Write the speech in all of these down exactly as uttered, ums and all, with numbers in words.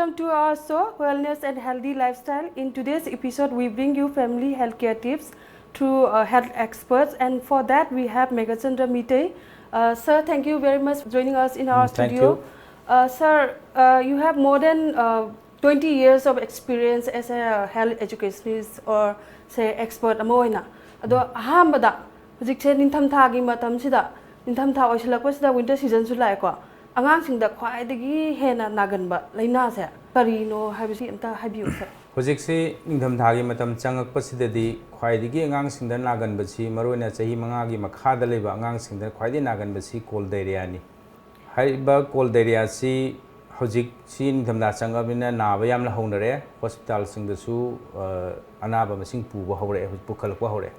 Welcome to our show, Wellness and Healthy Lifestyle. In today's episode, we bring you family healthcare tips through uh, health experts, and for that, we have Meghachandra Meitei. Uh, sir, thank you very much for joining us in our Mm, thank studio. you. Uh, sir, uh, you have more than uh, twenty years of experience as a health educationist or say expert ꯑꯃ ꯑꯣꯏꯅ. ꯑꯗꯣ ꯑꯍꯥꯟꯕꯗ ꯍꯧꯖꯤꯛꯁꯦ ꯅꯤꯡꯊꯝꯊꯥꯒꯤ ꯃꯇꯝꯁꯤꯗ, ꯅꯤꯡꯊꯝꯊꯥ ꯑꯣꯏꯁꯤꯜꯂꯛꯄꯁꯤꯗ winter seasonꯁꯨ ꯂꯥꯛꯑꯦꯀꯣ, ꯑꯉꯥꯡꯁꯤꯡꯗ ꯈ꯭ꯋꯥꯏꯗꯒꯤ ꯍꯦꯟꯅ ꯅꯥꯒꯟꯕ ꯂꯥꯏꯅꯥꯁꯦ ꯀꯔꯤꯅꯣ ꯍꯥꯏꯕꯁꯤ ꯑꯝꯇ ꯍꯥꯏꯕꯤꯌꯨ, ꯁꯥꯔ꯫ ꯍꯧꯖꯤꯛꯁꯤ ꯅꯤꯡꯊꯝꯊꯥꯒꯤ ꯃꯇꯝ ꯆꯪꯉꯛꯄꯁꯤꯗꯗꯤ ꯈ꯭ꯋꯥꯏꯗꯒꯤ ꯑꯉꯥꯡꯁꯤꯡꯗ ꯅꯥꯒꯟꯕꯁꯤ, ꯃꯔꯨꯑꯣꯏꯅ ꯆꯍꯤ ꯃꯉꯥꯒꯤ ꯃꯈꯥꯗ ꯂꯩꯕ ꯑꯉꯥꯡꯁꯤꯡꯗ ꯈ꯭ꯋꯥꯏꯗꯒꯤ ꯅꯥꯒꯟꯕꯁꯤ cold diarrheaꯅꯤ꯫ ꯍꯥꯏꯔꯤꯕ cold diarrheaꯁꯤ ꯍꯧꯖꯤꯛꯁꯤ ꯅꯤꯡꯊꯝꯊꯥ ꯆꯪꯉꯛꯑꯕꯅꯤꯅ ꯅꯥꯕ ꯌꯥꯝꯅ ꯍꯧꯅꯔꯦ꯫ ꯍꯣꯁꯄꯤꯇꯥꯜꯁꯤꯡꯗꯁꯨ, ꯑ, ꯑꯅꯥꯕ ꯃꯁꯤꯡ ꯄꯨꯕ ꯍꯧꯔꯛꯑꯦ, ꯍꯧꯖꯤꯛ ꯄꯨꯈꯠꯂꯛꯄ ꯍꯧꯔꯛꯑꯦ꯫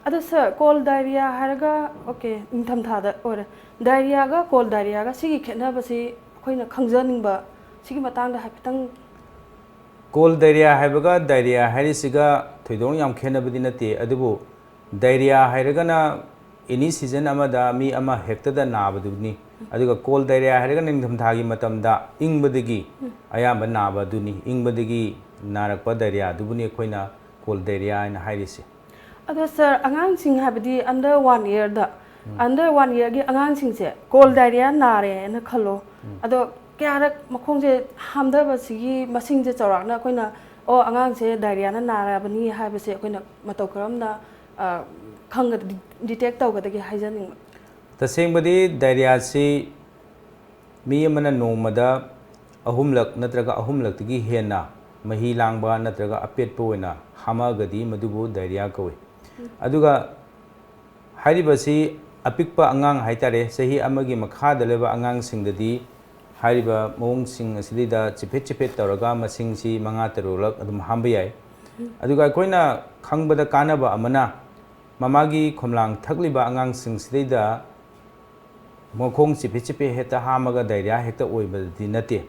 ꯑꯗꯣ ꯁꯥꯔ, cold diarrhea ꯍꯥꯏꯔꯒ, okay, ꯅꯤꯡꯊꯝꯊꯥꯗ ꯑꯣꯏꯔꯦ, diarrheaꯒ cold diarrheaꯒ ꯁꯤꯒꯤ ꯈꯦꯠꯅꯕꯁꯤ ꯑꯩꯈꯣꯏꯅ ꯈꯪꯖꯅꯤꯡꯕ, ꯁꯤꯒꯤ ꯃꯇꯥꯡꯗ ꯍꯥꯏꯐꯦꯠꯇꯪ꯫ Cold diarrhea ꯍꯥꯏꯕꯒ diarrhea ꯍꯥꯏꯔꯤꯁꯤꯒ ꯊꯣꯏꯗꯣꯛꯅ ꯌꯥꯝ ꯈꯦꯠꯅꯕꯗꯤ ꯅꯠꯇꯦ, ꯑꯗꯨꯕꯨ diarrhea ꯍꯥꯏꯔꯒꯅ any season ꯑꯃꯗ ꯃꯤ ꯑꯃ ꯍꯦꯛꯇꯗ ꯅꯥꯕꯗꯨꯅꯤ꯫ ꯑꯗꯨꯒ cold diarrhea ꯍꯥꯏꯔꯒꯅ ꯅꯤꯡꯊꯝꯊꯥꯒꯤ ꯃꯇꯝꯗ ꯏꯪꯕꯗꯒꯤ ꯑꯌꯥꯝꯕ ꯅꯥꯕ ꯑꯗꯨꯅꯤ, ꯏꯪꯕꯗꯒꯤ ꯅꯥꯔꯛꯄ diarrhea ꯑꯗꯨꯕꯨꯅꯤ ꯑꯩꯈꯣꯏꯅ cold diarrhea ꯍꯥꯏꯅ ꯍꯥꯏꯔꯤꯁꯦ꯫ ꯑꯗꯣ ꯁꯥꯔ, ꯑꯉꯥꯡꯁꯤꯡ ꯍꯥꯏꯕꯗꯤ under one yearꯗ, under one yearꯒꯤ ꯑꯉꯥꯡꯁꯤꯡꯁꯦ cold diarrhea ꯅꯥꯔꯦꯅ ꯈꯜꯂꯣ, ꯑꯗꯣ ꯀꯌꯥꯔꯛ ꯃꯈꯣꯡꯁꯦ ꯍꯥꯝꯊꯕꯁꯤꯒꯤ ꯃꯁꯤꯡꯁꯦ ꯆꯥꯎꯔꯥꯛꯅ ꯑꯩꯈꯣꯏꯅ, ꯑꯣ, ꯑꯉꯥꯡꯁꯦ diarrheaꯅ ꯅꯥꯔꯕꯅꯤ ꯍꯥꯏꯕꯁꯦ ꯑꯩꯈꯣꯏꯅ ꯃꯇꯧ ꯀꯔꯝꯅ, ꯑ, ꯈꯪꯒꯗ-, detect ꯇꯧꯒꯗꯒꯦ ꯍꯥꯏꯖꯅꯤꯡꯕ꯫ ꯇꯁꯦꯡꯕꯗꯤ diarrheaꯁꯤ ꯃꯤ ꯑꯃꯅ ꯅꯣꯡꯃꯗ ꯑꯍꯨꯝꯂꯛ ꯅꯠꯇ꯭ꯔꯒ ꯑꯍꯨꯝꯂꯛꯇꯒꯤ ꯍꯦꯟꯅ ꯃꯍꯤ ꯂꯥꯡꯕ ꯅꯠꯇ꯭ꯔꯒ ꯑꯄꯦꯠꯄ ꯑꯣꯏꯅ ꯍꯥꯝꯃꯛꯑꯒꯗꯤ ꯃꯗꯨꯕꯨ diarrhea ꯀꯧꯏ꯫ ꯑꯗꯨꯒ ꯍꯥꯏꯔꯤꯕꯁꯤ ꯑꯄꯤꯛꯄ ꯑꯉꯥꯡ ꯍꯥꯏꯇꯥꯔꯦ, ꯆꯍꯤ ꯑꯃꯒꯤ ꯃꯈꯥꯗ ꯂꯩꯕ ꯑꯉꯥꯡꯁꯤꯡꯗꯗꯤ ꯍꯥꯏꯔꯤꯕ ꯃꯑꯣꯡꯁꯤꯡ ꯑꯁꯤꯗꯩꯗ ꯆꯤꯐꯦꯠ ꯆꯤꯐꯦꯠ ꯇꯧꯔꯒ ꯃꯁꯤꯡꯁꯤ ꯃꯉꯥ ꯇꯔꯨꯛꯂꯛ ꯑꯗꯨꯝ ꯍꯥꯝꯕ ꯌꯥꯏ꯫ ꯑꯗꯨꯒ ꯑꯩꯈꯣꯏꯅ ꯈꯪꯕꯗ ꯀꯥꯟꯅꯕ ꯑꯃꯅ, ꯃꯃꯥꯒꯤ ꯈꯣꯝꯂꯥꯡ ꯊꯛꯂꯤꯕ ꯑꯉꯥꯡꯁꯤꯡꯁꯤꯗꯩꯗ ꯃꯈꯣꯡ ꯆꯤꯐꯦꯠ ꯆꯤꯐꯦꯠ ꯍꯦꯛꯇ ꯍꯥꯝꯃꯒ diarrhea ꯍꯦꯛꯇ ꯑꯣꯏꯕꯗꯤ ꯅꯠꯇꯦ꯫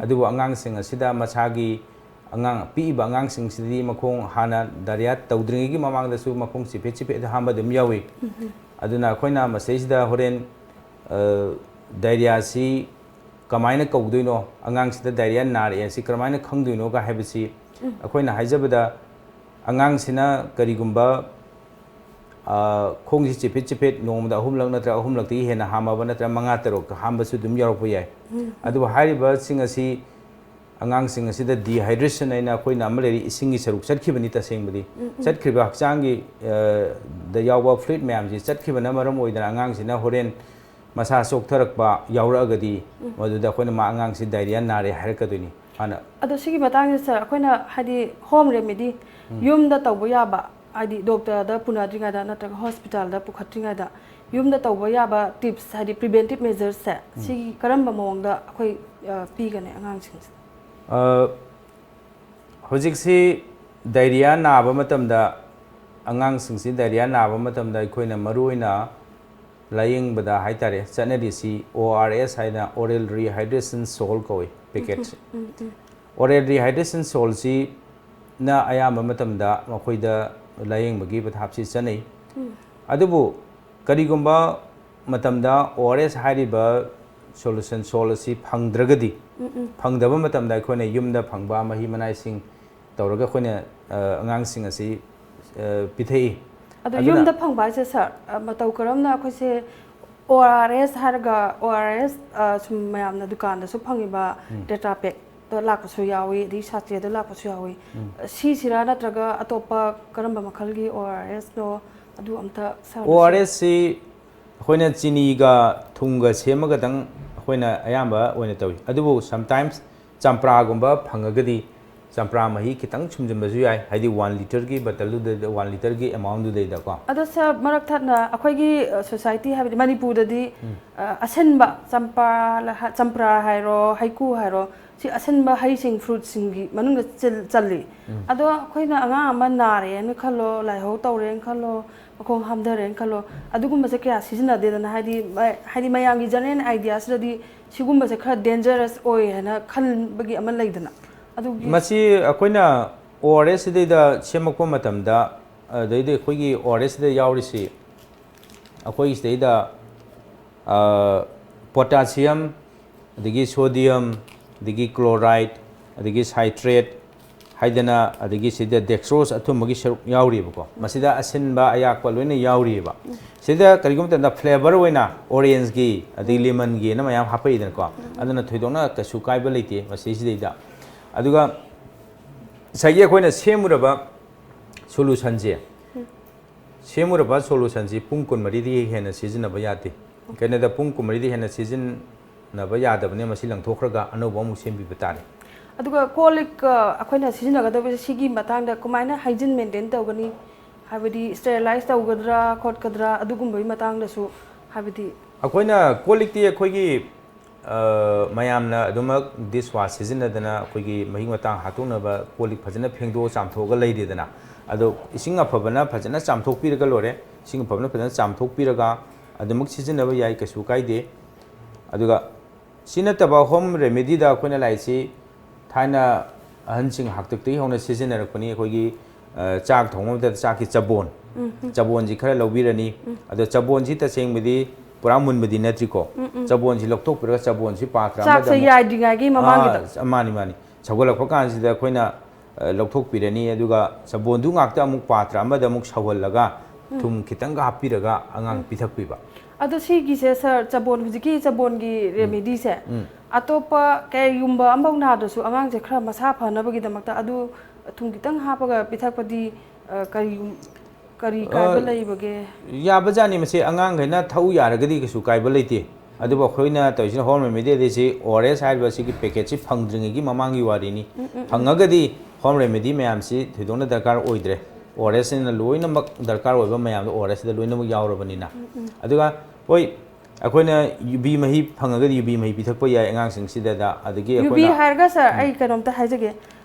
ꯑꯗꯨꯕꯨ ꯑꯉꯥꯡꯁꯤꯡ ꯑꯁꯤꯗ ꯃꯁꯥꯒꯤ ꯑꯉꯥꯡ, ꯄꯤꯛꯏꯕ ꯑꯉꯥꯡꯁꯤꯡꯁꯤꯗꯤ ꯃꯈꯣꯡ ꯍꯥꯟꯅ diarrhea ꯇꯧꯗ꯭ꯔꯤꯉꯩꯒꯤ ꯃꯃꯥꯡꯗꯁꯨ ꯃꯈꯣꯡ ꯆꯤꯐꯦꯠ ꯆꯤꯐꯦꯠ ꯍꯥꯝꯕ ꯑꯗꯨꯝ ꯌꯥꯎꯏ꯫ ꯑꯗꯨꯅ ꯑꯩꯈꯣꯏꯅ ꯃꯁꯤꯗꯩꯁꯤꯗ ꯍꯣꯔꯦꯟ, ꯑ, diarrheaꯁꯤ ꯀꯃꯥꯏꯅ ꯀꯧꯗꯣꯏꯅꯣ, ꯑꯉꯥꯡꯁꯤꯗ ꯗꯥꯏꯔꯤꯌꯥ ꯅꯥꯔꯛꯑꯦ ꯁꯤ ꯀꯔꯝꯍꯥꯏꯅ ꯈꯪꯗꯣꯏꯅꯣꯒ ꯍꯥꯏꯕꯁꯤ, ꯑꯩꯈꯣꯏꯅ ꯍꯥꯏꯖꯕꯗ, ꯑꯉꯥꯡꯁꯤꯅ ꯀꯔꯤꯒꯨꯝꯕ, ꯑ, ꯈꯣꯡꯁꯤ ꯆꯤꯐꯦꯠ ꯆꯤꯐꯦꯠ ꯅꯣꯡꯃꯗ ꯑꯍꯨꯝꯂꯛ ꯅꯠꯇ꯭ꯔꯒ ꯑꯍꯨꯝꯂꯛꯇꯒꯤ ꯍꯦꯟꯅ ꯍꯥꯝꯃꯕ ꯅꯠꯇ꯭ꯔꯒ ꯃꯉꯥ ꯇꯔꯨꯛ ꯍꯥꯝꯕꯁꯨ ꯑꯗꯨꯝ ꯌꯥꯎꯔꯛꯄ ꯌꯥꯏ꯫ ꯑꯗꯨꯕꯨ ꯍꯥꯏꯔꯤꯕꯁꯤꯡ ꯑꯁꯤ, ꯑꯉꯥꯡꯁꯤꯡ ꯑꯁꯤꯗ dehydration ꯍꯥꯏꯅ ꯑꯩꯈꯣꯏꯅ ꯑꯃ ꯂꯩꯔꯤ, ꯏꯁꯤꯡꯒꯤ ꯁꯔꯨꯛ ꯆꯠꯈꯤꯕꯅꯤ ꯇꯁꯦꯡꯕꯗꯤ꯫ ꯆꯠꯈ꯭ꯔꯤꯕ ꯍꯛꯆꯥꯡꯒꯤ, ꯑ, ꯗ ꯌꯥꯎꯕ fluid ꯃꯌꯥꯝꯁꯤ ꯆꯠꯈꯤꯕꯅ ꯃꯔꯝ ꯑꯣꯏꯗꯅ ꯑꯉꯥꯡꯁꯤꯅ ꯍꯣꯔꯦꯟ ꯃꯁꯥ ꯆꯣꯛꯊꯔꯛꯄ ꯌꯥꯎꯔꯛꯑꯒꯗꯤ, ꯃꯗꯨꯗ ꯑꯩꯈꯣꯏꯅ ꯃꯥ ꯑꯉꯥꯡꯁꯤ ꯗꯥꯏꯔꯤꯌꯥ ꯅꯥꯔꯦ ꯍꯥꯏꯔꯛꯀꯗꯣꯏꯅꯤ ꯍꯥꯟꯅ꯫ ꯑꯗꯣ ꯁꯤꯒꯤ ꯃꯇꯥꯡꯁꯤꯗ, ꯁꯥꯔ, ꯑꯩꯈꯣꯏꯅ ꯍꯥꯏꯗꯤ ꯍꯣꯝ ꯔꯦꯃꯦꯗꯤ, ꯌꯨꯝꯗ ꯇꯧꯕ ꯌꯥꯕ, ꯍꯥꯏꯗꯤ ꯗꯣꯛꯇꯔꯗ ꯄꯨꯅꯗ꯭ꯔꯤꯉꯩꯗ ꯅꯠꯇ꯭ꯔꯒ ꯍꯣꯁꯄꯤꯇꯥꯜꯗ ꯄꯨꯈꯠꯇ꯭ꯔꯤꯉꯩꯗ ꯌꯨꯝꯗ ꯇꯧꯕ ꯌꯥꯕ ꯇꯤꯞꯁ, ꯍꯥꯏꯗꯤ ꯄ꯭ꯔꯤꯚꯦꯟꯇꯤꯞ ꯃꯦꯖꯔꯁꯁꯦ, ꯁꯤꯒꯤ ꯀꯔꯝꯕ ꯃꯑꯣꯡꯗ ꯑꯩꯈꯣꯏ, ꯑ, ꯄꯤꯒꯅꯤ ꯑꯉꯥꯡꯁꯤꯡꯁꯦ? ꯑ, ꯍꯧꯖꯤꯛꯁꯤ ꯗꯥꯏꯔꯤꯌꯥ ꯅꯥꯕ ꯃꯇꯝꯗ, ꯑꯉꯥꯡꯁꯤꯡꯁꯤ ꯗꯥꯏꯔꯤꯌꯥ ꯅꯥꯕ ꯃꯇꯝꯗ ꯑꯩꯈꯣꯏꯅ ꯃꯔꯨꯑꯣꯏꯅ ꯂꯥꯌꯦꯡꯕꯗ ꯍꯥꯏꯇꯥꯔꯦ, ꯆꯠꯅꯔꯤꯁꯤ O R S ꯍꯥꯏꯅ, oral rehydration salt ꯀꯧꯏ, ꯄꯦꯀꯦꯠꯁꯦ꯫ Oral rehydration saltꯁꯤꯅ ꯑꯌꯥꯝꯕ ꯃꯇꯝꯗ ꯃꯈꯣꯏꯗ ꯂꯥꯌꯦꯡꯕꯒꯤ ꯄꯊꯥꯞꯁꯤ ꯆꯠꯅꯩ꯫ ꯑꯗꯨꯕꯨ ꯀꯔꯤꯒꯨꯝꯕ ꯃꯇꯝꯗ O R S ꯍꯥꯏꯔꯤꯕ solution salt ꯑꯁꯤ ꯐꯪꯗ꯭ꯔꯒꯗꯤ, ꯐꯪꯗꯕ ꯃꯇꯝꯗ ꯑꯩꯈꯣꯏꯅ ꯌꯨꯝꯗ ꯐꯪꯕ ꯃꯍꯤ ꯃꯅꯥꯏꯁꯤꯡ ꯇꯧꯔꯒ ꯑꯩꯈꯣꯏꯅ, ꯑ, ꯑꯉꯥꯡꯁꯤꯡ ꯑꯁꯤ, ꯑ, ꯄꯤꯊꯛꯏ꯫ ꯑꯗꯣ ꯑꯗꯨꯅ ꯌꯨꯝꯗ ꯐꯪꯕ ꯍꯥꯏꯁꯦ, ꯁꯥꯔ, ꯑ, ꯃꯇꯧ ꯀꯔꯝꯅ ꯑꯩꯈꯣꯏꯁꯦ O R S ꯍꯥꯏꯔꯒ, O R S, ꯑ, ꯁꯨꯝ ꯃꯌꯥꯝꯅ ꯗꯨꯀꯥꯟꯗꯁꯨ ꯐꯪꯉꯤꯕ ꯇꯦꯇ꯭ꯔꯥ ꯄꯦꯛꯇ ꯂꯥꯛꯄꯁꯨ ꯌꯥꯎꯏ, ꯑꯗꯒꯤ ꯁꯥꯆꯦꯗ ꯂꯥꯛꯄꯁꯨ ꯌꯥꯎꯏ꯫ ꯁꯤꯁꯤꯔꯥ ꯅꯠꯇ꯭ꯔꯒ ꯑꯇꯣꯞꯄ ꯀꯔꯝꯕ ꯃꯈꯜꯒꯤ O R S ꯅꯣ? ꯑꯗꯨ ꯑꯝꯇ ꯁꯥꯔꯗꯁꯨ O R S ꯁꯤ ꯑꯩꯈꯣꯏꯅ ꯆꯤꯅꯤꯒ ꯊꯨꯝꯒ ꯁꯦꯝꯃꯒꯗꯪ ꯑꯩꯈꯣꯏꯅ ꯑꯌꯥꯝꯕ ꯑꯣꯏꯅ ꯇꯧꯏ꯫ ꯑꯗꯨꯕꯨ sometimes ꯆꯝꯄ꯭ꯔꯥꯒꯨꯝꯕ ꯐꯪꯉꯒꯗꯤ ꯆꯝꯄ꯭ꯔꯥ ꯃꯍꯤ ꯈꯤꯇꯪ ꯁꯨꯝꯖꯤꯟꯕꯁꯨ ꯌꯥꯏ, ꯍꯥꯏꯗꯤ one literꯒꯤ bottleꯗꯨꯗꯩꯗ, one literꯒꯤ amountꯗꯨꯗꯩꯗꯀꯣ꯫ ꯑꯗꯣ ꯁꯥꯔ, ꯃꯔꯛ ꯊꯠꯅ ꯑꯩꯈꯣꯏꯒꯤ, ꯑ, society ꯍꯥꯏꯕꯗꯤ ꯃꯅꯤꯄꯨꯔꯗꯗꯤ, ꯑ, ꯑꯁꯤꯟꯕ ꯆꯝꯄ꯭ꯔꯥ ꯂ-, ꯆꯝꯄ꯭ꯔꯥ ꯍꯥꯏꯔꯣ, ꯍꯩꯀꯨ ꯍꯥꯏꯔꯣ, ꯁꯤ ꯑꯁꯤꯟꯕ ꯍꯩꯁꯤꯡ, fruitꯁꯤꯡꯒꯤ ꯃꯅꯨꯡꯗ ꯆꯤꯜ-, ꯆꯜꯂꯤ꯫ ꯑꯗꯣ ꯑꯩꯈꯣꯏꯅ ꯑꯉꯥꯡ ꯑꯃ ꯅꯥꯔꯦꯅ ꯈꯜꯂꯣ, ꯂꯥꯏꯍꯧ ꯇꯧꯔꯦꯅ ꯈꯜꯂꯣ, ꯃꯈꯣꯡ ꯍꯥꯝꯊꯔꯦꯅ ꯈꯜꯂꯣ, ꯑꯗꯨꯒꯨꯝꯕꯁꯦ ꯀꯌꯥ ꯁꯤꯖꯤꯟꯅꯗꯦꯗꯅ, ꯍꯥꯏꯗꯤ ꯃ-, ꯍꯥꯏꯗꯤ ꯃꯌꯥꯝꯒꯤ general ideaꯁꯤꯗꯗꯤ ꯁꯤꯒꯨꯝꯕꯁꯦ ꯈꯔ dangerous ꯑꯣꯏ ꯍꯥꯏꯅ ꯈꯟꯕꯒꯤ ꯑꯃ ꯂꯩꯗꯅ, ꯑꯗꯨꯒꯤ ꯃꯁꯤ ꯑꯩꯈꯣꯏꯅ O R S ꯁꯤꯗꯩꯗ ꯁꯦꯝꯃꯛꯄ ꯃꯇꯝꯗ, ꯑꯗꯩꯗꯤ ꯑꯩꯈꯣꯏꯒꯤ O R S ꯁꯤꯗ ꯌꯥꯎꯔꯤꯁꯤ, ꯑꯩꯈꯣꯏꯒꯤ ꯁꯤꯗꯩꯗ, ꯑ, potassium, ꯑꯗꯒꯤ sodium, ꯑꯗꯒꯤ chloride, ꯑꯗꯒꯤ citrate ꯍꯥꯏꯗꯅ, ꯑꯗꯒꯤ ꯁꯤꯗ dextrose ꯑꯊꯨꯝꯕꯒꯤ ꯁꯔꯨꯛ ꯌꯥꯎꯔꯤꯕꯀꯣ꯫ ꯃꯁꯤꯗ ꯑꯁꯤꯟꯕ ꯑꯌꯥꯛꯄ ꯂꯣꯏꯅ ꯌꯥꯎꯔꯤꯕ꯫ ꯁꯤꯗ ꯀꯔꯤꯒꯨꯝꯕ ꯃꯇꯝꯗ flavour ꯑꯣꯏꯅ orangeꯒꯤ ꯑꯗꯒꯤ lemonꯒꯤꯅ ꯃꯌꯥꯝ ꯍꯥꯞꯄꯛꯏꯗꯅꯀꯣ꯫ ꯑꯗꯨꯅ ꯊꯣꯏꯗꯣꯛꯅ ꯀꯩꯁꯨ ꯀꯥꯏꯕ ꯂꯩꯇꯦ ꯃꯁꯤꯁꯤꯗꯩꯗ꯫ ꯑꯗꯨꯒ ꯉꯁꯥꯏꯒꯤ ꯑꯩꯈꯣꯏꯅ ꯁꯦꯝꯃꯨꯔꯕ solutionꯁꯦ, ꯁꯦꯝꯃꯨꯔꯕ solutionꯁꯤ ꯄꯨꯡ ꯀꯨꯟꯃꯔꯤꯗꯒꯤ ꯍꯦꯟꯅ ꯁꯤꯖꯤꯟꯅꯕ ꯌꯥꯗꯦ꯫ ꯀꯩꯅꯣꯗ ꯄꯨꯡ ꯀꯨꯟꯃꯔꯤꯗꯒꯤ ꯍꯦꯟꯅ ꯁꯤꯖꯤꯟꯅꯕ ꯌꯥꯗꯕꯅꯤꯅ ꯃꯁꯤ ꯂꯪꯊꯣꯛꯈ꯭ꯔꯒ ꯑꯅꯧꯕ ꯑꯃꯨꯛ ꯁꯦꯝꯕꯤꯕ ꯇꯥꯔꯦ꯫ ꯑꯗꯨꯒ ꯀꯣꯜ ꯂꯤꯛ, ꯑ, ꯑꯩꯈꯣꯏꯅ ꯁꯤꯖꯤꯟꯅꯒꯗꯕꯁꯦ ꯁꯤꯒꯤ ꯃꯇꯥꯡꯗ ꯀꯃꯥꯏꯅ hygiene maintain ꯇꯧꯒꯅꯤ? ꯍꯥꯏꯕꯗꯤ sterilize ꯇꯧꯒꯗ꯭ꯔꯥ ꯈꯣꯠꯀꯗ꯭ꯔꯥ ꯑꯗꯨꯒꯨꯝꯕꯒꯤ ꯃꯇꯥꯡꯗꯁꯨ ꯍꯥꯏꯕꯗꯤ ꯑꯩꯈꯣꯏꯅ ꯀꯣꯜ ꯂꯤꯛꯇꯤ ꯑꯩꯈꯣꯏꯒꯤ, ꯑ, ꯃꯌꯥꯝꯅ ꯑꯗꯨꯃꯛ dish wash ꯁꯤꯖꯤꯟꯅꯗꯅ ꯑꯩꯈꯣꯏꯒꯤ ꯃꯍꯤꯛ ꯃꯇꯥꯡ ꯍꯥꯠꯇꯣꯛꯅꯕ ꯀꯣꯜ ꯂꯤꯛ ꯐꯖꯅ ꯐꯦꯡꯗꯣꯛꯑ ꯆꯥꯝꯊꯣꯛꯑꯒ ꯂꯩꯔꯦꯗꯅ꯫ ꯑꯗꯣ ꯏꯁꯤꯡ ꯑꯐꯕꯅ ꯐꯖꯅ ꯆꯥꯝꯊꯣꯛꯄꯤꯔꯒ ꯂꯣꯏꯔꯦ꯫ ꯏꯁꯤꯡ ꯑꯐꯕꯅ ꯐꯖꯅ ꯆꯥꯝꯊꯣꯛꯄꯤꯔꯒ ꯑꯗꯨꯃꯛ ꯁꯤꯖꯤꯟꯅꯕ ꯌꯥꯏ, ꯀꯩꯁꯨ ꯀꯥꯏꯗꯦ꯫ ꯑꯗꯨꯒ ꯁꯤ ꯅꯠꯇꯕ home remedyꯗ ꯑꯩꯈꯣꯏꯅ ꯂꯥꯛꯏꯁꯤ ꯊꯥꯏꯅ ꯑꯍꯟꯁꯤꯡ ꯍꯥꯛꯇꯛꯇꯒꯤ ꯍꯧꯅ ꯁꯤꯖꯤꯟꯅꯔꯛꯄꯅꯤ꯫ ꯑꯩꯈꯣꯏꯒꯤ, ꯑ, ꯆꯥꯛ ꯊꯣꯡꯕ ꯃꯇꯝꯗ ꯆꯥꯛꯀꯤ ꯆꯕꯣꯟ, ꯆꯕꯣꯟꯁꯤ ꯈꯔ ꯂꯧꯕꯤꯔꯅꯤ꯫ ꯑꯗꯣ ꯆꯕꯣꯟꯁꯤ ꯇꯁꯦꯡꯕꯗꯤ ꯄꯨꯔꯥ ꯃꯨꯟꯕꯗꯤ ꯅꯠꯇ꯭ꯔꯤꯀꯣ꯫ ꯆꯕꯣꯟꯁꯤ ꯂꯧꯊꯣꯛꯄꯤꯔꯒ ꯆꯕꯣꯟꯁꯤ ꯄꯥꯇ꯭ꯔ ꯑꯃꯗ ꯆꯥꯛꯁꯦ ꯑꯃꯨꯛ ꯌꯥꯏꯗ꯭ꯔꯤꯉꯩꯒꯤ ꯃꯃꯥꯡꯒꯤꯗ꯫ ꯑꯥ, ꯃꯥꯅꯤ, ꯃꯥꯅꯤ꯫ ꯁꯧꯒꯠꯂꯛꯄ ꯀꯥꯟꯁꯤꯗ ꯑꯩꯈꯣꯏꯅ, ꯑ, ꯂꯧꯊꯣꯛꯄꯤꯔꯅꯤ꯫ ꯑꯗꯨꯒ ꯆꯕꯣꯟꯗꯨ ꯉꯥꯛꯇ ꯑꯃꯨꯛ ꯄꯥꯇ꯭ꯔ ꯑꯃꯗ ꯑꯃꯨꯛ ꯁꯧꯍꯜꯂꯒ ꯊꯨꯝ ꯈꯤꯇꯪꯒ ꯍꯥꯞꯄꯤꯔꯒ ꯑꯉꯥꯡ ꯄꯤꯊꯛꯄꯤꯕ꯫ ꯑꯗꯣ ꯁꯤꯒꯤꯁꯦ sir, ꯆꯕꯣꯟ, ꯍꯧꯖꯤꯛꯀꯤ ꯆꯕꯣꯟꯒꯤ remedyꯁꯦ ꯑꯇꯣꯞꯄ ꯀꯩꯒꯨꯝꯕ ꯑꯃꯐꯥꯎ ꯅꯥꯗ꯭ꯔꯁꯨ ꯑꯉꯥꯡꯁꯦ ꯈꯔ ꯃꯁꯥ ꯐꯅꯕꯒꯤꯗꯃꯛꯇ ꯑꯗꯨ ꯊꯨꯝ ꯈꯤꯇꯪ ꯍꯥꯞꯄꯒ ꯄꯤꯊꯛꯄꯗꯤ, ꯑ, ꯀꯔꯤꯒꯨꯝ-, ꯀꯔꯤ ꯀꯥꯏꯕ ꯑ, ꯂꯩꯕꯒꯦ? ꯌꯥꯕꯖꯥꯠꯅꯤ, ꯃꯁꯤ ꯑꯉꯥꯡꯈꯩꯅ ꯊꯛꯎ ꯌꯥꯔꯒꯗꯤ ꯀꯩꯁꯨ ꯀꯥꯏꯕ ꯂꯩꯇꯦ꯫ ꯑꯗꯨꯕꯨ ꯑꯩꯈꯣꯏꯅ ꯇꯧꯔꯤꯁꯤꯅ home remedyꯗꯤ ꯁꯤ O R S ꯍꯥꯏꯔꯤꯕ ꯁꯤꯒꯤ packetꯁꯤ ꯐꯪꯗ꯭ꯔꯤꯉꯩꯒꯤ ꯃꯃꯥꯡꯒꯤ ꯋꯥꯔꯤꯅꯤ꯫ ꯐꯪꯉꯒꯗꯤ home remedy ꯃꯌꯥꯝꯁꯤ ꯊꯣꯏꯗꯣꯛꯅ ꯗꯔꯀꯥꯔ ꯑꯣꯏꯗ꯭ꯔꯦ꯫ O R Sꯅ ꯂꯣꯏꯅꯃꯛ ꯗꯔꯀꯥꯔ ꯑꯣꯏꯕ ꯃꯌꯥꯝꯗꯣ O R Sꯗ ꯂꯣꯏꯅꯃꯛ ꯌꯥꯎꯔꯕꯅꯤꯅ꯫ ꯑꯗꯨꯒ ꯍꯣꯏ, ꯑꯩꯈꯣꯏꯅ ꯌꯨꯕꯤ ꯃꯍꯤ ꯐꯪꯉꯒꯗꯤ ꯌꯨꯕꯤ ꯃꯍꯤ ꯄꯤꯊꯛꯄ ꯌꯥꯏ ꯑꯉꯥꯡꯁꯤꯡꯁꯤꯗꯗ꯫ ꯑꯗꯒꯤ ꯌꯨꯕꯤ ꯑꯩꯈꯣꯏꯅ ꯍꯥꯏꯔꯒ sir, ꯑꯩ ꯀꯩꯅꯣꯝꯇ ꯍꯥꯏꯖꯒꯦ꯫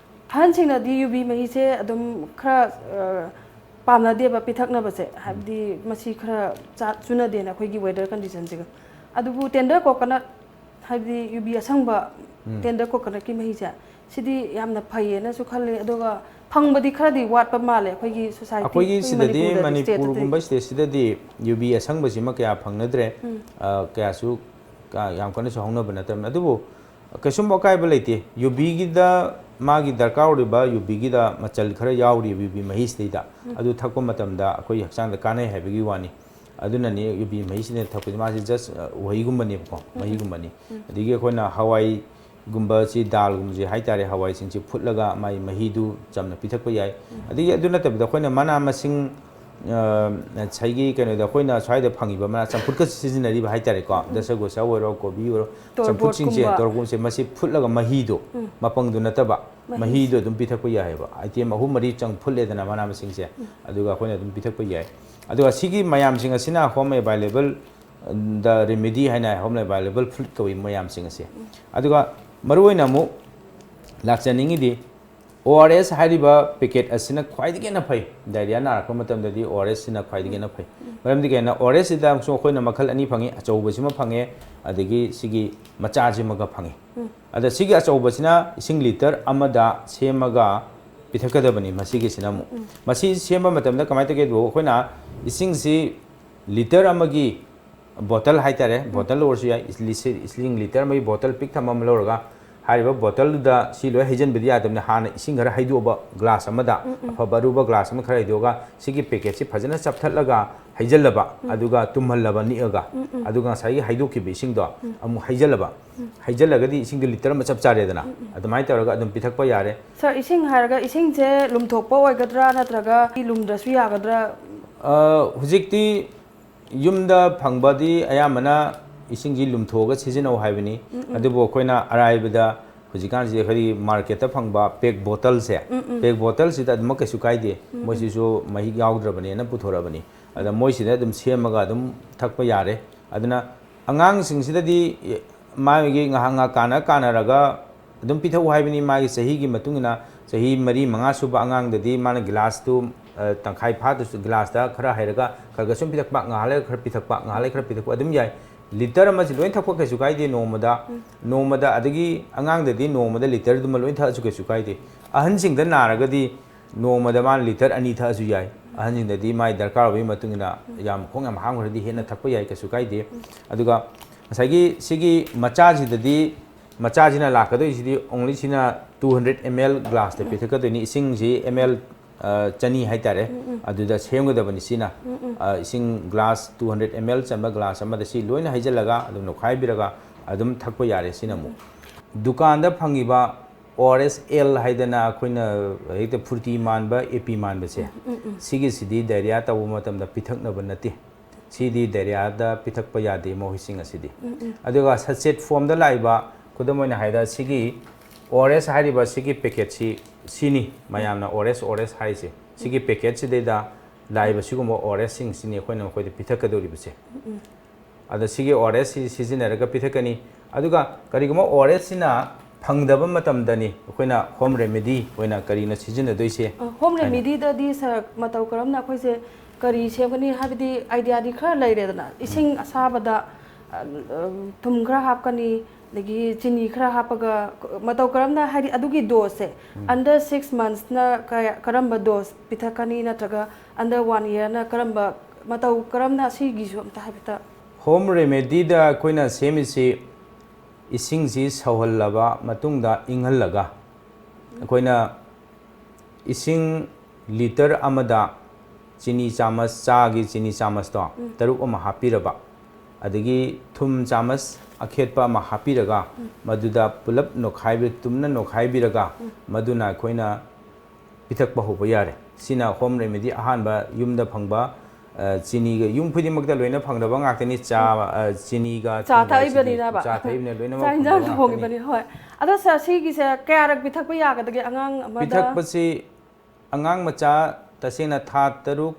ꯑꯍꯟꯁꯤꯡꯅꯗꯤ ꯌꯨꯕꯤ ꯃꯍꯤꯁꯦ ꯑꯗꯨꯝ ꯈꯔ, ꯑ, ꯄꯥꯝꯅꯗꯦꯕ ꯄꯤꯊꯛꯅꯕꯁꯦ, ꯍꯥꯏꯕꯗꯤ ꯃꯁꯤ ꯈꯔ ꯆꯥ-, ꯆꯨꯅꯗꯦꯅ ꯑꯩꯈꯣꯏꯒꯤ weather conditionꯁꯤꯒ꯫ ꯑꯗꯨꯕꯨ tender coconut, ꯍꯥꯏꯕꯗꯤ ꯌꯨꯕꯤ ꯑꯁꯪꯕ, tender coconutꯀꯤ ꯃꯍꯤꯁꯦ, ꯁꯤꯗꯤ ꯌꯥꯝꯅ ꯐꯩꯌꯦꯅꯁꯨ ꯈꯜꯂꯤ꯫ ꯑꯗꯨꯒ ꯐꯪꯕꯗꯤ ꯈꯔꯗꯤ ꯋꯥꯠꯄ ꯃꯥꯜꯂꯦ ꯑꯩꯈꯣꯏꯒꯤ society, ꯑꯩꯈꯣꯏꯒꯤ ꯑꯩꯈꯣꯏꯒꯤ ꯁꯤꯗꯗꯤ, ꯃꯅꯤꯄꯨꯔꯗꯗꯤ, stateꯇꯗꯤ꯫ ꯃꯅꯤꯄꯨꯔꯒꯨꯝꯕ stateꯁꯤꯗꯗꯤ ꯌꯨꯕꯤ ꯑꯁꯪꯕꯁꯤꯃ ꯀꯌꯥ ꯐꯪꯅꯗ꯭ꯔꯦ꯫ ꯑ, ꯀꯌꯥꯁꯨ ꯀꯥ-, ꯌꯥꯝ ꯀꯟꯅꯁꯨ ꯍꯧꯅꯕ ꯅꯠꯇꯕꯅꯤ꯫ ꯑꯗꯨꯕꯨ ꯀꯩꯁꯨꯝ ꯑꯀꯥꯏꯕ ꯂꯩꯇꯦ꯫ ꯌꯨꯕꯤꯒꯤꯗ, ꯃꯥꯒꯤ ꯗꯔꯀꯥꯔ ꯑꯣꯏꯔꯤꯕ ꯌꯨꯕꯤꯒꯤꯗ ꯃꯆꯜ ꯈꯔ ꯌꯥꯎꯔꯤꯕ ꯌꯨꯕꯤ ꯃꯍꯤꯁꯤꯗꯩꯗ, ꯑꯗꯨ ꯊꯛꯄ ꯃꯇꯝꯗ ꯑꯩꯈꯣꯏ ꯍꯛꯆꯥꯡꯗ ꯀꯥꯟꯅꯩ ꯍꯥꯏꯕꯒꯤ ꯋꯥꯅꯤ꯫ ꯑꯗꯨꯅꯅꯤ ꯌꯨꯕꯤ ꯃꯍꯤꯁꯤꯅ ꯊꯛꯄꯁꯦ, ꯃꯥꯁꯦ just, ꯑ, ꯎꯍꯩꯒꯨꯝꯕꯅꯦꯕꯀꯣ, ꯃꯍꯤꯒꯨꯝꯕꯅꯤ꯫ ꯑꯗꯒꯤ ꯑꯩꯈꯣꯏꯅ ꯍꯋꯥꯏꯒꯨꯝꯕꯁꯤ, ꯗꯥꯜꯒꯨꯝꯕꯁꯤ ꯍꯥꯏꯇꯥꯔꯦ, ꯍꯋꯥꯏꯁꯤꯡꯁꯤ ꯐꯨꯠꯂꯒ ꯃꯥꯒꯤ ꯃꯍꯤꯗꯨ ꯆꯝꯅ ꯄꯤꯊꯛꯄ ꯌꯥꯏ꯫ ꯑꯗꯒꯤ ꯑꯗꯨ ꯅꯠꯇꯕꯤꯗ ꯑꯩꯈꯣꯏꯅ ꯃꯅꯥ ꯃꯁꯤꯡ, ꯑ, ꯉꯁꯥꯏꯒꯤ ꯀꯩꯅꯣꯗ ꯑꯩꯈꯣꯏꯅ ꯁ꯭ꯋꯥꯏꯗ ꯐꯪꯉꯤꯕ ꯃꯅꯥ ꯆꯝꯐꯨꯠꯀ ꯁꯤꯖꯤꯟꯅꯔꯤꯕ ꯍꯥꯏꯇꯥꯔꯦꯀꯣ, ꯗꯁꯀꯨꯁ ꯑꯣꯏꯔꯣ, ꯀꯣꯕꯤ ꯑꯣꯏꯔꯣ, ꯆꯝꯐꯨꯠꯁꯤꯡꯁꯦ, ꯇꯣꯔꯕꯣꯠꯀꯨꯝꯕ꯫ ꯇꯣꯔꯕꯣꯠꯁꯦ, ꯃꯁꯤ ꯐꯨꯠꯂꯒ ꯃꯍꯤꯗꯣ, ꯃꯄꯪꯗꯨ ꯅꯠꯇꯕ, ꯃꯍꯤꯁꯦ꯫ ꯃꯍꯤꯗꯣ ꯑꯗꯨꯝ ꯄꯤꯊꯛꯄ ꯌꯥꯏꯑꯕ꯫ Item ꯑꯍꯨꯝ ꯃꯔꯤ ꯆꯪ ꯐꯨꯠꯂꯦꯗꯅ ꯃꯅꯥ ꯃꯁꯤꯡꯁꯦ, ꯑꯗꯨꯒ ꯑꯩꯈꯣꯏꯅ ꯑꯗꯨꯝ ꯄꯤꯊꯛꯄ ꯌꯥꯏ꯫ ꯑꯗꯨꯒ ꯁꯤꯒꯤ ꯃꯌꯥꯝꯁꯤꯡ ꯑꯁꯤꯅ home available, ꯗ remedy ꯍꯥꯏꯅ home available fruit ꯀꯧꯏ ꯃꯌꯥꯝꯁꯤꯡ ꯑꯁꯦ꯫ ꯑꯗꯨꯒ ꯃꯔꯨꯑꯣꯏꯅ ꯑꯃꯨꯛ ꯂꯥꯛꯆꯅꯤꯡꯉꯤꯗꯤ, ORS ꯍꯥꯏꯔꯤꯕ packet ꯑꯁꯤꯅ ꯈ꯭ꯋꯥꯏꯗꯒꯤ ꯍꯦꯟꯅ ꯐꯩ꯫ Diarrhea ꯅꯥꯔꯛꯄ ꯃꯇꯝꯗꯗꯤ ORS ꯁꯤꯅ ꯈ꯭ꯋꯥꯏꯗꯒꯤ ꯍꯦꯟꯅ ꯐꯩ꯫ ꯃꯔꯝꯗꯤ ꯀꯩꯅꯣ, ORS ꯁꯤꯗꯁꯨ ꯑꯩꯈꯣꯏꯅ ꯃꯈꯜ ꯑꯅꯤ ꯐꯪꯉꯤ, ꯑꯆꯧꯕꯁꯤꯃ ꯐꯪꯉꯦ, ꯑꯗꯒꯤ ꯁꯤꯒꯤ ꯃꯆꯥꯁꯤꯃꯒ ꯐꯪꯉꯤ꯫ ꯑꯗ ꯁꯤꯒꯤ ꯑꯆꯧꯕꯁꯤꯅ ꯏꯁꯤꯡ litre ꯑꯃꯗ ꯁꯦꯝꯃꯒ ꯄꯤꯊꯛꯀꯗꯕꯅꯤ꯫ ꯃꯁꯤꯒꯤꯁꯤꯅ ꯑꯃꯨꯛ, ꯃꯁꯤ ꯁꯦꯝꯕ ꯃꯇꯝꯗ ꯀꯃꯥꯏꯅ ꯇꯧꯒꯦ? ꯑꯗꯨ ꯑꯩꯈꯣꯏꯅ ꯏꯁꯤꯡꯁꯤ litre ꯑꯃꯒꯤ bottle ꯍꯥꯏꯇꯥꯔꯦ, bottle ꯑꯣꯏꯔꯁꯨ ꯌꯥꯏ, ꯏꯁ-, ꯂꯤꯁꯤ-, ꯏꯁꯤꯡ litre ꯑꯃꯒꯤ bottle ꯄꯤꯛ ꯊꯝꯕ ꯑꯃ ꯂꯧꯔꯒ, ꯍꯥꯏꯔꯤꯕ bottle ꯗꯨꯗ ꯁꯤ ꯂꯣꯏ ꯍꯩꯖꯤꯟꯕꯗꯤ ꯌꯥꯗꯕꯅꯤ꯫ ꯍꯥꯟꯅ ꯏꯁꯤꯡ ꯈꯔ ꯍꯩꯗꯣꯛꯑꯕ glass ꯑꯃꯗ, ꯑꯐꯕ ꯑꯔꯨꯕ glass ꯑꯃ ꯈꯔ ꯍꯩꯗꯣꯛꯑꯒ, ꯁꯤꯒꯤ packet ꯁꯤ ꯐꯖꯅ ꯆꯞꯊꯠꯂꯒ ꯍꯩꯖꯤꯜꯂꯕ, ꯑꯗꯨꯒ ꯇꯨꯝꯍꯜꯂꯕ ꯅꯤꯛꯑꯒ, ꯑꯗꯨꯒ ꯉꯁꯥꯏꯒꯤ ꯍꯩꯗꯣꯛꯈꯤꯕ ꯏꯁꯤꯡꯗꯣ ꯑꯃꯨꯛ ꯍꯩꯖꯤꯜꯂꯕ, ꯍꯩꯖꯤꯜꯂꯒꯗꯤ ꯏꯁꯤꯡꯗꯣ litre ꯑꯃ ꯆꯞ ꯆꯥꯔꯦꯗꯅ꯫ ꯑꯗꯨꯃꯥꯏꯅ ꯇꯧꯔꯒ ꯑꯗꯨꯝ ꯄꯤꯊꯛꯄ ꯌꯥꯔꯦ꯫ Sir, ꯏꯁꯤꯡ ꯍꯥꯏꯔꯒ ꯏꯁꯤꯡꯁꯦ ꯂꯨꯝꯊꯣꯛꯄ ꯑꯣꯏꯒꯗ꯭ꯔꯥ ꯅꯠꯇ꯭ꯔꯒ ꯂꯨꯝꯗ꯭ꯔꯁꯨ ꯌꯥꯒꯗ꯭ꯔꯥ? ꯑ, ꯍꯧꯖꯤꯛꯇꯤ ꯌꯨꯝꯗ ꯐꯪꯕꯗꯤ ꯑꯌꯥꯝꯕꯅ ꯏꯁꯤꯡꯁꯤ ꯂꯨꯝꯊꯣꯛꯑꯒ ꯁꯤꯖꯤꯟꯅꯧ ꯍꯥꯏꯕꯅꯤ꯫ ꯑꯗꯨꯕꯨ ꯑꯩꯈꯣꯏꯅ ꯑꯔꯥꯏꯕꯗ ꯍꯧꯖꯤꯛꯀꯥꯟꯁꯤ ꯑꯩꯈꯣꯏꯒꯤ market ꯇ ꯐꯪꯕ pack bottle ꯁꯦ, pack bottle ꯁꯤꯗ ꯑꯗꯨꯃꯛ ꯀꯩꯁꯨ ꯀꯥꯏꯗꯦ꯫ ꯃꯣꯏꯁꯤꯁꯨ ꯃꯍꯤꯛ ꯌꯥꯎꯗ꯭ꯔꯕꯅꯦꯅ ꯄꯨꯊꯣꯔꯛꯑꯕꯅꯤ꯫ ꯑꯗ ꯃꯣꯏꯁꯤꯗ ꯑꯗꯨꯝ ꯁꯦꯝꯃꯒ ꯑꯗꯨꯝ ꯊꯛꯄ ꯌꯥꯔꯦ꯫ ꯑꯗꯨꯅ ꯑꯉꯥꯡꯁꯤꯡꯁꯤꯗꯗꯤ ꯃꯥꯒꯤ ꯉꯥꯏꯍꯥꯛ ꯉꯥꯏꯍꯥꯛ ꯀꯥꯟꯅ ꯀꯥꯟꯅꯔꯒ ꯑꯗꯨꯝ ꯄꯤꯊꯛꯎ ꯍꯥꯏꯕꯅꯤ꯫ ꯃꯥꯒꯤ ꯆꯍꯤꯒꯤ ꯃꯇꯨꯡ ꯏꯟꯅ, ꯆꯍꯤ ꯃꯔꯤ ꯃꯉꯥ ꯁꯨꯕ ꯑꯉꯥꯡꯗꯗꯤ ꯃꯥꯅ glass ꯇꯨ, ꯑ, ꯇꯪꯈꯥꯏ ꯐꯥꯗ꯭ꯔꯁꯨ glass ꯇ ꯈꯔ ꯍꯩꯔꯒ ꯈꯔ ꯈꯔ ꯁꯨꯝ ꯄꯤꯊꯛꯄ, ꯉꯥꯏꯍꯥꯛ ꯂꯩꯔꯒ ꯈꯔ ꯄꯤꯊꯛꯄ, ꯉꯥꯏꯍꯥꯛ ꯂꯩꯔꯒ ꯈꯔ ꯄꯤꯊꯛꯄ ꯑꯗꯨꯝ ꯌꯥꯏ꯫ Litre ꯑꯃꯁꯤ ꯂꯣꯏ ꯊꯛꯄ ꯀꯩꯁꯨ ꯀꯥꯏꯗꯦ ꯅꯣꯡꯃꯗ꯫ ꯅꯣꯡꯃꯗ, ꯑꯗꯒꯤ ꯑꯉꯥꯡꯗꯗꯤ ꯅꯣꯡꯃꯗ litre ꯗꯨꯃ ꯂꯣꯏ ꯊꯛꯑꯁꯨ ꯀꯩꯁꯨ ꯀꯥꯏꯗꯦ꯫ ꯑꯍꯟꯁꯤꯡꯗ ꯅꯥꯔꯒꯗꯤ ꯅꯣꯡꯃꯗ ꯃꯥꯅ litre ꯑꯅꯤ ꯊꯛꯑꯁꯨ ꯌꯥꯏ꯫ ꯑꯍꯟꯁꯤꯡꯗꯗꯤ ꯃꯥꯒꯤ ꯗꯔꯀꯥꯔ ꯑꯣꯏꯕꯒꯤ ꯃꯇꯨꯡ ꯏꯟꯅ ꯌꯥꯝ, ꯈꯣꯡ ꯌꯥꯝ ꯍꯥꯝꯈ꯭ꯔꯗꯤ ꯍꯦꯟꯅ ꯊꯛꯄ ꯌꯥꯏ, ꯀꯩꯁꯨ ꯀꯥꯏꯗꯦ꯫ ꯑꯗꯨꯒ ꯉꯁꯥꯏꯒꯤ ꯁꯤꯒꯤ ꯃꯆꯥꯁꯤꯗꯗꯤ, ꯃꯆꯥꯁꯤꯅ ꯂꯥꯛꯀꯗꯣꯏꯁꯤꯗꯤ only ꯁꯤꯅ two hundred ml glassꯇ ꯄꯤꯊꯛꯀꯗꯣꯏꯅꯤ꯫ ꯏꯁꯤꯡꯁꯤ ml ꯆꯅꯤ ꯍꯥꯏꯇꯥꯔꯦ, ꯑꯗꯨꯗ ꯁꯦꯝꯒꯗꯕꯅꯤ꯫ ꯁꯤꯅ ꯏꯁꯤꯡ glass two hundred ml ꯆꯟꯕ glass ꯑꯃꯗ ꯁꯤ ꯂꯣꯏꯅ ꯍꯩꯖꯤꯜꯂꯒ ꯑꯗꯨꯝ ꯅꯣꯛꯈꯥꯏꯕꯤꯔꯒ ꯑꯗꯨꯝ ꯊꯛꯄ ꯌꯥꯔꯦ꯫ ꯁꯤꯅ ꯑꯃꯨꯛ ꯗꯨꯀꯥꯟꯗ ꯐꯪꯉꯤꯕ ORS L ꯍꯥꯏꯗꯅ ꯑꯩꯈꯣꯏꯅ ꯍꯦꯛꯇ ꯐꯨꯔꯇꯤ ꯃꯥꯟꯕ, ꯑꯦꯄꯤ ꯃꯥꯟꯕꯁꯦ, ꯁꯤꯒꯤꯁꯤꯗꯤ diarrhea ꯇꯧꯕ ꯃꯇꯝꯗ ꯄꯤꯊꯛꯅꯕ ꯅꯠꯇꯦ꯫ ꯁꯤꯗꯤ diarrheaꯗ ꯄꯤꯊꯛꯄ ꯌꯥꯗꯦ, ꯃꯈꯣꯏꯁꯤꯡ ꯑꯁꯤꯗꯤ꯫ ꯑꯗꯨꯒ sachet formꯗ ꯂꯥꯛꯏꯕ, ꯈꯨꯗꯝ ꯑꯣꯏꯅ ꯍꯥꯏꯔꯕꯗ ꯁꯤꯒꯤ ORS ꯍꯥꯏꯔꯤꯕ ꯁꯤꯒꯤ packetꯁꯤ, ꯁꯤꯅꯤ ꯃꯌꯥꯝꯅ ORS, ORS ꯍꯥꯏꯔꯤꯁꯦ꯫ ꯁꯤꯒꯤ packetꯁꯤꯗꯩꯗ ꯂꯥꯛꯏꯕ ꯁꯤꯒꯨꯝꯕ ORSꯁꯤꯡꯁꯤꯅꯤ ꯑꯩꯈꯣꯏꯅ ꯃꯈꯣꯏꯗ ꯄꯤꯊꯛꯀꯗꯧꯔꯤꯕꯁꯦ꯫ ꯑꯗ ꯁꯤꯒꯤ ORSꯁꯤ ꯁꯤꯖꯤꯟꯅꯔꯒ ꯄꯤꯊꯛꯀꯅꯤ꯫ ꯑꯗꯨꯒ ꯀꯔꯤꯒꯨꯝꯕ ORSꯁꯤꯅ ꯐꯪꯗꯕ ꯃꯇꯝꯗꯅꯤ ꯑꯩꯈꯣꯏꯅ home remedy ꯑꯣꯏꯅ ꯀꯔꯤꯅ ꯁꯤꯖꯤꯟꯅꯗꯣꯏꯁꯦ꯫ Home remedyꯗꯗꯤ sir, ꯃꯇꯧ ꯀꯔꯝꯅ ꯑꯩꯈꯣꯏꯁꯦ ꯀꯔꯤ ꯁꯦꯝꯒꯅꯤ ꯍꯥꯏꯕꯗꯤ ideaꯗꯤ ꯈꯔ ꯂꯩꯔꯦꯗꯅ, ꯏꯁꯤꯡ ꯑꯁꯥꯕꯗ ꯊꯨꯝ ꯈꯔ ꯍꯥꯞꯀꯅꯤ, ꯑꯗꯒꯤ ꯆꯤꯅꯤ ꯈꯔ ꯍꯥꯞꯄꯒ, ꯃꯇꯧ ꯀꯔꯝꯅ, ꯍꯥꯏꯗꯤ ꯑꯗꯨꯒꯤ doseꯁꯦ under six monthsꯅ ꯀꯔꯝꯕ dose ꯄꯤꯊꯛꯀꯅꯤ, ꯅꯠꯇ꯭ꯔꯒ under one yearꯅ ꯀꯔꯝꯕ, ꯃꯇꯧ ꯀꯔꯝꯅ, ꯁꯤꯒꯤꯁꯨ ꯑꯝꯇ ꯍꯥꯏꯐꯦꯠꯇ꯫ Home remedyꯗ ꯑꯩꯈꯣꯏꯅ ꯁꯦꯝꯃꯤꯁꯤ ꯏꯁꯤꯡꯁꯤ ꯁꯧꯍꯜꯂꯕ ꯃꯇꯨꯡꯗ ꯏꯪꯍꯜꯂꯒ ꯑꯩꯈꯣꯏꯅ ꯏꯁꯤꯡ litre ꯑꯃꯗ ꯆꯤꯅꯤ ꯆꯥꯃꯁ, ꯆꯥꯒꯤ ꯆꯤꯅꯤ ꯆꯥꯃꯁꯇꯣ ꯇꯔꯨꯛ ꯑꯃ ꯍꯥꯞꯄꯤꯔꯕ, ꯑꯗꯒꯤ ꯊꯨꯝ ꯆꯥꯃꯁ ꯑꯈꯦꯠꯄ ꯑꯃ ꯍꯥꯞꯄꯤꯔꯒ ꯃꯗꯨꯗ ꯄꯨꯂꯞ ꯅꯣꯈꯥꯏꯕꯤ-, ꯇꯨꯝꯅ ꯅꯣꯈꯥꯏꯕꯤꯔꯒ ꯃꯗꯨꯅ ꯑꯩꯈꯣꯏꯅ ꯄꯤꯊꯛꯄ ꯍꯧꯕ ꯌꯥꯔꯦ꯫ ꯁꯤꯅ home remedy ꯑꯍꯥꯟꯕ ꯌꯨꯝꯗ ꯐꯪꯕ, ꯑ, ꯆꯤꯅꯤꯒ, ꯌꯨꯝ ꯈꯨꯗꯤꯡꯃꯛꯇ ꯂꯣꯏꯅ ꯐꯪꯗꯕ ꯉꯥꯛꯇꯅꯤ꯫ ꯆꯥ, ꯑ, ꯆꯤꯅꯤꯒ ꯆꯥ ꯊꯨꯝꯒ ꯍꯥꯏꯁꯤꯗꯤ, ꯊꯛꯏꯕꯅꯤꯅꯕ꯫ ꯆꯥ ꯊꯛꯏꯕꯅꯤꯅ ꯂꯣꯏꯅꯃꯛ ꯆꯥꯛ ꯏꯟꯖꯥꯡ ꯐꯪꯗꯕ ꯊꯣꯡꯉꯤꯕꯅꯤ꯫ ꯉꯥꯛꯇꯅꯤ꯫ ꯍꯣꯏ꯫ ꯑꯗꯣ sir, ꯁꯤꯒꯤꯁꯦ ꯀꯌꯥꯔꯛ ꯄꯤꯊꯛꯄ ꯌꯥꯒꯗꯒꯦ ꯑꯉꯥꯡ ꯑꯃꯗ? ꯄꯤꯊꯛꯄꯁꯤ ꯑꯉꯥꯡ ꯃꯆꯥ ꯇꯁꯦꯡꯅ ꯊꯥ ꯇꯔꯨꯛ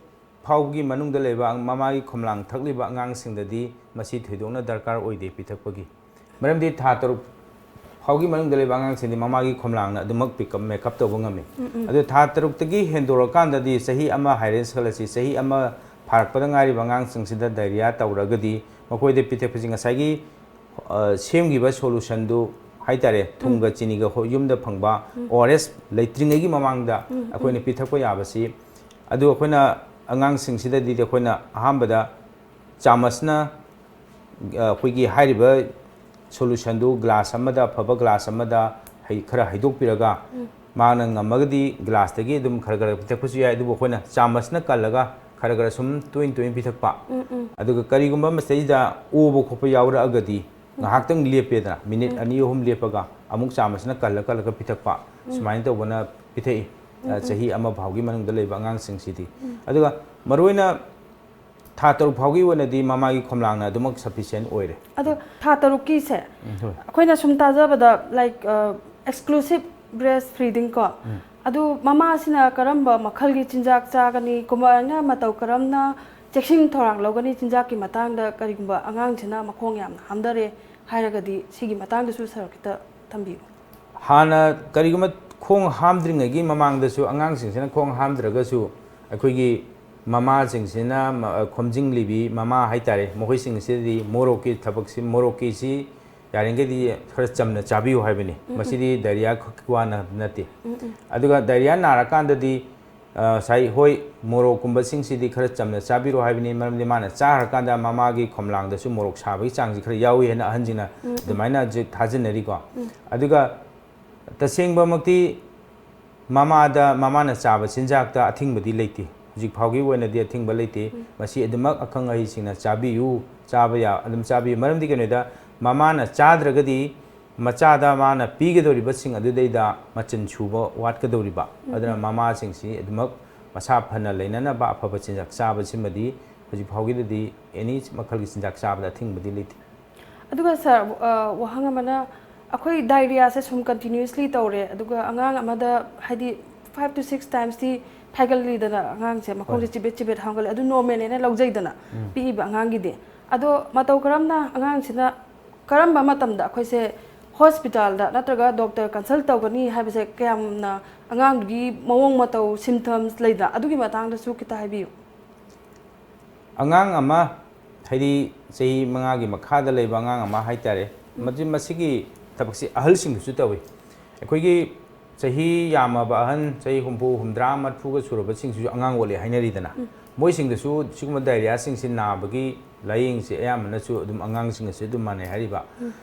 ꯐꯥꯎꯕꯒꯤ ꯃꯅꯨꯡꯗ ꯂꯩꯕ ꯃꯃꯥꯒꯤ ꯈꯣꯝꯂꯥꯡ ꯊꯛꯂꯤꯕ ꯑꯉꯥꯡꯁꯤꯡꯗꯗꯤ ꯃꯁꯤ ꯊꯣꯏꯗꯣꯛꯅ ꯗꯔꯀꯥꯔ ꯑꯣꯏꯗꯦ ꯄꯤꯊꯛꯄꯒꯤ꯫ ꯃꯔꯝꯗꯤ ꯊꯥ ꯇꯔꯨꯛ ꯐꯥꯎꯒꯤ ꯃꯅꯨꯡꯗ ꯂꯩꯕ ꯑꯉꯥꯡꯁꯤꯡꯗꯤ ꯃꯃꯥꯒꯤ ꯈꯣꯝꯂꯥꯡꯅ ꯑꯗꯨꯃꯛ pick up, make up ꯇꯧꯕ ꯉꯝꯃꯤ꯫ ꯑꯗꯨ ꯊꯥ ꯇꯔꯨꯛꯇꯒꯤ ꯍꯦꯟꯗꯣꯔꯛꯀꯥꯟꯗꯗꯤ, ꯆꯍꯤ ꯑꯃ ꯍꯥꯏꯔꯦꯅ ꯈꯜꯂꯁꯤ, ꯆꯍꯤ ꯑꯃ ꯐꯥꯔꯛꯄꯗ ꯉꯥꯏꯔꯤꯕ ꯑꯉꯥꯡꯁꯤꯡꯁꯤꯗ diarrhea ꯇꯧꯔꯒꯗꯤ ꯃꯈꯣꯏꯗ ꯄꯤꯊꯛꯄꯁꯤ ꯉꯁꯥꯏꯒꯤ, ꯑ, ꯁꯦꯝꯈꯤꯕ solutionꯗꯨ ꯍꯥꯏꯇꯥꯔꯦ, ꯊꯨꯝꯒ ꯆꯤꯅꯤꯒ ꯍꯣ-, ꯌꯨꯝꯗ ꯐꯪꯕ ORS ꯂꯩꯇ꯭ꯔꯤꯉꯩꯒꯤ ꯃꯃꯥꯡꯗ ꯑꯩꯈꯣꯏꯅ ꯄꯤꯊꯛꯄ ꯌꯥꯕꯁꯤ, ꯑꯗꯨ ꯑꯩꯈꯣꯏꯅ ꯑꯉꯥꯡꯁꯤꯡꯁꯤꯗꯗꯤ ꯑꯩꯈꯣꯏꯅ ꯑꯍꯥꯟꯕꯗ ꯆꯥꯃꯁꯅ ꯑꯩꯈꯣꯏꯒꯤ ꯍꯥꯏꯔꯤꯕ ꯁꯣꯂꯨꯁꯟꯗꯨ ꯒ꯭ꯂꯥꯁ ꯑꯃꯗ, ꯑꯐꯕ ꯒ꯭ꯂꯥꯁ ꯑꯃꯗ ꯍꯩ-, ꯈꯔ ꯍꯩꯗꯣꯛꯄꯤꯔꯒ, ꯃꯥꯅ ꯉꯝꯃꯒꯗꯤ ꯒ꯭ꯂꯥꯁꯇꯒꯤ ꯑꯗꯨꯝ ꯈꯔ ꯈꯔ ꯄꯤꯊꯛꯄꯁꯨ ꯌꯥꯏ, ꯑꯗꯨꯕꯨ ꯑꯩꯈꯣꯏꯅ ꯆꯥꯃꯁꯅ ꯀꯜꯂꯒ ꯈꯔ ꯈꯔ ꯁꯨꯝ ꯇꯣꯏꯅ ꯇꯣꯏꯅ ꯄꯤꯊꯛꯄ꯫ ꯑꯗꯨꯒ ꯀꯔꯤꯒꯨꯝꯕ ꯃꯁꯤꯗꯩꯗ ꯑꯣꯕ ꯈꯣꯠꯄ ꯌꯥꯎꯔꯛꯑꯒꯗꯤ ꯉꯥꯏꯍꯥꯛꯇꯪ ꯂꯦꯞꯄꯦꯗꯅ, ꯃꯤꯅꯤꯠ ꯑꯅꯤ ꯑꯍꯨꯝ ꯂꯦꯞꯄꯒ ꯑꯃꯨꯛ ꯆꯥꯃꯁꯅ ꯀꯜꯂ ꯀꯜꯂꯒ ꯄꯤꯊꯛꯄ, ꯁꯨꯃꯥꯏꯅ ꯇꯧꯕꯅ ꯄꯤꯊꯛꯏ꯫ ꯆꯍꯤ ꯑꯃ ꯐꯥꯎꯒꯤ ꯃꯅꯨꯡꯗ ꯂꯩꯕ ꯑꯉꯥꯡꯁꯤꯡꯁꯤꯗꯤ꯫ ꯑꯗꯨꯒ ꯃꯔꯨꯑꯣꯏꯅ ꯊꯥ ꯇꯔꯨꯛ ꯐꯥꯎꯒꯤ ꯑꯣꯏꯅꯗꯤ ꯃꯃꯥꯒꯤ ꯈꯣꯝꯂꯥꯡꯅ ꯑꯗꯨꯃꯛ sufficient ꯑꯣꯏꯔꯦ꯫ ꯑꯗꯣ ꯊꯥ ꯇꯔꯨꯛꯀꯤꯁꯦ ꯎꯝ, ꯍꯣꯏ꯫ ꯑꯩꯈꯣꯏꯅ ꯁꯨꯝ ꯇꯥꯖꯕꯗ, like, exclusive breast feeding ꯀꯣ, ꯑꯗꯨ ꯃꯃꯥꯁꯤꯅ ꯀꯔꯝꯕ ꯃꯈꯜꯒꯤ ꯆꯤꯟꯖꯥꯛ ꯆꯥꯒꯅꯤ, ꯀꯃꯥꯏꯅ ꯃꯇꯧ ꯀꯔꯝꯅ ꯆꯦꯛꯁꯤꯟ ꯊꯧꯔꯥꯡ ꯂꯧꯒꯅꯤ, ꯆꯤꯟꯖꯥꯛꯀꯤ ꯃꯇꯥꯡꯗ ꯀꯔꯤꯒꯨꯝꯕ ꯑꯉꯥꯡꯁꯤꯅ ꯃꯈꯣꯡ ꯌꯥꯝꯅ ꯍꯥꯝꯊꯔꯦ ꯍꯥꯏꯔꯒꯗꯤ, ꯁꯤꯒꯤ ꯃꯇꯥꯡꯗꯁꯨ ꯁꯥꯔ ꯈꯤꯇ ꯊꯝꯕꯤꯌꯨ꯫ ꯍꯥꯟꯅ ꯀꯔꯤꯒꯨꯝꯕ ꯈꯣꯡ ꯍꯥꯝꯗ꯭ꯔꯤꯉꯩꯒꯤ ꯃꯃꯥꯡꯗꯁꯨ, ꯑꯉꯥꯡꯁꯤꯡꯁꯤꯅ ꯈꯣꯡ ꯍꯥꯝꯗ꯭ꯔꯒꯁꯨ, ꯑꯩꯈꯣꯏꯒꯤ ꯃꯃꯥꯁꯤꯡꯁꯤꯅ, ꯃ-, ꯈꯣꯝꯖꯤꯟꯂꯤꯕꯤ ꯃꯃꯥ ꯍꯥꯏꯇꯥꯔꯦ, ꯃꯈꯣꯏꯁꯤꯡꯁꯤꯗꯤ ꯃꯣꯔꯣꯛꯀꯤ ꯊꯕꯛꯁꯤ, ꯃꯣꯔꯣꯛꯀꯤꯁꯤ ꯌꯥꯔꯤꯈꯩꯗꯤ ꯈꯔ ꯆꯝꯅ ꯆꯥꯕꯤꯌꯨ ꯍꯥꯏꯕꯅꯤ꯫ ꯎꯝ, ꯎꯝ꯫ ꯃꯁꯤꯗꯤ diarrhea ꯈꯛꯀꯤ ꯋꯥ ꯅ-, ꯅꯠꯇꯦ꯫ ꯎꯝ, ꯎꯝ꯫ ꯑꯗꯨꯒ diarrhea ꯅꯥꯔꯀꯥꯟꯗꯗꯤ, ꯑ, ꯉꯁꯥꯏ, ꯍꯣꯏ, ꯃꯣꯔꯣꯛꯀꯨꯝꯕꯁꯤꯡꯁꯤꯗꯤ ꯈꯔ ꯆꯝꯅ ꯆꯥꯕꯤꯔꯣ ꯍꯥꯏꯕꯅꯤ, ꯃꯔꯝꯗꯤ ꯃꯥꯅ ꯆꯥꯈ꯭ꯔꯀꯥꯟꯗ ꯃꯃꯥꯒꯤ ꯈꯣꯝꯂꯥꯡꯗꯁꯨ ꯃꯣꯔꯣꯛ ꯁꯥꯕꯒꯤ ꯆꯥꯡꯁꯤ ꯈꯔ ꯌꯥꯎꯏ ꯍꯥꯏꯅ ꯑꯍꯟꯁꯤꯡꯅ ꯎꯝ, ꯎꯝ꯫ ꯑꯗꯨꯃꯥꯏꯅ ꯍꯧꯖꯤꯛ ꯊꯥꯖꯅꯔꯤꯀꯣ꯫ ꯎꯝ꯫ ꯑꯗꯨꯒ ꯇꯁꯦꯡꯕꯃꯛꯇꯤ ꯃꯃꯥꯗ, ꯃꯃꯥꯅ ꯆꯥꯕ ꯆꯤꯟꯖꯥꯛꯇ ꯑꯊꯤꯡꯕꯗꯤ ꯂꯩꯇꯦ꯫ ꯍꯧꯖꯤꯛ ꯐꯥꯎꯒꯤ ꯑꯣꯏꯅꯗꯤ ꯑꯊꯤꯡꯕ ꯂꯩꯇꯦ꯫ ꯎꯝ꯫ ꯃꯁꯤ ꯑꯗꯨꯃꯛ ꯑꯈꯪ ꯑꯍꯩꯁꯤꯡꯅ ꯆꯥꯕꯤꯌꯨ, ꯆꯥꯕ ꯌꯥ-, ꯑꯗꯨꯝ ꯆꯥꯕꯤꯌꯨ꯫ ꯃꯔꯝꯗꯤ ꯀꯩꯅꯣꯗ, ꯃꯃꯥꯅ ꯆꯥꯗ꯭ꯔꯒꯗꯤ ꯃꯆꯥꯗ ꯃꯥꯅ ꯄꯤꯒꯗꯧꯔꯤꯕꯁꯤꯡ ꯑꯗꯨꯗꯩꯗ ꯃꯆꯜ ꯁꯨꯕ ꯋꯥꯠꯀꯗꯧꯔꯤꯕ꯫ ꯎꯝ, ꯑꯗꯨꯅ ꯎꯝ꯫ ꯃꯃꯥꯁꯤꯡꯁꯤ ꯑꯗꯨꯃꯛ ꯃꯁꯥ ꯐꯅ ꯂꯩꯅꯅꯕ ꯑꯐꯕ ꯆꯤꯟꯖꯥꯛ ꯆꯥꯕꯁꯤꯃꯗꯤ ꯍꯧꯖꯤꯛ ꯐꯥꯎꯒꯤꯗꯗꯤ any ꯃꯈꯜꯒꯤ ꯆꯤꯟꯖꯥꯛ ꯆꯥꯕꯗ ꯑꯊꯤꯡꯕꯗꯤ ꯂꯩꯇꯦ꯫ ꯑꯗꯨꯒ ꯁꯥꯔ, ꯑ, ꯋꯥꯍꯪ ꯑꯃꯅ, ꯑꯩꯈꯣꯏ diarrheaꯁꯦ ꯁꯨꯝ continuously ꯇꯧꯔꯦ, ꯑꯗꯨꯒ ꯑꯉꯥꯡ ꯑꯃꯗ, ꯍꯥꯏꯗꯤ, five to six timesꯇꯤ ꯐꯥꯏꯒꯜꯂꯤꯗꯅ, ꯑꯉꯥꯡꯁꯦ ꯃꯈꯣꯡꯁꯦ ꯍꯣꯏ꯫ ꯆꯤꯕꯦꯠ ꯆꯤꯕꯦꯠ ꯍꯥꯝꯒꯠꯂꯦ, ꯑꯗꯨ normalꯅꯦꯅ ꯂꯧꯖꯩꯗꯅ, ꯎꯝ꯫ ꯄꯤꯛꯏꯕ ꯑꯉꯥꯡꯒꯤꯗꯤ꯫ ꯑꯗꯣ ꯃꯇꯧ ꯀꯔꯝꯅ ꯑꯉꯥꯡꯁꯤꯅ ꯀꯔꯝꯕ ꯃꯇꯝꯗ ꯑꯩꯈꯣꯏꯁꯦ hospitalꯗ ꯅꯠꯇ꯭ꯔꯒ doctor consult ꯇꯧꯒꯅꯤ ꯍꯥꯏꯕꯁꯦ, ꯀꯌꯥꯝꯅ ꯑꯉꯥꯡꯗꯨꯒꯤ ꯃꯑꯣꯡ ꯃꯇꯧ, symptoms ꯂꯩꯗꯅ, ꯑꯗꯨꯒꯤ ꯃꯇꯥꯡꯗꯁꯨ ꯈꯤꯇ ꯍꯥꯏꯕꯤꯌꯨ꯫ ꯑꯉꯥꯡ ꯑꯃ, ꯍꯥꯏꯗꯤ ꯆꯍꯤ ꯃꯉꯥꯒꯤ ꯃꯈꯥꯗ ꯂꯩꯕ ꯑꯉꯥꯡ ꯑꯃ ꯍꯥꯏꯇꯥꯔꯦ, ꯎꯝ꯫ ꯃꯁꯤ, ꯃꯁꯤꯒꯤ ꯊꯕꯛꯁꯤ ꯑꯍꯜꯁꯤꯡꯗꯁꯨ ꯇꯧꯏ꯫ ꯑꯩꯈꯣꯏꯒꯤ ꯆꯍꯤ ꯌꯥꯝꯃꯕ ꯑꯍꯟ, ꯆꯍꯤ ꯍꯨꯝꯐꯨ, ꯍꯨꯝꯗ꯭ꯔꯥ, ꯃꯔꯐꯨꯒ ꯁꯨꯔꯕꯁꯤꯡꯁꯤꯁꯨ ꯑꯉꯥꯡ ꯑꯣꯜꯂꯦ ꯍꯥꯏꯅꯔꯤꯗꯅ꯫ ꯎꯝ꯫ ꯃꯣꯏꯁꯤꯡꯗꯁꯨ ꯁꯤꯒꯨꯝꯕ diarrheaꯁꯤꯡꯁꯤ ꯅꯥꯕꯒꯤ ꯂꯥꯏꯌꯦꯡꯁꯦ ꯑꯌꯥꯝꯕꯅꯁꯨ ꯑꯗꯨꯝ ꯑꯉꯥꯡꯁꯤꯡꯒꯁꯨ ꯑꯗꯨꯝ ꯃꯥꯟꯅꯩ ꯍꯥꯏꯔꯤꯕ꯫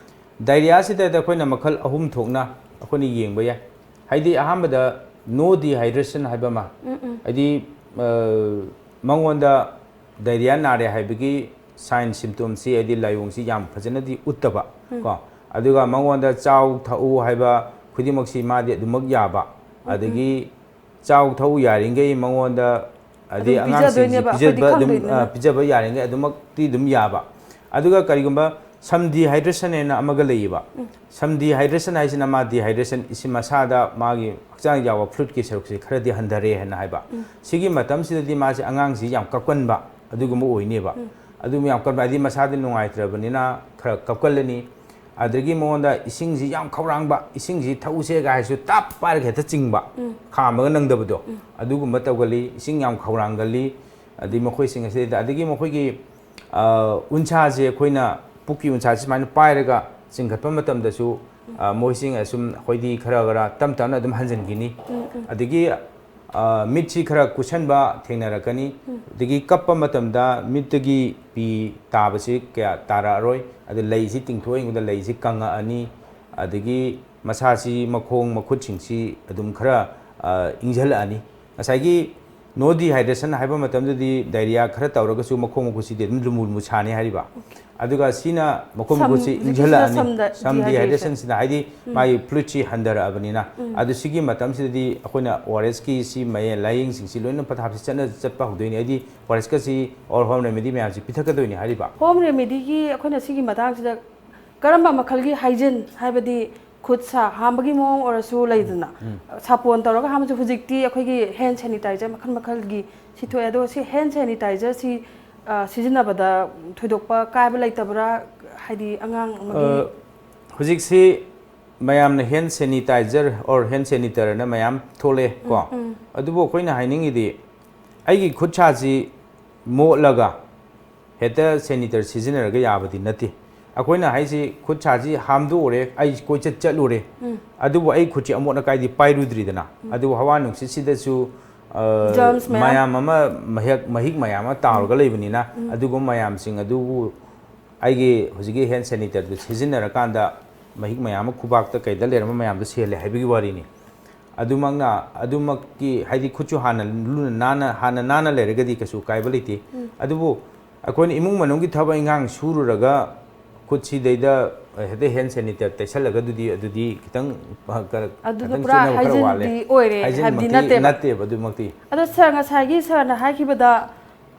ꯗꯥꯏꯔꯤꯌꯥꯁꯤꯗ ꯑꯩꯈꯣꯏꯅ ꯃꯈꯜ ꯑꯍꯨꯝ ꯊꯣꯛꯅ ꯑꯩꯈꯣꯏꯅ ꯌꯦꯡꯕ ꯌꯥꯏ꯫ ꯍꯥꯏꯗꯤ ꯑꯍꯥꯟꯕꯗ no dehydration ꯍꯥꯏꯕ ꯑꯃ, ꯍꯥꯏꯗꯤ ꯃꯉꯣꯟꯗ ꯗꯥꯏꯔꯤꯌꯥ ꯅꯥꯔꯦ ꯍꯥꯏꯕꯒꯤ ꯁꯥꯏꯟ ꯁꯤꯝꯇꯣꯝꯁꯤ, ꯍꯥꯏꯗꯤ ꯂꯥꯏꯑꯣꯡꯁꯤ ꯌꯥꯝ ꯐꯖꯅꯗꯤ ꯎꯠꯇꯕ ꯀꯣ, ꯑꯗꯨꯒ ꯃꯉꯣꯟꯗ ꯆꯥꯎ ꯊꯛꯎ ꯍꯥꯏꯕ ꯈꯨꯗꯤꯡꯃꯛꯁꯤ ꯃꯥꯗꯤ ꯑꯗꯨꯃꯛ ꯌꯥꯕ, ꯑꯗꯒꯤ ꯆꯥꯎ ꯊꯛꯎ ꯌꯥꯔꯤꯈꯩ ꯃꯉꯣꯟꯗ, ꯑꯗꯩ ꯑꯉꯥꯡꯁꯤꯡꯁꯤ ꯄꯤꯖꯕ ꯑꯗꯨꯝ, ꯄꯤꯖꯕ ꯌꯥꯔꯤꯈꯩ ꯑꯗꯨꯃꯛꯇꯤ ꯑꯗꯨꯝ ꯌꯥꯕ꯫ ꯑꯗꯨꯒ ꯀꯔꯤꯒꯨꯝꯕ some dehydration ꯍꯥꯏꯅ ꯑꯃꯒ ꯂꯩꯌꯦꯕ꯫ Some dehydration ꯍꯥꯏꯁꯤꯅ ꯃꯥ dehydration, ꯏꯁꯤꯡ ꯃꯁꯥꯗ ꯃꯥꯒꯤ ꯍꯛꯆꯥꯡ ꯌꯥꯎꯕ fluidꯀꯤ ꯁꯔꯨꯛꯁꯦ ꯈꯔꯗꯤ ꯍꯟꯊꯔꯦ ꯍꯥꯏꯅ ꯍꯥꯏꯕ꯫ ꯁꯤꯒꯤ ꯃꯇꯝꯁꯤꯗꯗꯤ ꯃꯥꯁꯦ ꯑꯉꯥꯡꯁꯤ ꯌꯥꯝ ꯀꯞꯀꯟꯕ ꯑꯗꯨꯒꯨꯝꯕ ꯑꯣꯏꯅꯦꯕ꯫ ꯑꯗꯨꯝ ꯌꯥꯝ ꯀꯞꯄ ꯍꯥꯏꯗꯤ ꯃꯁꯥꯗꯤ ꯅꯨꯡꯉꯥꯏꯇ꯭ꯔꯕꯅꯤꯅ ꯈꯔ ꯀꯞꯀꯜꯂꯅꯤ꯫ ꯑꯗꯒꯤ ꯃꯉꯣꯟꯗ ꯏꯁꯤꯡꯁꯤ ꯌꯥꯝ ꯈꯧꯔꯥꯡꯕ, ꯏꯁꯤꯡꯁꯤ ꯊꯛꯎꯁꯦꯒ ꯍꯥꯏꯔꯁꯨ ꯇꯞ ꯄꯥꯏꯔꯒ ꯍꯦꯛꯇ ꯆꯤꯡꯕ, ꯈꯥꯝꯃꯒ ꯅꯪꯗꯕꯗꯣ, ꯑꯗꯨꯒꯨꯝꯕ ꯇꯧꯒꯜꯂꯤ꯫ ꯏꯁꯤꯡ ꯌꯥꯝ ꯈꯧꯔꯥꯡꯒꯜꯂꯤ꯫ ꯑꯗꯩ ꯃꯈꯣꯏꯁꯤꯡ ꯑꯁꯤꯗ, ꯑꯗꯒꯤ ꯃꯈꯣꯏꯒꯤ ꯎꯟꯁꯥꯁꯦ, ꯑꯩꯈꯣꯏꯅ ꯄꯨꯛꯀꯤ ꯎꯟꯁꯥꯁꯦ ꯁꯨꯃꯥꯏꯅ ꯄꯥꯏꯔꯒ ꯆꯤꯡꯈꯠꯄ ꯃꯇꯝꯗꯁꯨ ꯃꯣꯏꯁꯤꯡ ꯑꯁꯨꯝ ꯑꯩꯈꯣꯏꯗꯤ ꯈꯔ ꯈꯔ ꯇꯞ ꯇꯞꯅ ꯑꯗꯨꯝ ꯍꯟꯖꯤꯟꯈꯤꯅꯤ꯫ ꯑꯗꯒꯤ ꯃꯤꯠꯁꯤ ꯈꯔ ꯀꯨꯠꯁꯟꯕ ꯊꯦꯡꯅꯔꯛꯀꯅꯤ꯫ ꯑꯗꯒꯤ ꯀꯞꯄ ꯃꯇꯝꯗ ꯃꯤꯠꯇꯒꯤ ꯄꯤ ꯇꯥꯕꯁꯤ ꯀꯌꯥ ꯇꯥꯔꯛꯑꯔꯣꯏ꯫ ꯑꯗ ꯂꯩꯁꯤ ꯇꯤꯡꯊꯣꯛ ꯌꯦꯡꯕꯗ ꯂꯩꯁꯤ ꯀꯪꯉꯛꯑꯅꯤ꯫ ꯑꯗꯒꯤ ꯃꯁꯥꯁꯤ, ꯃꯈꯣꯡ ꯃꯈꯨꯠꯁꯤꯡꯁꯤ ꯑꯗꯨꯝ ꯈꯔ ꯏꯪꯁꯤꯜꯂꯛꯑꯅꯤ꯫ ꯉꯁꯥꯏꯒꯤ no dehydration ꯍꯥꯏꯕ ꯃꯇꯝꯗꯗꯤ ꯗꯥꯏꯔꯤꯌꯥ ꯈꯔ ꯇꯧꯔꯒꯁꯨ ꯃꯈꯣꯡ ꯃꯈꯨꯠꯁꯤꯗꯤ ꯑꯗꯨꯝ ꯂꯨꯝꯕꯨ ꯂꯨꯝꯕꯨ ꯁꯥꯅꯤ ꯍꯥꯏꯔꯤꯕ꯫ ꯑꯗꯨꯒ ꯁꯤꯅ ꯃꯈꯣꯡ ꯃꯈꯨꯠꯁꯤ ꯏꯪꯁꯤꯜꯂꯛꯑꯅꯤ꯫ Some dehydration ꯁꯤꯗ ꯍꯥꯏꯗꯤ ꯃꯥꯒꯤ fluidꯁꯤ ꯍꯟꯊꯔꯛꯑꯕꯅꯤꯅ꯫ ꯑꯗꯨ ꯁꯤꯒꯤ ꯃꯇꯝꯁꯤꯗꯗꯤ ꯑꯩꯈꯣꯏꯅ ORSꯀꯤ ꯁꯤ ꯃꯌꯦ-, ꯂꯥꯏꯌꯦꯡꯁꯤꯡꯁꯤ ꯂꯣꯏꯅ ꯄꯊꯥꯞꯁꯤ ꯆꯠꯅ ꯆꯠꯄ ꯍꯧꯗꯣꯏꯅꯤ꯫ ꯍꯥꯏꯗꯤ ORSꯀꯁꯤ or home remedy ꯃꯌꯥꯝꯁꯤ ꯄꯤꯊꯛꯀꯗꯣꯏꯅꯤ ꯍꯥꯏꯔꯤꯕ꯫ Home remedyꯒꯤ ꯑꯩꯈꯣꯏꯅ ꯁꯤꯒꯤ ꯃꯇꯥꯡꯁꯤꯗ ꯀꯔꯝꯕ ꯃꯈꯜꯒꯤ hygiene, ꯍꯥꯏꯕꯗꯤ ꯈꯨꯠ ꯁꯥ ꯍꯥꯝꯕꯒꯤ ꯃꯑꯣꯡ ꯑꯣꯏꯔꯁꯨ ꯂꯩꯗꯅ, ꯁꯥꯄꯣꯟ ꯇꯧꯔꯒ ꯍꯥꯝꯕꯁꯨ ꯍꯧꯖꯤꯛꯇꯤ ꯑꯩꯈꯣꯏꯒꯤ hand sanitizer ꯃꯈꯜ ꯃꯈꯜꯒꯤ ꯁꯤ ꯊꯣꯛꯑꯦ꯫ ꯑꯗꯣ ꯁꯤ hand sanitizerꯁꯤ, ꯑ, ꯁꯤꯖꯤꯟꯅꯕꯗ ꯊꯣꯏꯗꯣꯛꯄ ꯀꯥꯏꯕ ꯂꯩꯇꯕ꯭ꯔꯥ? ꯍꯥꯏꯗꯤ ꯑꯉꯥꯡ ꯑꯃꯒꯤ ꯑ, ꯍꯧꯖꯤꯛꯁꯤ ꯃꯌꯥꯝꯅ hand sanitizer or hand sanitizer ꯍꯥꯏꯅ ꯃꯌꯥꯝ ꯊꯣꯛꯂꯛꯑꯦ ꯀꯣ꯫ ꯑꯗꯨꯕꯨ ꯑꯩꯈꯣꯏꯅ ꯍꯥꯏꯅꯤꯡꯉꯤꯗꯤ, ꯑꯩꯒꯤ ꯈꯨꯠꯁꯥꯁꯤ ꯃꯣꯠꯂꯒ ꯍꯦꯛꯇ sanitizer ꯁꯤꯖꯤꯟꯅꯔꯒ ꯌꯥꯕꯗꯤ ꯅꯠꯇꯦ꯫ ꯑꯩꯈꯣꯏꯅ ꯍꯥꯏꯁꯤ ꯈꯨꯠꯁꯥꯁꯤ ꯍꯥꯝꯗꯣꯛꯎꯔꯦ, ꯑꯩ ꯀꯣꯏꯆꯠ ꯆꯠꯂꯨꯔꯦ, ꯑꯗꯨꯕꯨ ꯑꯩ ꯈꯨꯠꯁꯤ ꯑꯃꯣꯠ ꯑꯀꯥꯏꯗꯤ ꯄꯥꯏꯔꯨꯗ꯭ꯔꯤꯗꯅ꯫ ꯑꯗꯨꯕꯨ ꯍꯋꯥ ꯅꯨꯡꯁꯤꯠꯁꯤꯗꯁꯨ ꯑ, Germs ꯃꯌꯥꯝ꯫ ꯃꯌꯥꯝ ꯑꯃ, ꯃꯍꯤꯛ, ꯃꯍꯤꯛ ꯃꯌꯥꯝ ꯑꯃ ꯇꯥꯎꯔꯒ ꯂꯩꯕꯅꯤꯅ, ꯑꯗꯨꯒꯨꯝꯕ ꯃꯌꯥꯝꯁꯤꯡ ꯑꯗꯨꯕꯨ ꯑꯩꯒꯤ ꯍꯧꯖꯤꯛꯀꯤ hand sanitizer ꯗꯨ ꯁꯤꯖꯤꯟꯅꯔꯀꯥꯟꯗ ꯃꯍꯤꯛ ꯃꯌꯥꯝ ꯑꯃ ꯈꯨꯕꯥꯛꯇ ꯀꯩꯗ ꯂꯩꯔꯝꯕ ꯃꯌꯥꯝꯗꯣ ꯁꯤꯍꯜꯂꯦ ꯍꯥꯏꯕꯒꯤ ꯋꯥꯔꯤꯅꯤ꯫ ꯑꯗꯨꯃꯛꯅ, ꯑꯗꯨꯃꯛꯀꯤ, ꯍꯥꯏꯗꯤ, ꯈꯨꯠꯁꯨ ꯍꯥꯟꯅ ꯂꯨꯅ ꯅꯥꯟꯅ, ꯍꯥꯟꯅ ꯅꯥꯟꯅ ꯂꯩꯔꯒꯗꯤ ꯀꯩꯁꯨ ꯀꯥꯏꯕ ꯂꯩꯇꯦ꯫ ꯑꯗꯨꯕꯨ ꯑꯩꯈꯣꯏꯅ ꯏꯃꯨꯡ ꯃꯅꯨꯡꯒꯤ ꯊꯕꯛ ꯏꯟꯈꯥꯡ ꯁꯨꯔꯨꯔꯒ ꯈꯨꯠꯁꯤꯗꯩꯗ ꯍꯦꯛꯇ hand sanitizer ꯇꯩꯁꯜꯂꯒ ꯑꯗꯨꯗꯤ, ꯑꯗꯨꯗꯤ ꯈꯤꯇꯪ, ꯑ, ꯀ-, ꯑꯗꯨꯗ ꯈꯤꯇꯪ ꯄꯨꯔꯥ ꯆꯦꯛꯁꯤꯟꯅꯕ ꯈꯔ ꯋꯥꯠꯂꯦ꯫ ꯍꯥꯏꯖꯤꯟꯗꯤ ꯑꯣꯏꯔꯦ ꯍꯥꯏꯕꯗꯤ ꯍꯥꯏꯖꯤꯟꯃꯛꯇꯤ ꯅꯠꯇꯦꯕ꯫ ꯅꯠꯇꯦꯕ ꯑꯗꯨꯃꯛꯇꯤ꯫ ꯑꯗꯣ sir, ꯉꯁꯥꯏꯒꯤ sir ꯅ ꯍꯥꯏꯈꯤꯕꯗ,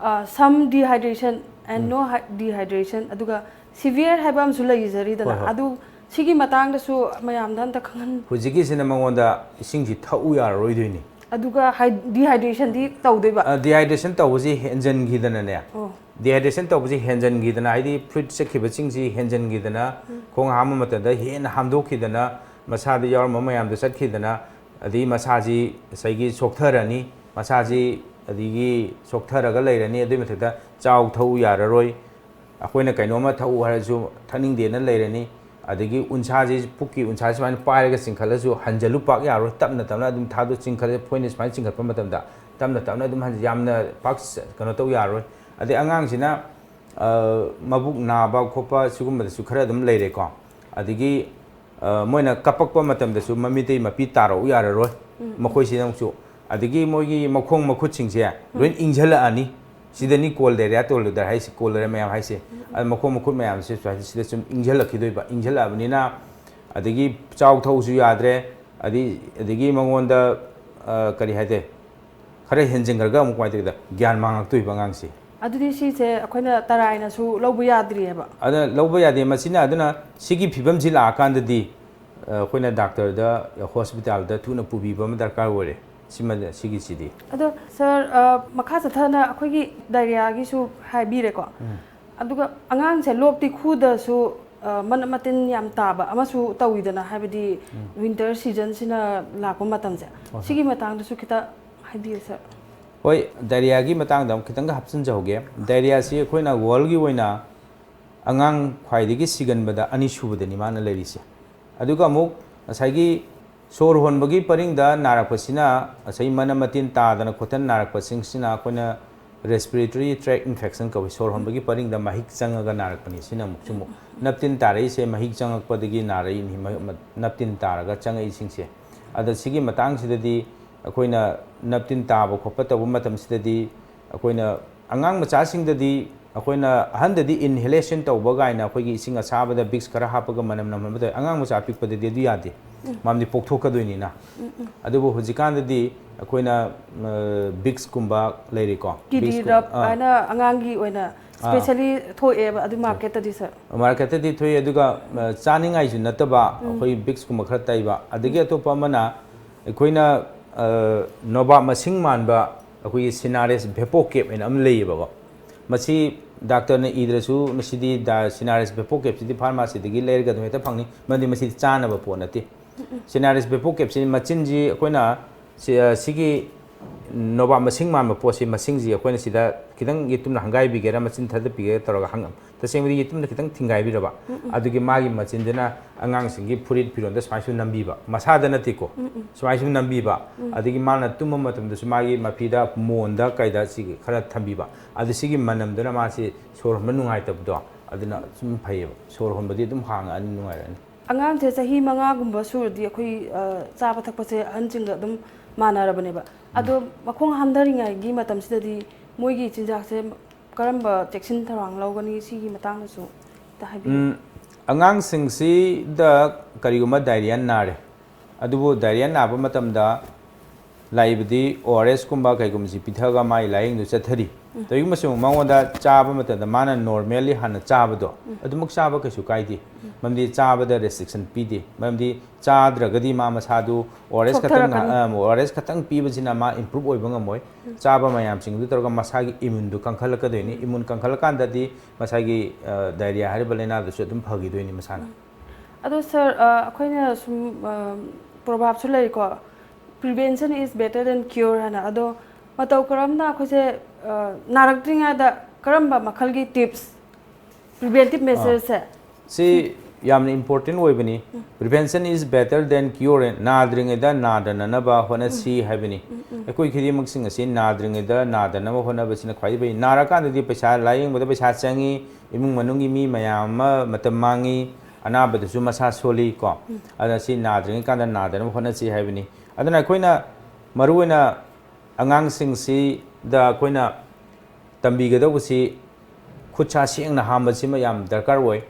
ꯑ, some dehydration and no hy-, dehydration, ꯑꯗꯨꯒ severe ꯍꯥꯏꯕ ꯑꯃꯁꯨ ꯂꯩꯖꯔꯤꯗꯅ, ꯍꯣꯏ, ꯍꯣꯏ꯫ ꯑꯗꯨ ꯁꯤꯒꯤ ꯃꯇꯥꯡꯗꯁꯨ ꯃꯌꯥꯝꯗ ꯑꯝꯇ ꯈꯪꯍꯟ- ꯍꯧꯖꯤꯛꯀꯤꯁꯤꯅ ꯃꯉꯣꯟꯗ ꯏꯁꯤꯡꯁꯤ ꯊꯛꯎ ꯌꯥꯔꯔꯣꯏꯗꯣꯏꯅꯤ꯫ ꯑꯗꯨꯒ ꯍꯥꯏ-, dehydration ꯗꯤ ꯇꯧꯗꯣꯏꯕ? ꯑ, dehydration ꯇꯧꯕꯁꯤ ꯍꯦꯟꯖꯟꯈꯤꯗꯅꯅꯦ꯫ ꯑꯣ꯫ Dehydration ꯇꯧꯕꯁꯤ ꯍꯦꯟꯖꯟꯈꯤꯗꯅ, ꯍꯥꯏꯗꯤ fluid ꯆꯠꯈꯤꯕꯁꯤꯡꯁꯤ ꯍꯦꯟꯖꯟꯈꯤꯗꯅ, ꯎꯝ꯫ ꯈꯣꯡ ꯍꯥꯝꯕ ꯃꯇꯝꯗ ꯍꯦꯟꯅ ꯍꯥꯝꯗꯣꯛꯈꯤꯗꯅ, ꯃꯁꯥꯗ ꯌꯥꯎꯔꯝꯕ ꯃꯌꯥꯝꯗꯣ ꯆꯠꯈꯤꯗꯅ, ꯑꯗꯩ ꯃꯁꯥꯁꯤ ꯉꯁꯥꯏꯒꯤ ꯁꯣꯛꯊꯔꯅꯤ, ꯃꯁꯥꯁꯤ ꯑꯗꯒꯤ ꯁꯣꯛꯊꯔꯒ ꯂꯩꯔꯅꯤ꯫ ꯑꯗꯨꯏ ꯃꯊꯛꯇ ꯆꯥꯎ ꯊꯛꯎ ꯌꯥꯔꯔꯣꯏ, ꯑꯩꯈꯣꯏꯅ ꯀꯩꯅꯣꯝꯃ ꯊꯛꯎ ꯍꯥꯏꯔꯁꯨ ꯊꯛꯅꯤꯡꯗꯦꯅ ꯂꯩꯔꯅꯤ꯫ ꯑꯗꯒꯤ ꯎꯟꯁꯥꯁꯤ, ꯄꯨꯛꯀꯤ ꯎꯟꯁꯥꯁꯤ ꯁꯨꯃꯥꯏꯅ ꯄꯥꯏꯔꯒ ꯆꯤꯡꯈꯠꯂꯁꯨ ꯍꯟꯖꯜꯂꯨ ꯄꯥꯛ ꯌꯥꯔꯣꯏ, ꯇꯞꯅ ꯇꯞꯅ ꯑꯗꯨꯝ ꯊꯥꯗꯣꯛ, ꯆꯤꯡꯈꯠꯂ, ꯑꯩꯈꯣꯏꯅ ꯁꯨꯃꯥꯏꯅ ꯆꯤꯡꯈꯠꯄ ꯃꯇꯝꯗ ꯇꯞꯅ ꯇꯞꯅ ꯑꯗꯨꯝ ꯍꯟ-, ꯌꯥꯝꯅ ꯄꯥꯛ ꯆ-, ꯀꯩꯅꯣ ꯇꯧ ꯌꯥꯔꯣꯏ꯫ ꯑꯗꯩ ꯑꯉꯥꯡꯁꯤꯅ, ꯑ, ꯃꯕꯨꯛ ꯅꯥꯕ ꯈꯣꯠꯄ ꯁꯤꯒꯨꯝꯕꯗꯁꯨ ꯈꯔ ꯑꯗꯨꯝ ꯂꯩꯔꯦꯀꯣ꯫ ꯑꯗꯒꯤ, ꯑ, ꯃꯣꯏꯅ ꯀꯞꯄꯛꯄ ꯃꯇꯝꯗꯁꯨ ꯃꯃꯤꯠꯇꯩ ꯃꯄꯤ ꯇꯥꯔꯛꯎ ꯌꯥꯔꯔꯣꯏ, ꯎꯝ, ꯎꯝ꯫ ꯃꯈꯣꯏꯁꯤꯅ ꯑꯃꯨꯛꯁꯨ꯫ ꯑꯗꯒꯤ ꯃꯣꯏꯒꯤ ꯃꯈꯣꯡ ꯃꯈꯨꯠꯁꯤꯡꯁꯦ ꯂꯣꯏ ꯎꯝ꯫ ꯏꯪꯁꯤꯜꯂꯛꯑꯅꯤ꯫ ꯁꯤꯗꯅꯤ cholera, cholera ꯍꯥꯏꯁꯦ, cholera ꯃꯌꯥꯝ ꯍꯥꯏꯁꯦ꯫ ꯎꯝ, ꯎꯝ꯫ ꯑꯗ ꯃꯈꯣꯡ ꯃꯈꯨꯠ ꯃꯌꯥꯝꯁꯦ ꯁꯨꯃꯥꯏꯅ ꯁꯤꯗ ꯁꯨꯝ ꯏꯪꯁꯤꯜꯂꯛꯈꯤꯗꯣꯏꯕ꯫ ꯏꯪꯁꯤꯜꯂꯛꯑꯕꯅꯤꯅ ꯑꯗꯒꯤ ꯆꯥꯎ ꯊꯛꯎꯁꯨ ꯌꯥꯗ꯭ꯔꯦ꯫ ꯑꯗꯒꯤ, ꯑꯗꯒꯤ ꯃꯉꯣꯟꯗ, ꯑ, ꯀꯔꯤ ꯍꯥꯏꯗꯣꯏ? ꯈꯔ ꯍꯦꯟꯖꯤꯟꯈ꯭ꯔꯒ ꯑꯃꯨꯛ ꯀꯃꯥꯏꯅ ꯇꯧꯒꯦꯗ? ꯒ꯭ꯌꯥꯟ ꯃꯥꯡꯉꯛꯇꯣꯏꯕ ꯑꯉꯥꯡꯁꯦ꯫ ꯑꯗꯨꯗꯤ ꯁꯤꯁꯦ ꯑꯩꯈꯣꯏꯅ ꯇꯔꯥꯏꯅꯁꯨ ꯂꯧꯕ ꯌꯥꯗ꯭ꯔꯤꯑꯕ? ꯑꯗ ꯂꯧꯕ ꯌꯥꯗꯦ꯫ ꯃꯁꯤꯅ, ꯑꯗꯨꯅ ꯁꯤꯒꯤ ꯐꯤꯕꯝꯁꯤ ꯂꯥꯛꯑꯀꯥꯟꯗꯗꯤ, ꯑ, ꯑꯩꯈꯣꯏꯅ doctor ꯗ, hospital ꯗ ꯊꯨꯅ ꯄꯨꯕꯤꯕ ꯑꯃ ꯗꯔꯀꯥꯔ ꯑꯣꯏꯔꯦ꯫ ꯁꯤꯃ, ꯁꯤꯒꯤꯁꯤꯗꯤ꯫ ꯑꯗꯣ sir, ꯑ, ꯃꯈꯥ ꯆꯠꯊꯅ ꯑꯩꯈꯣꯏꯒꯤ diarrhea ꯒꯤꯁꯨ ꯍꯥꯏꯕꯤꯔꯦꯀꯣ꯫ ꯎꯝ꯫ ꯑꯗꯨꯒ ꯑꯉꯥꯡꯁꯦ ꯂꯣꯛꯇꯤ ꯈꯨꯗꯁꯨ, ꯑ, ꯃꯅꯞ ꯃꯇꯤꯟ ꯌꯥꯝ ꯇꯥꯕ ꯑꯃꯁꯨ ꯇꯧꯋꯤꯗꯅ, ꯍꯥꯏꯕꯗꯤ ꯎꯝ꯫ Winter season ꯁꯤꯅ ꯂꯥꯛꯄ ꯃꯇꯝꯁꯦ꯫ ꯍꯣꯏ, ꯍꯣꯏ꯫ ꯁꯤꯒꯤ ꯃꯇꯥꯡꯗꯁꯨ ꯈꯤꯇ ꯍꯥꯏꯕꯤꯌꯨ sir꯫ ꯍꯣꯏ, diarrhea ꯒꯤ ꯃꯇꯥꯡꯗ ꯑꯃꯨꯛ ꯈꯤꯇꯪꯒ ꯍꯥꯞꯆꯤꯟꯖꯍꯧꯒꯦ꯫ Diarrhea ꯁꯤ ꯑꯩꯈꯣꯏꯅ world ꯒꯤ ꯑꯣꯏꯅ ꯑꯉꯥꯡ ꯈ꯭ꯋꯥꯏꯗꯒꯤ ꯁꯤꯒꯟꯕꯗ ꯑꯅꯤꯁꯨꯕꯗꯅꯤ ꯃꯥꯅ ꯂꯩꯔꯤꯁꯦ꯫ ꯑꯗꯨꯒ ꯑꯃꯨꯛ ꯉꯁꯥꯏꯒꯤ ꯁꯣꯔ ꯍꯣꯟꯕꯒꯤ ꯄꯔꯤꯡꯗ ꯅꯥꯔꯛꯄꯁꯤꯅ, ꯉꯁꯥꯏ ꯃꯅꯝ ꯃꯇꯤꯟ ꯇꯥꯗꯅ ꯈꯣꯠꯇꯅ ꯅꯥꯔꯛꯄꯁꯤꯡꯁꯤꯅ ꯑꯩꯈꯣꯏꯅ respiratory tract infection ꯀꯧꯏ꯫ ꯁꯣꯔ ꯍꯣꯟꯕꯒꯤ ꯄꯔꯤꯡꯗ ꯃꯍꯤꯛ ꯆꯪꯉꯒ ꯅꯥꯔꯛꯄꯅꯤ꯫ ꯁꯤꯅ ꯑꯃꯨꯛꯁꯨ ꯑꯃꯨꯛ ꯅꯞꯇꯤꯟ ꯇꯥꯔꯛꯏꯁꯦ ꯃꯍꯤꯛ ꯆꯪꯉꯛꯄꯗꯒꯤ ꯅꯥꯔꯛꯏꯅꯤ꯫ ꯃ-, ꯃ-, ꯅꯞꯇꯤꯟ ꯇꯥꯔꯒ ꯆꯪꯉꯛꯏꯁꯤꯡꯁꯦ꯫ ꯑꯗ ꯁꯤꯒꯤ ꯃꯇꯥꯡꯁꯤꯗꯗꯤ ꯑꯩꯈꯣꯏꯅ ꯅꯞꯇꯤꯟ ꯇꯥꯕ ꯈꯣꯠꯄ ꯇꯧꯕ ꯃꯇꯝꯁꯤꯗꯗꯤ ꯑꯩꯈꯣꯏꯅ ꯑꯉꯥꯡ ꯃꯆꯥꯁꯤꯡꯗꯗꯤ, ꯑꯩꯈꯣꯏꯅ ꯑꯍꯟꯗꯗꯤ inhalation ꯇꯧꯕ ꯀꯥꯏꯅ ꯑꯩꯈꯣꯏꯒꯤ ꯏꯁꯤꯡ ꯑꯁꯥꯕꯗ Vicks ꯈꯔ ꯍꯥꯞꯄꯒ ꯃꯅꯝ ꯅꯝꯍꯟꯕ ꯇꯧꯋꯤ꯫ ꯑꯉꯥꯡ ꯃꯆꯥ ꯑꯄꯤꯛꯄꯗꯗꯤ ꯑꯗꯨ ꯌꯥꯗꯦ, ꯃꯔꯝꯗꯤ ꯄꯣꯛꯊꯣꯛꯀꯗꯣꯏꯅꯤꯅ꯫ ꯑꯗꯨꯕꯨ ꯍꯧꯖꯤꯛꯀꯥꯟꯗꯗꯤ ꯑꯩꯈꯣꯏꯅ, ꯑ, Vicks ꯀꯨꯝꯕ ꯂꯩꯔꯤꯀꯣ, ꯀꯤꯗꯤ Vicks ꯀꯨꯝ-, ꯔꯕ ꯑꯥ, ꯍꯥꯏꯅ ꯑꯉꯥꯡꯒꯤ ꯑꯣꯏꯅ ꯑꯥ꯫ Specially ꯊꯣꯛꯑꯦꯕ ꯑꯗꯨ ꯃꯥꯔꯀꯦꯠꯇꯗꯤ, ꯁꯥꯔ꯫ ꯃꯥꯔꯀꯦꯠꯇꯗꯤ ꯊꯣꯛꯑꯦ, ꯑꯗꯨꯒ, ꯑ, ꯆꯥꯅꯤꯡꯉꯥꯏꯁꯨ ꯅꯠꯇꯕ ꯑꯩꯈꯣꯏ Vicks ꯀꯨꯝꯕ ꯈꯔ ꯇꯩꯕ꯫ ꯑꯗꯒꯤ ꯑꯇꯣꯞꯄ ꯑꯃꯅ ꯑꯩꯈꯣꯏꯅ, ꯑ, ꯅꯣꯕꯥꯞ ꯃꯁꯤꯡ ꯃꯥꯟꯕ ꯑꯩꯈꯣꯏꯒꯤ Sinarest Vapocap ꯍꯥꯏꯅ ꯑꯃ ꯂꯩꯌꯦꯕꯀꯣ꯫ ꯃꯁꯤ ꯗꯥꯛꯇꯔꯅ ꯏꯗ꯭ꯔꯁꯨ ꯃꯁꯤꯗꯤ ꯗꯥ-, Sinarest Vapocap ꯁꯤꯗꯤ ꯐꯥꯔꯃꯥꯁꯤꯗꯒꯤ ꯂꯩꯔꯒ ꯑꯗꯨꯝ ꯍꯦꯛꯇ ꯐꯪꯅꯤ, ꯃꯔꯝꯗꯤ ꯃꯁꯤꯗꯤ ꯆꯥꯅꯕ ꯄꯣꯠ ꯅꯠꯇꯦ꯫ Sinarest Vapocap ꯁꯤ ꯃꯆꯤꯟꯁꯤ ꯑꯩꯈꯣꯏꯅ ꯁꯤ-, ꯑ, ꯁꯤꯒꯤ ꯅꯣꯕꯥꯞ ꯃꯁꯤꯡ ꯃꯥꯟꯕ ꯄꯣꯠꯁꯤ, ꯃꯁꯤꯡꯁꯤ ꯑꯩꯈꯣꯏꯅ ꯁꯤꯗ ꯈꯤꯇꯪ ꯌꯦꯇꯨꯝꯅ ꯍꯪꯒꯥꯏꯕꯤꯒꯦꯔꯥ, ꯃꯆꯤꯟ ꯊꯥꯗꯠꯄꯤꯒꯦꯔꯥ ꯇꯧꯔꯒ ꯍꯪ-, ꯇꯁꯦꯡꯕꯗꯤ ꯌꯦꯇꯨꯝꯅ ꯈꯤꯇꯪ ꯊꯤꯡꯒꯥꯏꯕꯤꯔꯕ, ꯑꯗꯨꯒꯤ ꯃꯥꯒꯤ ꯃꯆꯤꯟꯗꯨꯅ ꯑꯉꯥꯡꯁꯤꯡꯒꯤ ꯐꯨꯔꯤꯠ ꯐꯤꯔꯣꯟꯗ ꯁꯨꯃꯥꯏꯅ ꯁꯨꯝ ꯅꯝꯕꯤꯕ, ꯃꯁꯥꯗ ꯅꯠꯇꯦꯀꯣ, ꯁꯨꯃꯥꯏꯅ ꯁꯨꯝ ꯅꯝꯕꯤꯕ, ꯑꯗꯒꯤ ꯃꯥꯅ ꯇꯨꯝꯕ ꯃꯇꯝꯗꯁꯨ ꯃꯥꯒꯤ ꯃꯐꯤꯗ, ꯃꯣꯟꯗ, ꯀꯩꯗ ꯁꯤꯒꯤ ꯈꯔ ꯊꯝꯕꯤꯕ, ꯑꯗꯨ ꯁꯤꯒꯤ ꯃꯅꯝꯗꯨꯅ ꯃꯥꯁꯤ ꯁꯣꯔ ꯍꯣꯟꯕ ꯅꯨꯡꯉꯥꯏꯇꯕꯗꯣ ꯑꯗꯨꯅ ꯁꯨꯝ ꯐꯩꯌꯦꯕ, ꯁꯣꯔ ꯍꯣꯟꯕꯗꯤ ꯑꯗꯨꯝ ꯍꯥꯡꯉꯛꯑꯅꯤ, ꯅꯨꯡꯉꯥꯏꯔꯛꯑꯅꯤ꯫ ꯑꯉꯥꯡꯁꯦ ꯆꯍꯤ ꯃꯉꯥꯒꯨꯝꯕ ꯁꯨꯔꯗꯤ ꯑꯩꯈꯣꯏ, ꯑ, ꯆꯥꯕ ꯊꯛꯄꯁꯦ ꯑꯍꯟꯁꯤꯡꯒ ꯑꯗꯨꯝ ꯃꯥꯟꯅꯔꯕꯅꯦꯕ꯫ ꯑꯗꯣ ꯃꯈꯣꯡ ꯍꯥꯝꯊꯔꯤꯉꯩꯒꯤ ꯃꯇꯝꯁꯤꯗꯗꯤ ꯃꯣꯏꯒꯤ ꯆꯤꯟꯖꯥꯛꯁꯦ ꯀꯔꯝꯕ ꯆꯦꯛꯁꯤꯟ ꯊꯧꯔꯥꯡ ꯂꯧꯒꯅꯤ? ꯁꯤꯒꯤ ꯃꯇꯥꯡꯗꯁꯨ ꯈꯤꯇ ꯍꯥꯏꯕꯤꯌꯨ꯫ ꯎꯝ, ꯑꯉꯥꯡꯁꯤꯡꯁꯤꯗ ꯀꯔꯤꯒꯨꯝꯕ diarrhea ꯅꯥꯔꯦ, ꯑꯗꯨꯕꯨ diarrhea ꯅꯥꯕ ꯃꯇꯝꯗ ꯂꯥꯛꯏꯕꯗꯤ O R S ꯀꯨꯝꯕ ꯀꯩꯒꯨꯝꯕꯁꯤ ꯄꯤꯊꯛꯑꯒ ꯃꯥꯒꯤ ꯂꯥꯏꯌꯦꯡꯗꯨ ꯆꯠꯊꯔꯤ꯫ ꯀꯔꯤꯒꯨꯝꯕ ꯁꯨꯝ ꯃꯉꯣꯟꯗ ꯆꯥꯕ ꯃꯇꯝꯗ ꯃꯥꯅ normally ꯍꯥꯟꯅ ꯆꯥꯕꯗꯣ ꯑꯗꯨꯃꯛ ꯆꯥꯕ ꯀꯩꯁꯨ ꯀꯥꯏꯗꯦ, ꯃꯔꯝꯗꯤ ꯆꯥꯕꯗ restriction ꯄꯤꯗꯦ, ꯃꯔꯝꯗꯤ ꯆꯥꯗ꯭ꯔꯒꯗꯤ ꯃꯥ ꯃꯁꯥꯗꯨ O R S ꯈꯛꯇꯪ, ꯁꯣꯛꯊꯔꯛꯀꯅꯤ꯫ ꯑ, O R S ꯈꯛꯇꯪ ꯄꯤꯕꯁꯤꯅ ꯃꯥ improve ꯑꯣꯏꯕ ꯉꯝꯃꯣꯏ꯫ ꯆꯥꯕ ꯃꯌꯥꯝꯁꯤꯡꯗꯨ ꯇꯧꯔꯒ ꯃꯁꯥꯒꯤ immuneꯗꯨ ꯀꯟꯈꯠꯂꯛꯀꯗꯣꯏꯅꯤ꯫ Immune ꯀꯟꯈꯠꯂꯀꯥꯟꯗꯗꯤ ꯃꯁꯥꯒꯤ, ꯑ, diarrhea ꯍꯥꯏꯔꯤꯕ ꯂꯥꯏꯅꯥꯗꯨꯁꯨ ꯑꯗꯨꯝ ꯐꯈꯤꯗꯣꯏꯅꯤ ꯃꯁꯥꯅ꯫ ꯑꯗꯣ ꯁꯥꯔ, ꯑ, ꯑꯩꯈꯣꯏꯅ ꯁꯨꯝ, ꯑ, proverbꯁꯨ ꯂꯩꯀꯣ, "Prevention is better than cure" ꯍꯥꯏꯅ꯫ ꯑꯗꯣ ꯃꯇꯧ ꯀꯔꯝꯅ ꯑꯩꯈꯣꯏꯁꯦ, ꯑ, ꯅꯥꯔꯛꯇ꯭ꯔꯤꯉꯩꯗ ꯀꯔꯝꯕ ꯃꯈꯜꯒꯤ tips, preventive measuresꯁꯦ? ꯁꯤ ꯌꯥꯝꯅ important ꯑꯣꯏꯕꯅꯤ꯫ Prevention is better than cure. ꯅꯥꯗ꯭ꯔꯤꯉꯩꯗ ꯅꯥꯗꯅꯅꯕ ꯍꯣꯠꯅꯁꯤ ꯍꯥꯏꯕꯅꯤ꯫ ꯑꯩꯈꯣꯏ ꯈꯨꯗꯤꯡꯃꯛꯁꯤꯡ ꯑꯁꯤ ꯅꯥꯗ꯭ꯔꯤꯉꯩꯗ ꯅꯥꯗꯅꯕ ꯍꯣꯠꯅꯕꯁꯤꯅ ꯈ꯭ꯋꯥꯏꯗꯒꯤ ꯐꯩ꯫ ꯅꯥꯔꯀꯥꯟꯗꯗꯤ ꯄꯩꯁꯥ, ꯂꯥꯏꯌꯦꯡꯕꯗ ꯄꯩꯁꯥ ꯆꯪꯉꯤ, ꯏꯃꯨꯡ ꯃꯅꯨꯡꯒꯤ ꯃꯤ ꯃꯌꯥꯝ ꯑꯃ ꯃꯇꯝ ꯃꯥꯡꯉꯤ, ꯑꯅꯥꯕꯗꯁꯨ ꯃꯁꯥ ꯁꯣꯜꯂꯤ ꯀꯣ꯫ ꯑꯗꯨꯅ ꯁꯤ ꯅꯥꯗ꯭ꯔꯤꯉꯩ ꯀꯥꯟꯗ ꯅꯥꯗꯅꯕ ꯍꯣꯠꯅꯁꯤ ꯍꯥꯏꯕꯅꯤ꯫ ꯑꯗꯨꯅ ꯑꯩꯈꯣꯏꯅ ꯃꯔꯨꯑꯣꯏꯅ ꯑꯉꯥꯡꯁꯤꯡꯁꯤꯗ ꯑꯩꯈꯣꯏꯅ ꯇꯝꯕꯤꯒꯗꯧꯕꯁꯤ ꯈꯨꯠ ꯁꯥ ꯁꯦꯡꯅ ꯍꯥꯝꯕꯁꯤꯃ ꯌꯥꯝ ꯗꯔꯀꯥꯔ ꯑꯣꯏ꯫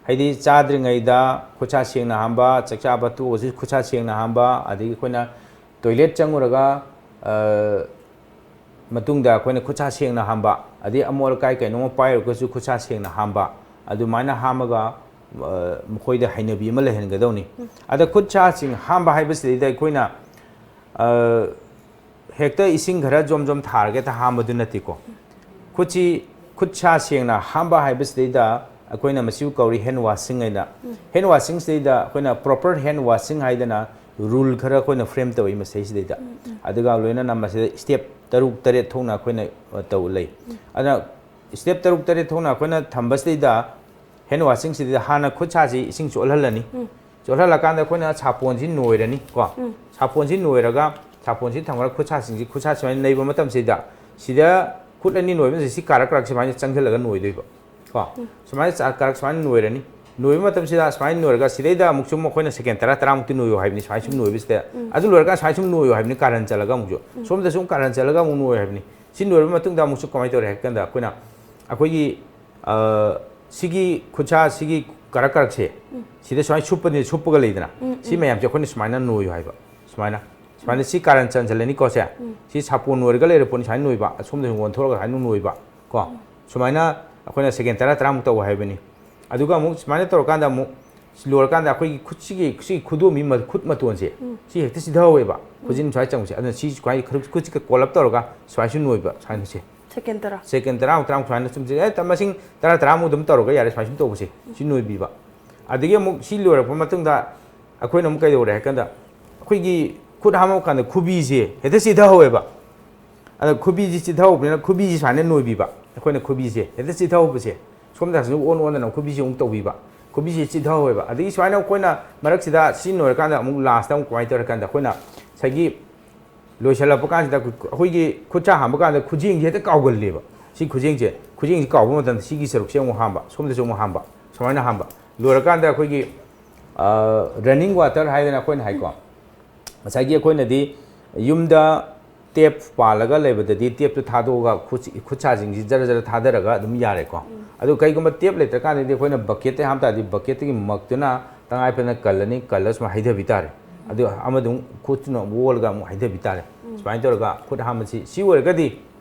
ꯍꯥꯏꯗꯤ ꯆꯥꯗ꯭ꯔꯤꯉꯩꯗ ꯈꯨꯠ ꯁꯥ ꯁꯦꯡꯅ ꯍꯥꯝꯕ, ꯆꯥꯛ ꯆꯥꯕ ꯇꯣꯛꯑꯁꯨ ꯈꯨꯠ ꯁꯥ ꯁꯦꯡꯅ ꯍꯥꯝꯕ, ꯑꯗꯒꯤ ꯑꯩꯈꯣꯏꯅ toilet ꯆꯪꯉꯨꯔꯒ, ꯑ, ꯃꯇꯨꯡꯗ ꯑꯩꯈꯣꯏꯅ ꯈꯨꯠ ꯁꯥ ꯁꯦꯡꯅ ꯍꯥꯝꯕ, ꯑꯗꯩ ꯑꯃꯣꯠ ꯑꯀꯥꯏ ꯀꯩꯅꯣꯝꯃ ꯄꯥꯏꯔꯨꯔꯒꯁꯨ ꯈꯨꯠ ꯁꯥ ꯁꯦꯡꯅ ꯍꯥꯝꯕ, ꯑꯗꯨꯃꯥꯏꯅ ꯍꯥꯝꯃꯒ, ꯑ, ꯃꯈꯣꯏꯗ ꯍꯩꯅꯕꯤ ꯑꯃ ꯂꯩꯍꯟꯒꯗꯧꯅꯤ꯫ ꯑꯗ ꯈꯨꯠ ꯁꯥꯁꯤꯡ ꯍꯥꯝꯕ ꯍꯥꯏꯕꯁꯤꯗꯩꯗ ꯑꯩꯈꯣꯏꯅ, ꯑ, ꯍꯦꯛꯇ ꯏꯁꯤꯡ ꯈꯔ ꯖꯣꯝ ꯖꯣꯝ ꯊꯥꯔꯒ ꯍꯦꯛꯇ ꯍꯥꯝꯕꯗꯨ ꯅꯠꯇꯦꯀꯣ꯫ ꯈꯨꯠꯁꯤ, ꯈꯨꯠ ꯁꯥ ꯁꯦꯡꯅ ꯍꯥꯝꯕ ꯍꯥꯏꯕꯁꯤꯗꯩꯗ ꯑꯩꯈꯣꯏꯅ ꯃꯁꯤꯕꯨ ꯀꯧꯔꯤ hand washing ꯍꯥꯏꯅ꯫ Hand washing ꯁꯤꯗꯩꯗ ꯑꯩꯈꯣꯏꯅ proper hand washing ꯍꯥꯏꯗꯅ rule ꯈꯔ ꯑꯩꯈꯣꯏꯅ frame ꯇꯧꯏ ꯃꯁꯤꯗꯩꯁꯤꯗꯩꯗ꯫ ꯑꯗꯨꯒ ꯂꯣꯏꯅꯅ ꯃꯁꯤꯗ step ꯇꯔꯨꯛ ꯇꯔꯦꯠ ꯊꯣꯛꯅ ꯑꯩꯈꯣꯏꯅ, ꯑ, ꯇꯧ ꯂꯩ꯫ ꯑꯗꯨꯅ step ꯇꯔꯨꯛ ꯇꯔꯦꯠ ꯊꯣꯛꯅ ꯑꯩꯈꯣꯏꯅ ꯊꯝꯕꯁꯤꯗꯩꯗ hand washing ꯁꯤꯗ ꯍꯥꯟꯅ ꯈꯨꯠ ꯁꯥꯁꯤ ꯏꯁꯤꯡ ꯆꯣꯠꯍꯜꯂꯅꯤ꯫ ꯆꯣꯠꯍꯜꯂꯀꯥꯟꯗ ꯑꯩꯈꯣꯏꯅ ꯁꯥꯄꯣꯟꯁꯤ ꯅꯣꯏꯔꯅꯤ ꯀꯣ꯫ ꯁꯥꯄꯣꯟꯁꯤ ꯅꯣꯏꯔꯒ, ꯁꯥꯄꯣꯟꯁꯤ ꯊꯝꯈ꯭ꯔꯒ ꯈꯨꯠ ꯁꯥꯁꯤꯡꯁꯤ, ꯈꯨꯠ ꯁꯥ ꯁꯨꯃꯥꯏꯅ ꯅꯩꯕ ꯃꯇꯝꯁꯤꯗ, ꯁꯤꯗ ꯈꯨꯠ ꯑꯅꯤ ꯅꯣꯏꯕꯁꯤ ꯁꯤ ꯀꯥꯔꯛ ꯀꯥꯔꯛ ꯁꯨꯃꯥꯏꯅ ꯆꯪꯁꯤꯜꯂꯒ ꯅꯣꯏꯗꯣꯏꯕ ꯀꯣ꯫ ꯁꯨꯃꯥꯏꯅ ꯆꯥ-, ꯀꯥꯔꯛ ꯁꯨꯃꯥꯏꯅ ꯅꯣꯏꯔꯅꯤ꯫ ꯅꯣꯏꯕ ꯃꯇꯝꯁꯤꯗ ꯁꯨꯃꯥꯏꯅ ꯅꯣꯏꯔꯒ ꯁꯤꯗꯩꯗ ꯑꯃꯨꯛ ꯁꯨꯝ ꯑꯩꯈꯣꯏꯅ second ꯇꯔꯥ, ꯇꯔꯥꯃꯨꯛꯇꯤ ꯅꯣꯏꯌꯣ ꯍꯥꯏꯕꯅꯤ꯫ ꯁꯨꯃꯥꯏꯅ ꯁꯨꯝ ꯅꯣꯏꯕꯁꯤꯗ, ꯑꯗꯨ ꯂꯣꯏꯔꯒ ꯁꯨꯃꯥꯏꯅ ꯁꯨꯝ ꯅꯣꯏꯌꯣ ꯍꯥꯏꯕꯅꯤ, ꯀꯥꯔꯟ ꯆꯠꯂꯒ ꯑꯃꯨꯛꯁꯨ꯫ ꯁꯣꯝꯗ ꯁꯨꯝ ꯀꯥꯔꯟ ꯆꯠꯂꯒ ꯑꯃꯨꯛ ꯅꯣꯏꯌꯣ ꯍꯥꯏꯕꯅꯤ꯫ ꯁꯤ ꯅꯣꯏꯔꯕ ꯃꯇꯨꯡꯗ ꯑꯃꯨꯛꯁꯨ ꯀꯃꯥꯏꯅ ꯇꯧꯔꯦ ꯍꯥꯏꯔ ꯀꯥꯟꯗ ꯑꯩꯈꯣꯏꯅ, ꯑꯩꯈꯣꯏꯒꯤ, ꯑ, ꯁꯤꯒꯤ ꯈꯨꯠꯁꯥ, ꯁꯤꯒꯤ ꯀꯥꯔꯛ ꯀꯥꯔꯛꯁꯦ, ꯁꯤꯗ ꯁꯨꯃꯥꯏꯅ ꯁꯨꯞꯄꯅꯤ, ꯁꯨꯞꯄꯒ ꯂꯩꯗꯅ, ꯁꯤ ꯃꯌꯥꯝꯁꯦ ꯑꯩꯈꯣꯏꯅ ꯁꯨꯃꯥꯏꯅ ꯅꯣꯏꯌꯨ ꯍꯥꯏꯕ꯫ ꯁꯨꯃꯥꯏꯅ, ꯁꯨꯃꯥꯏꯅ ꯁꯤ ꯀꯥꯔꯟ ꯆꯟꯁꯤꯜꯂꯅꯤꯀꯣ꯫ ꯁꯦ, ꯁꯤ ꯁꯥꯄꯣꯟ ꯅꯣꯏꯔꯒ ꯂꯩꯔ ꯄꯣꯠꯅꯤ꯫ ꯁꯨꯃꯥꯏꯅ ꯅꯣꯏꯕ, ꯑꯁꯣꯝꯗ ꯁꯨꯝ ꯑꯣꯟꯊꯣꯔꯛꯑꯒ ꯁꯨꯃꯥꯏꯅ ꯅꯣꯏꯕ ꯀꯣ꯫ ꯁꯨꯃꯥꯏꯅ ꯑꯩꯈꯣꯏꯅ second ꯇꯔꯥ, ꯇꯔꯥꯃꯨꯛ ꯇꯧ ꯍꯥꯏꯕꯅꯤ꯫ ꯑꯗꯨꯒ ꯑꯃꯨꯛ ꯁꯨꯃꯥꯏꯅ ꯇꯧꯔꯀꯥꯟꯗ ꯑꯃꯨꯛ ꯁꯤ ꯂꯣꯏꯔꯀꯥꯟꯗ ꯑꯩꯈꯣꯏꯒꯤ ꯈꯨꯠꯁꯤꯒꯤ, ꯁꯤꯒꯤ ꯈꯨꯗꯣꯝꯃꯤ ꯃ-, ꯈꯨꯠ ꯃꯇꯣꯟꯁꯦ, ꯁꯤ ꯍꯦꯛꯇ ꯆꯤꯊꯍꯧꯋꯦꯕ꯫ ꯈꯨꯖꯤꯟ ꯁ꯭ꯋꯥꯏ ꯆꯪꯕꯁꯦ꯫ ꯑꯗꯨꯅ ꯁꯤ ꯁꯨꯃꯥꯏꯅ ꯈꯔ ꯈꯨꯠꯁꯤꯒ ꯀꯣꯜꯂꯞ ꯇꯧꯔꯒ ꯁꯨꯃꯥꯏꯅ ꯁꯨꯝ ꯅꯣꯏꯕ, ꯁꯨꯃꯥꯏꯅ ꯁꯦ꯫ Second ꯇꯔꯥ꯫ Second ꯇꯔꯥꯃꯨꯛ, ꯇꯔꯥꯃꯨꯛ ꯁꯨꯃꯥꯏꯅ ꯁꯨꯝ ꯁꯦ, ꯑꯦ, ꯃꯁꯤꯡ ꯇꯔꯥ, ꯇꯔꯥꯃꯨꯛ ꯑꯗꯨꯝ ꯇꯧꯔꯒ ꯌꯥꯔꯦ, ꯁꯨꯃꯥꯏꯅ ꯁꯨꯝ ꯇꯧꯕꯁꯦ꯫ ꯁꯤ ꯅꯣꯏꯕꯤꯕ꯫ ꯑꯗꯒꯤ ꯑꯃꯨꯛ ꯁꯤ ꯂꯣꯏꯔꯛꯄ ꯃꯇꯨꯡꯗ ꯑꯩꯈꯣꯏꯅ ꯑꯃꯨꯛ ꯀꯩꯗꯧꯔꯦ ꯍꯥꯏ ꯀꯥꯟꯗ, ꯑꯩꯈꯣꯏꯒꯤ ꯈꯨꯠ ꯍꯥꯝꯃꯛꯄ ꯀꯥꯟꯗ ꯈꯨꯕꯤꯁꯦ ꯍꯦꯛꯇ ꯆꯤꯊꯍꯧꯋꯦꯕ꯫ ꯑꯗ ꯈꯨꯕꯤꯁꯤ ꯆꯤꯊꯍꯧꯕꯅꯤꯅ ꯈꯨꯕꯤꯁꯤ ꯁꯨꯃꯥꯏꯅ ꯅꯣꯏꯕꯤꯕ꯫ ꯑꯩꯈꯣꯏꯅ ꯈꯨꯕꯤꯁꯦ ꯍꯦꯛꯇ ꯆꯤꯊꯍꯧꯕꯁꯦ꯫ ꯁꯣꯝꯗ ꯁꯨꯝ ꯑꯣꯟ ꯑꯣꯟꯗꯅ ꯈꯨꯕꯤꯁꯦ ꯑꯃꯨꯛ ꯇꯧꯕꯤꯕ꯫ ꯈꯨꯕꯤꯁꯤ ꯆꯤꯊꯍꯧꯋꯦꯕ꯫ ꯑꯗꯒꯤ ꯁꯨꯃꯥꯏꯅ ꯑꯩꯈꯣꯏꯅ ꯃꯔꯛꯁꯤꯗ ꯁꯤ ꯂꯣꯏꯔꯀꯥꯟꯗ ꯑꯃꯨꯛ ꯂꯥꯁꯇ ꯑꯃꯨꯛ ꯀꯃꯥꯏꯅ ꯇꯧꯔꯀꯥꯟꯗ ꯑꯩꯈꯣꯏꯅ ꯉꯁꯥꯏꯒꯤ ꯂꯣꯏꯁꯤꯜꯂꯛꯄ ꯀꯥꯟꯁꯤꯗ ꯑꯩꯈꯣꯏꯒꯤ ꯈꯨꯠꯁꯥ ꯍꯥꯝꯕ ꯀꯥꯟꯗ ꯈꯨꯖꯦꯡꯁꯦ ꯍꯦꯛꯇ ꯀꯥꯎꯒꯜꯂꯦꯕ꯫ ꯁꯤ ꯈꯨꯖꯦꯡꯁꯦ, ꯈꯨꯖꯦꯡꯁꯦ ꯀꯥꯎꯕ ꯃꯇꯝꯗ ꯁꯤꯒꯤ ꯁꯔꯨꯛꯁꯦ ꯑꯃꯨꯛ ꯍꯥꯝꯕ, ꯁꯣꯝꯗꯁꯨ ꯑꯃꯨꯛ ꯍꯥꯝꯕ, ꯁꯨꯃꯥꯏꯅ ꯍꯥꯝꯕ꯫ ꯂꯣꯏꯔꯀꯥꯟꯗ ꯑꯩꯈꯣꯏꯒꯤ running water ꯍꯥꯏꯗꯅ ꯑꯩꯈꯣꯏꯅ ꯍꯥꯏꯀꯣ, ꯉꯁꯥꯏꯒꯤ ꯑꯩꯈꯣꯏꯅꯗꯤ ꯌꯨꯝꯗ ꯇꯦꯞ ꯄꯥꯜꯂꯒ ꯂꯩꯕꯗꯗꯤ ꯇꯦꯞꯇꯨ ꯊꯥꯗꯣꯛꯑꯒ ꯈꯨꯠ, ꯈꯨꯠꯁꯥꯁꯤꯡꯁꯤ ꯖꯔ ꯖꯔ ꯊꯥꯗꯔꯒ ꯑꯗꯨꯝ ꯌꯥꯔꯦꯀꯣ꯫ ꯑꯗꯨ ꯀꯩꯒꯨꯝꯕ ꯇꯦꯞ ꯂꯩꯇ꯭ꯔꯀꯥꯟꯗꯗꯤ ꯑꯩꯈꯣꯏꯅ ꯕꯛꯀꯦꯠꯇ ꯍꯥꯝ ꯇꯥꯔꯗꯤ ꯕꯛꯀꯦꯠꯇꯒꯤ ꯃꯛꯇꯨꯅ ꯇꯉꯥꯏ ꯐꯗꯅ ꯀꯜꯂꯅꯤ, ꯀꯜꯂ ꯁꯨꯃꯥꯏꯅ ꯍꯩꯊꯕꯤ ꯇꯥꯔꯦ꯫ ꯑꯗꯨ ꯑꯃꯗꯨꯝ ꯈꯨꯠꯇꯨꯅ ꯑꯣꯜꯂꯒ ꯑꯃꯨꯛ ꯍꯩꯊꯕꯤ ꯇꯥꯔꯦ꯫ ꯁꯨꯃꯥꯏꯅ ꯇꯧꯔꯒ ꯈꯨꯠ ꯍꯥꯝꯕꯁꯤ ꯁꯤ ꯑꯣꯏꯔꯒꯗꯤ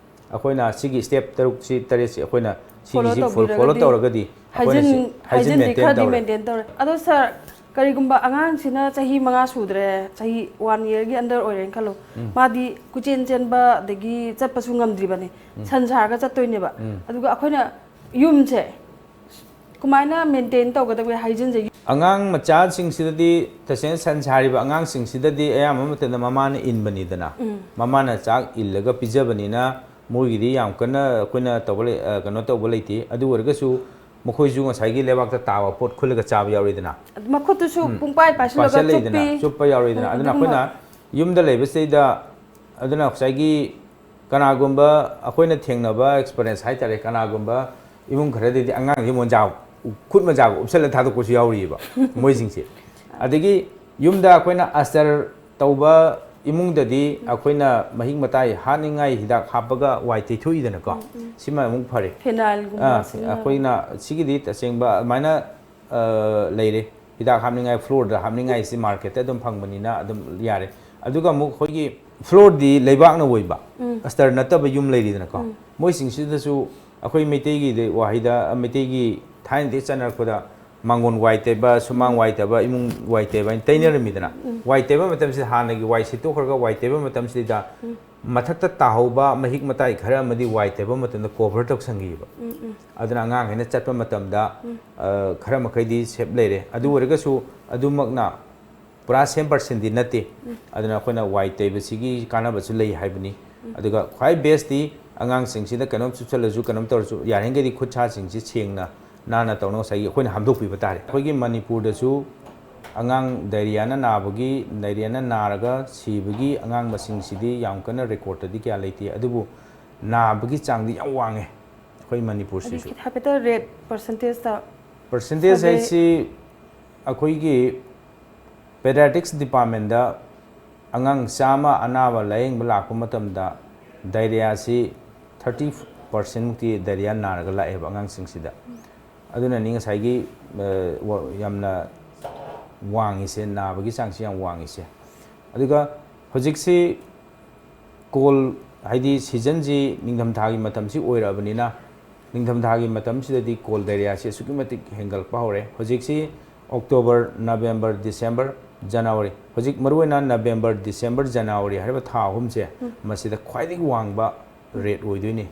ꯑꯩꯈꯣꯏꯅ ꯁꯤꯒꯤ step ꯇꯔꯨꯛꯁꯤ, ꯇꯔꯦꯠꯁꯤ ꯑꯩꯈꯣꯏꯅ ꯁꯤꯒꯤꯁꯤ ꯐꯣꯂꯣ ꯇꯧꯕꯤꯔꯒꯗꯤ ꯇꯧꯔꯒꯗꯤ ꯑꯩꯈꯣꯏꯅ ꯍꯥꯏꯖꯤꯟ ꯁꯤ, ꯍꯥꯏꯖꯤꯟ ꯍꯥꯏꯖꯤꯟꯗꯤ maintain ꯈꯔꯗꯤ ꯇꯧꯔꯦ꯫ Maintain ꯇꯧꯔꯦ꯫ ꯑꯗꯣ ꯁꯥꯔ, ꯀꯔꯤꯒꯨꯝꯕ ꯑꯉꯥꯡꯁꯤꯅ ꯆꯍꯤ ꯃꯉꯥ ꯁꯨꯗ꯭ꯔꯦ, ꯆꯍꯤ one yearꯒꯤ under ꯑꯣꯏꯔꯦꯅ ꯈꯜꯂꯣ, ꯎꯝ꯫ ꯃꯥꯗꯤ ꯀꯨꯆꯦꯟ ꯆꯦꯟꯕ ꯑꯗꯒꯤ ꯆꯠꯄꯁꯨ ꯉꯝꯗ꯭ꯔꯤꯕꯅꯤ, ꯎꯝ꯫ ꯁꯟ ꯁꯥꯔꯒ ꯆꯠꯇꯣꯏꯅꯦꯕ꯫ ꯎꯝ꯫ ꯑꯗꯨꯒ ꯑꯩꯈꯣꯏꯅ ꯌꯨꯝꯁꯦ ꯀꯃꯥꯏꯅ maintain ꯇꯧꯒꯗꯒꯦ ꯍꯥꯏꯖꯤꯟꯁꯦ? ꯑꯉꯥꯡ ꯃꯆꯥꯁꯤꯡꯁꯤꯗꯗꯤ, ꯇꯁꯦꯡꯅ ꯁꯟ ꯁꯥꯔꯤꯕ ꯑꯉꯥꯡꯁꯤꯡꯁꯤꯗꯗꯤ ꯑꯌꯥꯝꯕ ꯃꯇꯝꯗ ꯃꯃꯥꯅ ꯏꯟꯕꯅꯤꯗꯅ, ꯎꯝ꯫ ꯃꯃꯥꯅ ꯆꯥꯛ ꯏꯜꯂꯒ ꯄꯤꯖꯕꯅꯤꯅ ꯃꯣꯏꯒꯤꯗꯤ ꯌꯥꯝ ꯀꯟꯅ ꯑꯩꯈꯣꯏꯅ ꯇꯧꯕ ꯂꯩ-, ꯑ, ꯀꯩꯅꯣ ꯇꯧꯕ ꯂꯩꯇꯦ꯫ ꯑꯗꯨ ꯑꯣꯏꯔꯒꯁꯨ ꯃꯈꯣꯏꯁꯨ ꯉꯁꯥꯏꯒꯤ ꯂꯩꯕꯥꯛꯇ ꯇꯥꯕ ꯄꯣꯠ ꯈꯨꯜꯂꯒ ꯆꯥꯕ ꯌꯥꯎꯔꯤꯗꯅ꯫ ꯃꯈꯨꯠꯇꯨꯁꯨ ꯎꯝ꯫ ꯄꯨꯡꯄꯥꯏ ꯄꯥꯏꯁꯤꯜꯂꯒ ꯄꯥꯏꯁꯤꯜꯂꯛꯏꯗꯅ, ꯆꯨꯞꯄꯤ꯫ ꯆꯨꯞꯄ ꯌꯥꯎꯔꯤꯗꯅ꯫ ꯎꯝ, ꯑꯗꯨꯅ ꯑꯗꯨꯒꯨꯝꯕ꯫ ꯑꯩꯈꯣꯏꯅ ꯌꯨꯝꯗ ꯂꯩꯕꯁꯤꯗꯩꯗ, ꯑꯗꯨꯅ ꯉꯁꯥꯏꯒꯤ ꯀꯅꯥꯒꯨꯝꯕ ꯑꯩꯈꯣꯏꯅ ꯊꯦꯡꯅꯕ experience ꯍꯥꯏꯇꯥꯔꯦ, ꯀꯅꯥꯒꯨꯝꯕ ꯏꯃꯨꯡ ꯈꯔꯗꯗꯤ ꯑꯉꯥꯡꯁꯤ ꯃꯣꯟꯖꯥ, ꯈꯨꯠ ꯃꯣꯖꯥꯒ ꯎꯞꯁꯜꯂ ꯊꯥꯗꯣꯛꯄꯁꯨ ꯌꯥꯎꯔꯤꯑꯕ ꯃꯣꯏꯁꯤꯡꯁꯦ꯫ ꯑꯗꯒꯤ ꯌꯨꯝꯗ ꯑꯩꯈꯣꯏꯅ ꯑꯁꯇꯔ ꯇꯧꯕ ꯏꯃꯨꯡꯗꯗꯤ ꯑꯩꯈꯣꯏꯅ ꯃꯍꯤꯛ ꯃꯇꯥꯏ ꯍꯥꯠꯅꯤꯡꯉꯥꯏ ꯍꯤꯗꯥꯛ ꯍꯥꯞꯄꯒ ꯋꯥꯏ ꯇꯩꯊꯣꯛꯏꯗꯅꯀꯣ꯫ ꯎꯝ, ꯎꯝ꯫ ꯁꯤꯃ ꯑꯃꯨꯛ ꯐꯔꯦ꯫ Phenylꯒꯨꯝꯕ ꯑꯥ, ꯁꯤꯖꯤꯟꯅꯕ꯫ ꯑꯩꯈꯣꯏꯅ ꯁꯤꯒꯤꯗꯤ ꯇꯁꯦꯡꯕ ꯑꯗꯨꯃꯥꯏꯅ ꯑ, ꯂꯩꯔꯦ꯫ ꯍꯤꯗꯥꯛ ꯍꯥꯞꯅꯤꯡꯉꯥꯏ, floorꯗ ꯍꯥꯞꯅꯤꯡꯉꯥꯏꯁꯤ marketꯇ ꯑꯗꯨꯝ ꯐꯪꯕꯅꯤꯅ ꯑꯗꯨꯝ ꯌꯥꯔꯦ꯫ ꯑꯗꯨꯒ ꯑꯃꯨꯛ ꯑꯩꯈꯣꯏꯒꯤ floorꯗꯤ ꯂꯩꯕꯥꯛꯅ ꯑꯣꯏꯕ, ꯎꯝ꯫ ꯑꯁꯇꯔ ꯅꯠꯇꯕ ꯌꯨꯝ ꯂꯩꯔꯤꯗꯅꯀꯣ꯫ ꯎꯝ꯫ ꯃꯣꯏꯁꯤꯡꯁꯤꯗꯁꯨ ꯑꯩꯈꯣꯏ ꯃꯩꯇꯩꯒꯤ ꯋꯥꯍꯩꯗ, ꯃꯩꯇꯩꯒꯤ ꯊꯥꯏꯅꯗꯒꯤ ꯆꯠꯅꯔꯛꯄꯗ ꯃꯥꯡꯒꯣꯟ ꯋꯥꯏ ꯇꯩꯕ, ꯁꯨꯃꯥꯡ ꯎꯝ꯫ ꯋꯥꯏ ꯇꯩꯕ, ꯏꯃꯨꯡ ꯋꯥꯏ ꯇꯩꯕ ꯍꯥꯏꯅ ꯇꯩꯅꯔꯝꯃꯤꯗꯅ꯫ ꯎꯝ꯫ ꯋꯥꯏ ꯇꯩꯕ ꯃꯇꯝꯁꯤꯗ ꯍꯥꯟꯅꯒꯤ ꯋꯥꯏ ꯁꯤꯠꯇꯣꯛꯈ꯭ꯔꯒ ꯋꯥꯏ ꯇꯩꯕ ꯃꯇꯝꯁꯤꯗ ꯎꯝ꯫ ꯃꯊꯛꯇ ꯇꯥꯍꯧꯕ ꯃꯍꯤꯛ ꯃꯇꯥꯏ ꯈꯔ ꯑꯃꯗꯤ ꯋꯥꯏ ꯇꯩꯕ ꯃꯇꯝꯗ cover ꯇꯧꯁꯟꯈꯤꯕ꯫ ꯎꯝ, ꯎꯝ꯫ ꯑꯗꯨꯅ ꯑꯉꯥꯡꯈꯩꯅ ꯆꯠꯄ ꯃꯇꯝꯗ, ꯎꯝ꯫ ꯑ, ꯈꯔ ꯃꯈꯩꯗꯤ safe ꯂꯩꯔꯦ꯫ ꯑꯗꯨ ꯎꯝ꯫ ꯑꯣꯏꯔꯒꯁꯨ ꯑꯗꯨꯃꯛꯅ ꯄꯨꯔꯥ same percentꯗꯤ ꯅꯠꯇꯦ꯫ ꯎꯝ꯫ ꯑꯗꯨꯅ ꯑꯩꯈꯣꯏꯅ ꯋꯥꯏ ꯇꯩꯕꯁꯤꯒꯤ ꯀꯥꯟꯅꯕꯁꯨ ꯂꯩ ꯍꯥꯏꯕꯅꯤ꯫ ꯎꯝ꯫ ꯑꯗꯨꯒ ꯈ꯭ꯋꯥꯏ bestꯇꯤ ꯑꯉꯥꯡꯁꯤꯡꯁꯤꯗ ꯀꯩꯅꯣꯝ ꯆꯨꯞꯁꯜꯂꯁꯨ, ꯀꯩꯅꯣꯝ ꯇꯧꯔꯁꯨ, ꯌꯥꯔꯤꯈꯩꯗꯤ ꯈꯨꯠ ꯁꯥꯁꯤꯡꯁꯤ ꯁꯦꯡꯅ ꯅꯥꯟꯅ ꯇꯧꯅ ꯉꯁꯥꯏꯒꯤ ꯑꯩꯈꯣꯏꯅ ꯍꯥꯝꯗꯣꯛꯄꯤꯕ ꯇꯥꯔꯦ꯫ ꯑꯩꯈꯣꯏꯒꯤ ꯃꯅꯤꯄꯨꯔꯗꯁꯨ ꯑꯉꯥꯡ ꯗꯥꯏꯔꯤꯌꯥꯅ ꯅꯥꯕꯒꯤ, ꯗꯥꯏꯔꯤꯌꯥꯅ ꯅꯥꯔꯒ ꯁꯤꯕꯒꯤ ꯑꯉꯥꯡ ꯃꯁꯤꯡꯁꯤꯗꯤ ꯌꯥꯝ ꯀꯟꯅ ꯔꯦꯀꯣꯔꯠꯇꯗꯤ ꯀꯌꯥ ꯂꯩꯇꯦ, ꯑꯗꯨꯕꯨ ꯅꯥꯕꯒꯤ ꯆꯥꯡꯗꯤ ꯌꯥꯝ ꯋꯥꯡꯉꯦ ꯑꯩꯈꯣꯏ ꯃꯅꯤꯄꯨꯔꯁꯤꯁꯨ꯫ ꯍꯥꯏꯐꯦꯠꯇ ꯔꯦꯠ ꯄꯔꯁꯦꯟꯇꯦꯖꯇ ꯄꯔꯁꯦꯟꯇꯦꯖ ꯍꯥꯏꯁꯤ ꯑꯩꯈꯣꯏꯒꯤ ꯄꯦꯗꯥꯇ꯭ꯔꯤꯛꯁ ꯗꯤꯄꯥꯔꯠꯃꯦꯟꯗ ꯑꯉꯥꯡ ꯆꯥꯝꯃ ꯑꯅꯥꯕ ꯂꯥꯌꯦꯡꯕ ꯂꯥꯛꯄ ꯃꯇꯝꯗ ꯗꯥꯏꯔꯤꯌꯥꯁꯤ ꯊꯥꯔꯇꯤ ꯄꯥꯔꯁꯦꯟꯃꯨꯛꯇꯤ ꯗꯥꯏꯔꯤꯌꯥ ꯅꯥꯔꯒ ꯂꯥꯛꯑꯦꯕ ꯑꯉꯥꯡꯁꯤꯡꯁꯤꯗ꯫ ꯑꯗꯨꯅꯅꯤ ꯉꯁꯥꯏꯒꯤ ꯌꯥꯝꯅ ꯋꯥꯡꯉꯤꯁꯦ, ꯅꯥꯕꯒꯤ ꯆꯥꯡꯁꯤ ꯌꯥꯝ ꯋꯥꯡꯉꯤꯁꯦ꯫ ꯑꯗꯨꯒ ꯍꯧꯖꯤꯛꯁꯤ ꯀꯣꯜ, ꯍꯥꯏꯗꯤ ꯁꯤꯖꯟꯁꯤ ꯅꯤꯡꯊꯝꯊꯥꯒꯤ ꯃꯇꯝꯁꯤ ꯑꯣꯏꯔꯛꯑꯕꯅꯤꯅ, ꯅꯤꯡꯊꯝꯊꯥꯒꯤ ꯃꯇꯝꯁꯤꯗꯗꯤ ꯀꯣꯜ ꯗꯥꯏꯔꯤꯌꯥꯁꯤ ꯑꯁꯨꯛꯀꯤ ꯃꯇꯤꯛ ꯍꯦꯟꯒꯠꯂꯛꯄ ꯍꯧꯔꯦ꯫ ꯍꯧꯖꯤꯛꯁꯤ ꯑꯣꯛꯇꯣꯕꯔ, ꯅꯕꯦꯝꯕꯔ, ꯗꯤꯁꯦꯝꯕꯔ, ꯖꯅꯋꯥꯔꯤ, ꯍꯧꯖꯤꯛ ꯃꯔꯨꯑꯣꯏꯅ ꯅꯕꯦꯝꯕꯔ, ꯗꯤꯁꯦꯝꯕꯔ, ꯖꯅꯋꯥꯔꯤ ꯍꯥꯏꯔꯤꯕ ꯊꯥ ꯑꯍꯨꯝꯁꯦ, ꯃꯁꯤꯗ ꯈ꯭ꯋꯥꯏꯗꯒꯤ ꯋꯥꯡꯕ ꯔꯦꯠ ꯑꯣꯏꯗꯣꯏꯅꯤ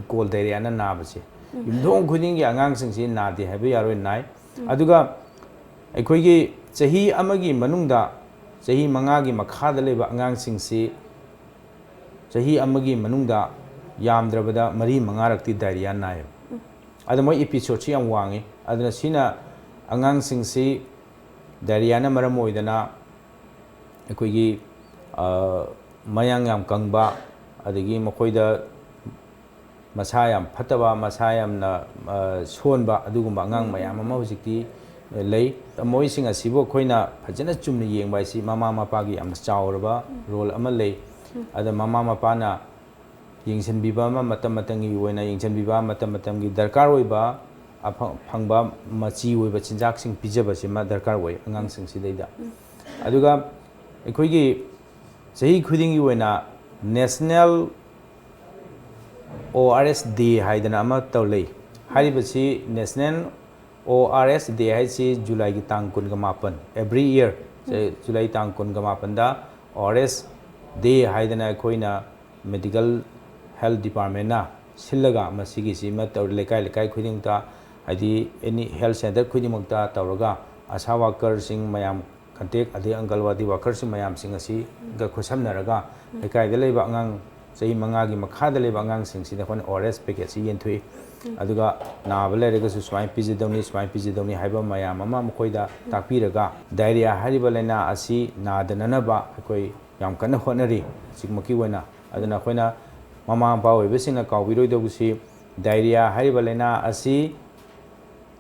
ꯀꯣꯜ ꯗꯥꯏꯔꯤꯌꯥꯅ ꯅꯥꯕꯁꯦ꯫ ꯌꯨꯝꯊꯣꯡ ꯈꯨꯗꯤꯡꯒꯤ ꯑꯉꯥꯡꯁꯤꯡꯁꯤ ꯅꯥꯗꯦ ꯍꯥꯏꯕ ꯌꯥꯔꯣꯏ, ꯅꯥꯏ꯫ ꯑꯗꯨꯒ ꯑꯩꯈꯣꯏꯒꯤ ꯆꯍꯤ ꯑꯃꯒꯤ ꯃꯅꯨꯡꯗ, ꯆꯍꯤ ꯃꯉꯥꯒꯤ ꯃꯈꯥꯗ ꯂꯩꯕ ꯑꯉꯥꯡꯁꯤꯡꯁꯤ ꯆꯍꯤ ꯑꯃꯒꯤ ꯃꯅꯨꯡꯗ ꯌꯥꯝꯗ꯭ꯔꯕꯗ ꯃꯔꯤ ꯃꯉꯥꯔꯛꯇꯤ ꯗꯥꯏꯔꯤꯌꯥ ꯅꯥꯏꯌꯦꯕ꯫ ꯑꯗ ꯃꯣꯏ ꯏꯄꯤꯁꯣꯠꯁꯤ ꯌꯥꯝ ꯋꯥꯡꯉꯤ꯫ ꯑꯗꯨꯅ ꯁꯤꯅ ꯑꯉꯥꯡꯁꯤꯡꯁꯤ ꯗꯥꯏꯔꯤꯌꯥꯅ ꯃꯔꯝ ꯑꯣꯏꯗꯅ ꯑꯩꯈꯣꯏꯒꯤ ꯃꯌꯥꯡ ꯌꯥꯝ ꯀꯪꯕ, ꯑꯗꯒꯤ ꯃꯈꯣꯏꯗ ꯃꯁꯥ ꯌꯥꯝ ꯐꯠꯇꯕ, ꯃꯁꯥ ꯌꯥꯝꯅ ꯁꯣꯟꯕ, ꯑꯗꯨꯒꯨꯝꯕ ꯑꯉꯥꯡ ꯃꯌꯥꯝ ꯑꯃ ꯍꯧꯖꯤꯛꯇꯤ ꯂꯩ꯫ ꯃꯣꯏꯁꯤꯡ ꯑꯁꯤꯕꯨ ꯑꯩꯈꯣꯏꯅ ꯐꯖꯅ ꯆꯨꯝꯅ ꯌꯦꯡꯕ ꯍꯥꯏꯁꯤ ꯃꯃꯥ ꯃꯄꯥꯒꯤ ꯌꯥꯝꯅ ꯆꯥꯎꯔꯕ ꯔꯣꯜ ꯑꯃ ꯂꯩ꯫ ꯑꯗ ꯃꯃꯥ ꯃꯄꯥꯅ ꯌꯦꯡꯁꯤꯟꯕꯤꯕ ꯑꯃ, ꯃꯇꯝ ꯃꯇꯝꯒꯤ ꯑꯣꯏꯅ ꯌꯦꯡꯁꯤꯟꯕꯤꯕ, ꯃꯇꯝ ꯃꯇꯝꯒꯤ ꯗꯔꯀꯥꯔ ꯑꯣꯏꯕ ꯑꯐ-, ꯐꯪꯕ ꯃꯆꯤ ꯑꯣꯏꯕ ꯆꯤꯟꯖꯥꯛꯁꯤꯡ ꯄꯤꯖꯕꯁꯤꯃ ꯗꯔꯀꯥꯔ ꯑꯣꯏ ꯑꯉꯥꯡꯁꯤꯡꯁꯤꯗꯩꯗ꯫ ꯑꯗꯨꯒ ꯑꯩꯈꯣꯏꯒꯤ ꯆꯍꯤ ꯈꯨꯗꯤꯡꯒꯤ ꯑꯣꯏꯅ National O R S Day ꯍꯥꯏꯗꯅ ꯑꯃ ꯇꯧ ꯂꯩ꯫ ꯍꯥꯏꯔꯤꯕꯁꯤ National O R S Day ꯍꯥꯏꯁꯤ ꯖꯨꯂꯥꯏꯒꯤ ꯇꯥꯡ ꯀꯨꯟꯒ ꯃꯥꯄꯟ, every year ꯖꯨꯂꯥꯏ ꯇꯥꯡ ꯀꯨꯟꯒ ꯃꯥꯄꯟꯗ O R S Day ꯍꯥꯏꯗꯅ ꯑꯩꯈꯣꯏꯅ medical health departmentꯅ ꯁꯤꯜꯂꯒ ꯃꯁꯤꯒꯤꯁꯤꯃ ꯇꯧꯔꯤ꯫ ꯂꯩꯀꯥꯏ ꯂꯩꯀꯥꯏ ꯈꯨꯗꯤꯡꯃꯛꯇ, ꯍꯥꯏꯗꯤ any health centre ꯈꯨꯗꯤꯡꯃꯛꯇ ꯇꯧꯔꯒ ꯑꯁꯥ ꯋꯥꯀꯔꯁꯤꯡ ꯃꯌꯥꯝ ꯀꯟꯇꯦꯛ, ꯑꯗꯩ ꯑꯪꯒꯜꯋꯥꯗꯤ ꯋꯥꯀꯔꯁꯤꯡ ꯃꯌꯥꯝꯁꯤꯡ ꯑꯁꯤꯒ ꯈꯨꯠꯁꯝꯅꯔꯒ ꯂꯩꯀꯥꯏꯗ ꯂꯩꯕ ꯑꯉꯥꯡ ꯆꯍꯤ ꯃꯉꯥꯒꯤ ꯃꯈꯥꯗ ꯂꯩꯕ ꯑꯉꯥꯡꯁꯤꯡꯁꯤꯗ ꯑꯩꯈꯣꯏꯅ O R S packetꯁꯤ ꯌꯦꯟꯊꯣꯛꯏ꯫ ꯑꯗꯨꯒ ꯅꯥꯕ ꯂꯩꯔꯒꯁꯨ ꯁꯨꯃꯥꯏꯅ ꯄꯤꯖꯗꯧꯅꯤ, ꯁꯨꯃꯥꯏꯅ ꯄꯤꯖꯗꯧꯅꯤ ꯍꯥꯏꯕ ꯃꯌꯥꯝ ꯑꯃ ꯃꯈꯣꯏꯗ ꯇꯥꯛꯄꯤꯔꯒ, ꯗꯥꯏꯔꯤꯌꯥ ꯍꯥꯏꯔꯤꯕ ꯂꯥꯏꯅꯥ ꯑꯁꯤ ꯅꯥꯗꯅꯅꯕ ꯑꯩꯈꯣꯏ ꯌꯥꯝ ꯀꯟꯅ ꯍꯣꯠꯅꯔꯤ ꯍꯧꯖꯤꯛꯃꯛꯀꯤ ꯑꯣꯏꯅ꯫ ꯑꯗꯨꯅ ꯑꯩꯈꯣꯏꯅ ꯃꯃꯥ ꯃꯄꯥ ꯑꯣꯏꯕꯁꯤꯡꯅ ꯀꯥꯎꯕꯤꯔꯣꯏꯗꯧꯕꯁꯤ, ꯗꯥꯏꯔꯤꯌꯥ ꯍꯥꯏꯔꯤꯕ ꯂꯥꯏꯅꯥ ꯑꯁꯤ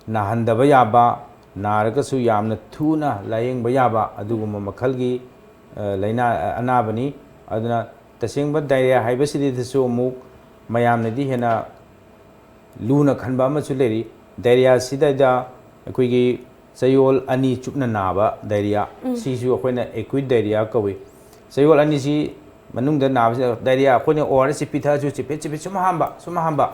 ꯅꯥꯍꯟꯗꯕ ꯌꯥꯕ, ꯅꯥꯔꯒꯁꯨ ꯌꯥꯝꯅ ꯊꯨꯅ ꯂꯥꯌꯦꯡꯕ ꯌꯥꯕ ꯑꯗꯨꯒꯨꯝꯕ ꯃꯈꯜꯒꯤ, ꯑ, ꯂꯥꯏꯅꯥ, ꯑ, ꯑꯅꯥꯕꯅꯤ꯫ ꯑꯗꯨꯅ ꯇꯁꯦꯡꯕ ꯗꯥꯏꯔꯤꯌꯥ ꯍꯥꯏꯕꯁꯤꯗꯁꯨ ꯑꯃꯨꯛ ꯃꯌꯥꯝꯅꯗꯤ ꯍꯦꯟꯅ ꯂꯨꯅ ꯈꯟꯕ ꯑꯃꯁꯨ ꯂꯩꯔꯤ꯫ ꯗꯥꯏꯔꯤꯌꯥꯁꯤꯗꯩꯗ ꯑꯩꯈꯣꯏꯒꯤ ꯆꯌꯣꯜ ꯑꯅꯤ ꯆꯨꯞꯅ ꯅꯥꯕ ꯗꯥꯏꯔꯤꯌꯥ, ꯁꯤꯁꯨ ꯑꯩꯈꯣꯏꯅ acute diarrhea ꯀꯧꯏ꯫ ꯆꯌꯣꯜ ꯑꯅꯤꯁꯤ ꯃꯅꯨꯡꯗ ꯅꯥꯕꯁꯤꯗ ꯗꯥꯏꯔꯤꯌꯥ ꯑꯩꯈꯣꯏꯅ ꯑꯣ ꯑꯥꯔ ꯑꯦꯁꯁꯤ ꯄꯤꯊꯛꯑꯁꯨ ꯆꯤꯐꯦꯠ ꯆꯤꯐꯦꯠ ꯁꯨꯝ ꯍꯥꯝꯕ, ꯁꯨꯝ ꯍꯥꯝꯕ꯫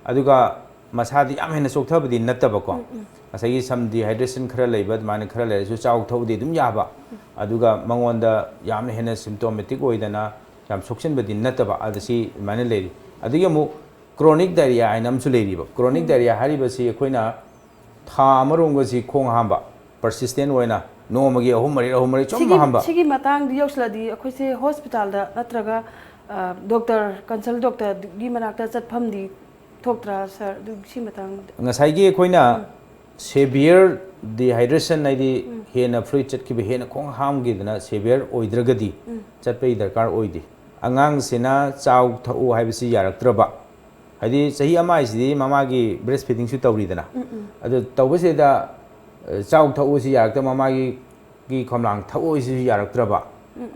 ꯑꯗꯨꯒ ꯃꯁꯥꯗꯤ ꯌꯥꯝ ꯍꯦꯟꯅ ꯆꯣꯛꯊꯕꯗꯤ ꯅꯠꯇꯕꯀꯣ꯫ ꯉꯁꯥꯏꯒꯤ some dehydration ꯈꯔ ꯂꯩꯕ ꯑꯗꯨꯃꯥꯏꯅ ꯈꯔ ꯂꯩꯔꯁꯨ ꯆꯥꯎ ꯊꯛꯎꯗꯤ ꯑꯗꯨꯝ ꯌꯥꯕ꯫ ꯑꯗꯨꯒ ꯃꯉꯣꯟꯗ ꯌꯥꯝꯅ ꯍꯦꯟꯅ symptomatic ꯑꯣꯏꯗꯅ ꯌꯥꯝ ꯁꯣꯛꯆꯟꯕꯗꯤ ꯅꯠꯇꯕ, ꯑꯗ ꯁꯤ ꯑꯗꯨꯃꯥꯏꯅ ꯂꯩꯔꯤ꯫ ꯑꯗꯒꯤ ꯑꯃꯨꯛ chronic diarrhea ꯍꯥꯏꯅ ꯑꯃꯁꯨ ꯂꯩꯔꯤꯕ꯫ Chronic diarrhea ꯍꯥꯏꯔꯤꯕꯁꯤ ꯑꯩꯈꯣꯏꯅ ꯊꯥ ꯑꯃꯔꯣꯝꯒꯁꯤ ꯈꯣꯡ ꯍꯥꯝꯕ, persistent ꯑꯣꯏꯅ ꯅꯣꯡꯃꯒꯤ ꯑꯍꯨꯝ ꯃꯔꯤ, ꯑꯍꯨꯝ ꯃꯔꯤ ꯁꯨꯝ ꯁꯤꯒꯤ ꯍꯥꯝꯕ꯫ ꯁꯤꯒꯤ ꯃꯇꯥꯡꯗꯤ ꯌꯧꯁꯤꯜꯂꯗꯤ ꯑꯩꯈꯣꯏꯁꯦ ꯍꯣꯁꯄꯤꯇꯥꯜꯗ ꯅꯠꯇ꯭ꯔꯒ, ꯑ, ꯗꯣꯛꯇꯔ, consult ꯗꯣꯛꯇꯔꯒꯤ ꯃꯅꯥꯛꯇ ꯆꯠꯐꯝꯗꯤ ꯊꯣꯛꯇ꯭ꯔꯥ, ꯁꯥꯔ? ꯑꯗꯨ ꯁꯤ ꯃꯇꯥꯡꯗ꯫ ꯉꯁꯥꯏꯒꯤ ꯑꯩꯈꯣꯏꯅ severe dehydration ꯍꯥꯏꯗꯤ ꯍꯦꯟꯅ fluid ꯆꯠꯈꯤꯕ, ꯍꯦꯟꯅ ꯈꯣꯡ ꯍꯥꯝꯈꯤꯗꯅ severe ꯑꯣꯏꯗ꯭ꯔꯒꯗꯤ ꯆꯠꯄꯒꯤ ꯗꯔꯀꯥꯔ ꯑꯣꯏꯗꯦ꯫ ꯑꯉꯥꯡꯁꯤꯅ ꯆꯥꯎ ꯊꯛꯎ ꯍꯥꯏꯕꯁꯤ ꯌꯥꯔꯛꯇ꯭ꯔꯕ, ꯍꯥꯏꯗꯤ ꯆꯍꯤ ꯑꯃ ꯍꯥꯏꯁꯤꯗꯤ ꯃꯃꯥꯒꯤ breast feedingꯁꯨ ꯇꯧꯔꯤꯗꯅ꯫ ꯑꯗꯨ ꯇꯧꯕꯁꯤꯗ, ꯑ, ꯆꯥꯎ ꯊꯛꯎꯁꯤ ꯌꯥꯔꯛꯇꯕ, ꯃꯃꯥꯒꯤ ꯒꯤ ꯈꯣꯝꯂꯥꯡ ꯊꯛꯎꯁꯤ ꯌꯥꯔꯛꯇ꯭ꯔꯕ,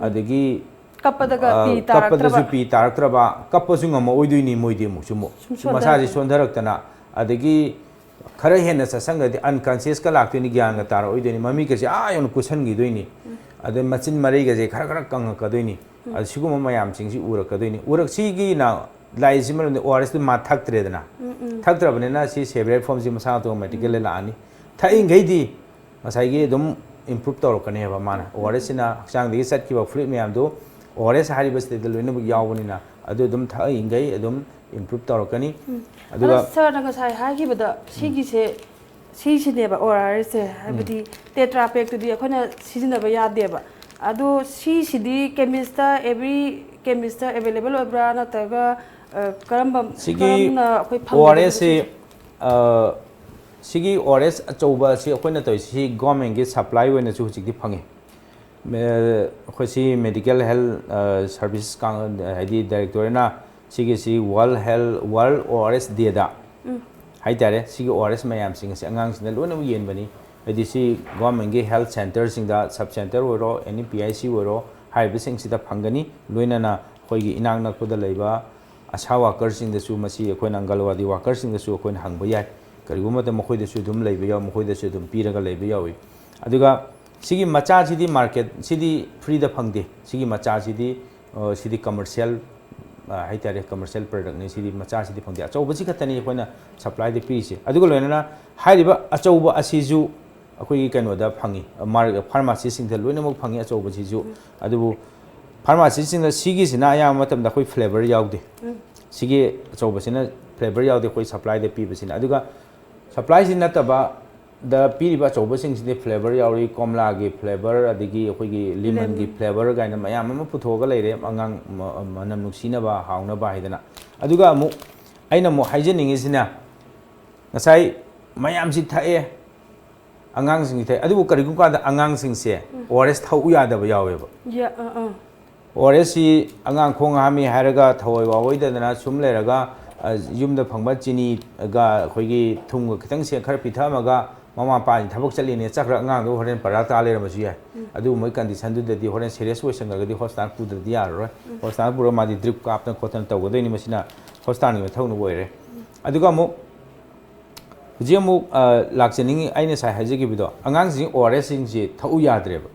ꯑꯗꯒꯤ, ꯀꯞꯄꯗꯒ ꯑ, ꯄꯤ ꯀꯞꯄꯗꯁꯨ ꯇꯥꯔꯛꯇ꯭ꯔꯕ꯫ ꯄꯤ ꯇꯥꯔꯛꯇ꯭ꯔꯕ, ꯀꯞꯄꯁꯨ ꯉꯝꯃꯛꯑꯣꯏꯗꯣꯏꯅꯤ ꯃꯣꯏꯗꯤ ꯑꯃꯨꯛꯁꯨ ꯑꯃꯨꯛ꯫ ꯁꯨꯝ ꯃꯁꯥꯁꯤ ꯁꯣꯟꯊꯔꯛꯇꯅ꯫ ꯁꯣꯟꯊꯔꯛꯇꯅ, ꯑꯗꯒꯤ ꯈꯔ ꯍꯦꯟꯅ ꯆꯠꯁꯟꯈ꯭ꯔꯗꯤ unconsciousꯀ ꯂꯥꯛꯇꯣꯏꯅꯤ, ꯒ꯭ꯌꯥꯟꯒ ꯇꯥꯔꯛꯑꯣꯏꯗꯣꯏꯅꯤ, ꯃꯃꯤꯠꯀꯁꯦ ꯑꯥ ꯌꯧꯅ ꯀꯨꯠꯁꯟꯈꯤꯗꯣꯏꯅꯤ꯫ ꯑꯗꯩ ꯃꯆꯤꯟ ꯃꯔꯩꯒꯁꯦ ꯈꯔ ꯈꯔ ꯀꯪꯉꯛꯀꯗꯣꯏꯅꯤ꯫ ꯑꯗ ꯁꯤꯒꯨꯝꯕ ꯃꯌꯥꯝꯁꯤꯡꯁꯤ ꯎꯔꯛꯀꯗꯣꯏꯅꯤ꯫ ꯎꯔꯛꯁꯤꯒꯤꯅ ꯂꯥꯏꯁꯤ ꯃꯔꯝꯗꯤ ꯑꯣ ꯑꯥꯔ ꯑꯦꯁꯇꯨ ꯃꯥ ꯊꯛꯇ꯭ꯔꯦꯗꯅ꯫ ꯊꯛꯇ꯭ꯔꯕꯅꯤꯅ ꯁꯤ severe formꯁꯤ ꯃꯁꯥ automatically ꯂꯥꯛꯑꯅꯤ꯫ ꯊꯛꯏꯈꯩꯗꯤ ꯉꯁꯥꯏꯒꯤ ꯑꯗꯨꯝ improve ꯇꯧꯔꯛꯀꯅꯦꯕ ꯃꯥꯅ꯫ ꯑꯣ ꯑꯥꯔ ꯑꯦꯁꯁꯤꯅ ꯍꯛꯆꯥꯡꯗꯒꯤ ꯆꯠꯈꯤꯕ fluid ꯃꯌꯥꯝꯗꯣ ꯑꯣ ꯑꯥꯔ ꯑꯦꯁ ꯍꯥꯏꯔꯤꯕꯁꯤꯗꯩꯗ ꯂꯣꯏꯅꯃꯛ ꯌꯥꯎꯕꯅꯤꯅ ꯑꯗꯨ ꯑꯗꯨꯝ ꯊꯛꯏꯈꯩ ꯑꯗꯨꯝ improve ꯇꯧꯔꯛꯀꯅꯤ꯫ ꯑꯗꯣ ꯑꯗꯨꯒ ꯁꯥꯔꯅ ꯉꯁꯥꯏ ꯍꯥꯏꯈꯤꯕꯗ ꯁꯤꯒꯤꯁꯦ, ꯁꯤꯁꯤꯅꯦꯕ ꯑꯣ ꯑꯥꯔ ꯑꯦꯁꯁꯦ, ꯍꯥꯏꯕꯗꯤ Tetra packꯇꯨꯗꯤ ꯑꯩꯈꯣꯏꯅ ꯁꯤꯖꯤꯟꯅꯕ ꯌꯥꯗꯦꯕ꯫ ꯑꯗꯣ ꯁꯤꯁꯤꯗꯤ chemistꯇ, every chemistꯇ available ꯑꯣꯏꯕ꯭ꯔꯥ, ꯅꯠꯇ꯭ꯔꯒ ꯑ, ꯀꯔꯝꯕ ꯁꯤꯒꯤ ꯀꯔꯝꯅ ꯑꯩꯈꯣꯏ ꯑꯣ ꯑꯥꯔ ꯑꯦꯁꯁꯤ ꯐꯪꯒꯗꯒꯦ? ꯁꯤꯒꯤ ꯑꯣ ꯑꯥꯔ ꯑꯦꯁ ꯑꯆꯧꯕ ꯑꯁꯤ ꯑꯩꯈꯣꯏꯅ ꯇꯧꯔꯤꯁꯤ ꯁꯤ ꯒꯣꯔꯃꯦꯟꯒꯤ ꯁꯄ꯭ꯂꯥꯏ ꯑꯣꯏꯅꯁꯨ ꯍꯧꯖꯤꯛꯇꯤ ꯐꯪꯉꯤ꯫ ꯃꯦ- ꯑꯩꯈꯣꯏ ꯁꯤ ꯃꯦꯗꯤꯀꯦꯜ ꯍꯦꯜꯠ ꯁꯥꯔꯚꯤꯁ ꯍꯥꯏꯗꯤ ꯗꯥꯏꯔꯦꯛꯇꯣꯔꯦꯠꯅ ꯁꯤꯒꯤꯁꯤ ꯋꯥꯔꯜ ꯍꯦꯜꯠ ꯋꯥꯔꯜ ꯑꯣ ꯑꯥꯔ ꯑꯦꯁ ꯗꯦꯗ ꯍꯥꯏꯇꯥꯔꯦ, ꯁꯤꯒꯤ ꯑꯣ ꯑꯥꯔ ꯑꯦꯁ ꯃꯌꯥꯝꯁꯤꯡ ꯑꯁꯤ ꯑꯉꯥꯡꯁꯤꯡꯗ ꯂꯣꯏꯅꯃꯛ ꯌꯦꯟꯕꯅꯤ꯫ ꯍꯥꯏꯗꯤ ꯁꯤ ꯒꯣꯔꯃꯦꯟꯒꯤ ꯍꯦꯜꯠ ꯁꯦꯟꯇꯔꯁꯤꯡꯗ, ꯁꯕ ꯁꯦꯟꯇꯔ ꯑꯣꯏꯔꯣ, ꯑꯦꯅꯤ ꯄꯤ ꯑꯩꯆ ꯁꯤ ꯑꯣꯏꯔꯣ, ꯍꯥꯏꯔꯤꯕꯁꯤꯡꯁꯤꯗ ꯐꯪꯒꯅꯤ꯫ ꯂꯣꯏꯅꯅ ꯑꯩꯈꯣꯏꯒꯤ ꯏꯅꯥꯛ ꯅꯛꯄꯗ ꯂꯩꯕ ꯑꯁꯥ ꯋꯥꯀꯔꯁꯤꯡꯗꯁꯨ, ꯃꯁꯤ ꯑꯩꯈꯣꯏꯅ ꯑꯪꯒꯜꯋꯥꯗꯤ ꯋꯥꯀꯔꯁꯤꯡꯗꯁꯨ ꯑꯩꯈꯣꯏꯅ ꯍꯪꯕ ꯌꯥꯏ꯫ ꯀꯔꯤꯒꯨꯝꯕ ꯃꯇꯝꯗ ꯃꯈꯣꯏꯗꯁꯨ ꯑꯗꯨꯝ ꯂꯩꯕ ꯌꯥꯎ ꯃꯈꯣꯏꯗꯁꯨ ꯑꯗꯨꯝ ꯄꯤꯔꯒ ꯂꯩꯕ ꯌꯥꯎꯏ꯫ ꯑꯗꯨꯒ ꯁꯤꯒꯤ ꯃꯆꯥꯁꯤꯗꯤ ꯃꯥꯔꯀꯦꯠ ꯁꯤꯗꯤ ꯐ꯭ꯔꯤꯗ ꯐꯪꯗꯦ꯫ ꯁꯤꯒꯤ ꯃꯆꯥꯁꯤꯗꯤ ꯑ, ꯁꯤꯗꯤ ꯀꯃꯔꯁꯤꯌꯦꯜ ꯍꯥꯏꯇꯥꯔꯦ, ꯀꯃꯔꯁꯤꯌꯦꯜ ꯄ꯭ꯔꯗꯛꯅꯤ꯫ ꯁꯤꯗꯤ ꯃꯆꯥꯁꯤꯗꯤ ꯐꯪꯗꯦ, ꯑꯆꯧꯕꯁꯤ ꯈꯛꯇꯅꯤ ꯑꯩꯈꯣꯏꯅ ꯁꯄ꯭ꯂꯥꯏꯗ ꯄꯤꯔꯤꯁꯦ꯫ ꯑꯗꯨꯒ ꯂꯣꯏꯅꯅ ꯍꯥꯏꯔꯤꯕ ꯑꯆꯧꯕ ꯑꯁꯤꯁꯨ ꯑꯩꯈꯣꯏꯒꯤ ꯀꯩꯅꯣꯗ ꯐꯪꯉꯤ, ꯃꯥꯔ- ꯐꯥꯔꯃꯥꯁꯤꯁꯤꯡꯗ ꯂꯣꯏꯅꯃꯛ ꯐꯪꯉꯤ ꯑꯆꯧꯕꯁꯤꯁꯨ꯫ ꯑꯗꯨꯕꯨ ꯐꯥꯔꯃꯥꯁꯤꯁꯤꯡꯗ ꯁꯤꯒꯤꯁꯤꯅ ꯑꯌꯥꯝꯕ ꯃꯇꯝꯗ ꯑꯩꯈꯣꯏ ꯐ꯭ꯂꯦꯕꯔ ꯌꯥꯎꯗꯦ꯫ ꯁꯤꯒꯤ ꯑꯆꯧꯕꯁꯤꯅ ꯐ꯭ꯂꯦꯕꯔ ꯌꯥꯎꯗꯦ ꯑꯩꯈꯣꯏ ꯁꯄ꯭ꯂꯥꯏꯗ ꯄꯤꯕꯁꯤꯅ꯫ ꯑꯗꯨꯒ ꯁꯄ꯭ꯂꯥꯏꯁꯤ ꯅꯠꯇꯕꯗ ꯄꯤꯔꯤꯕ ꯑꯆꯧꯕꯁꯤꯡꯁꯤꯗꯤ ꯐ꯭ꯂꯦꯕꯔ ꯌꯥꯎꯔꯤ, ꯀꯣꯝꯂꯥꯒꯤ ꯐ꯭ꯂꯦꯕꯔ, ꯑꯗꯒꯤ ꯑꯩꯈꯣꯏꯒꯤ ꯂꯤꯃꯟꯒꯤ ꯐ꯭ꯂꯦꯕꯔ ꯀꯥꯏꯅ ꯃꯌꯥꯝ ꯑꯃ ꯄꯨꯊꯣꯛꯑꯒ ꯂꯩꯔꯦ, ꯑꯉꯥꯡ ꯃ- ꯃꯅꯝ ꯅꯨꯡꯁꯤꯅꯕ, ꯍꯥꯎꯅꯕ ꯍꯥꯏꯗꯅ꯫ ꯑꯗꯨꯒ ꯑꯃꯨꯛ ꯑꯩꯅ ꯑꯃꯨꯛ ꯍꯥꯏꯖꯅꯤꯡꯉꯤꯁꯤꯅ, ꯉꯁꯥꯏ ꯃꯌꯥꯝꯁꯤ ꯊꯛꯑꯦ, ꯑꯉꯥꯡꯁꯤꯡꯁꯤ ꯊꯛꯑꯦ, ꯑꯗꯨꯕꯨ ꯀꯔꯤꯒꯨꯝꯕ ꯀꯥꯟꯗ ꯑꯉꯥꯡꯁꯤꯡꯁꯦ ꯑꯣ ꯑꯥꯔ ꯑꯦꯁ ꯊꯛꯎ ꯌꯥꯗꯕ ꯌꯥꯎꯋꯦꯕ꯫ ꯌꯥ- ꯑꯥ, ꯑꯥ꯫ ꯑꯣ ꯑꯥꯔ ꯑꯦꯁꯁꯤ ꯑꯉꯥꯡ ꯈꯣꯡ ꯍꯥꯝꯃꯤ ꯍꯥꯏꯔꯒ ꯊꯋꯥꯏ ꯋꯥꯑꯣꯏꯗꯗꯅ ꯁꯨꯝ ꯂꯩꯔꯒ, ꯑ, ꯌꯨꯝꯗ ꯐꯪꯕ ꯆꯤꯅꯤꯒ ꯑꯩꯈꯣꯏꯒꯤ ꯊꯨꯝꯒ ꯈꯤꯇꯪ ꯁꯦ- ꯈꯔ ꯄꯤꯊꯛꯑꯝꯃꯒ ꯃꯃꯥ ꯃꯄꯥꯁꯤ ꯊꯕꯛ ꯆꯠꯂꯤꯅꯦ, ꯆꯠꯈ꯭ꯔ ꯑꯉꯥꯡꯗꯣ ꯍꯣꯔꯦꯟ ꯄꯔꯥ ꯇꯥ ꯂꯩꯔꯝꯕꯁꯨ ꯌꯥꯏ꯫ ꯑꯗꯨꯒꯨꯝꯕꯒꯤ ꯀꯟꯗꯤꯁꯟꯗꯨꯗꯗꯤ ꯍꯣꯔꯦꯟ ꯁꯦꯔꯤꯌꯁ ꯑꯣꯏꯁꯟꯈ꯭ꯔꯒꯗꯤ ꯍꯣꯁꯄꯤꯇꯥꯜ ꯄꯨꯗ꯭ꯔꯗꯤ ꯌꯥꯔꯔꯣꯏ꯫ ꯍꯣꯁꯄꯤꯇꯥꯜ ꯄꯨꯔꯒ ꯃꯥꯗꯤ ꯗ꯭ꯔꯤꯞ ꯀꯥꯞꯇꯅ ꯈꯣꯠꯇꯅ ꯇꯧꯒꯗꯣꯏꯅꯤ, ꯃꯁꯤꯅ ꯍꯣꯁꯄꯤꯇꯥꯜꯒꯤ ꯃꯊꯧꯅ ꯑꯣꯏꯔꯦ꯫ ꯑꯗꯨꯒ ꯑꯃꯨꯛ ꯍꯧꯖꯤꯛ ꯑꯃꯨꯛ, ꯑ, ꯂꯥꯛꯆꯅꯤꯡꯉꯤ, ꯑꯩꯅ ꯉꯁꯥꯏ ꯍꯥꯏꯖꯈꯤꯕꯗꯣ, ꯑꯉꯥꯡꯁꯤꯡ ꯑꯣ ꯑꯥꯔ ꯑꯦꯁꯁꯤꯡꯁꯤ ꯊꯛꯎ ꯌꯥꯗ꯭ꯔꯦꯕ꯫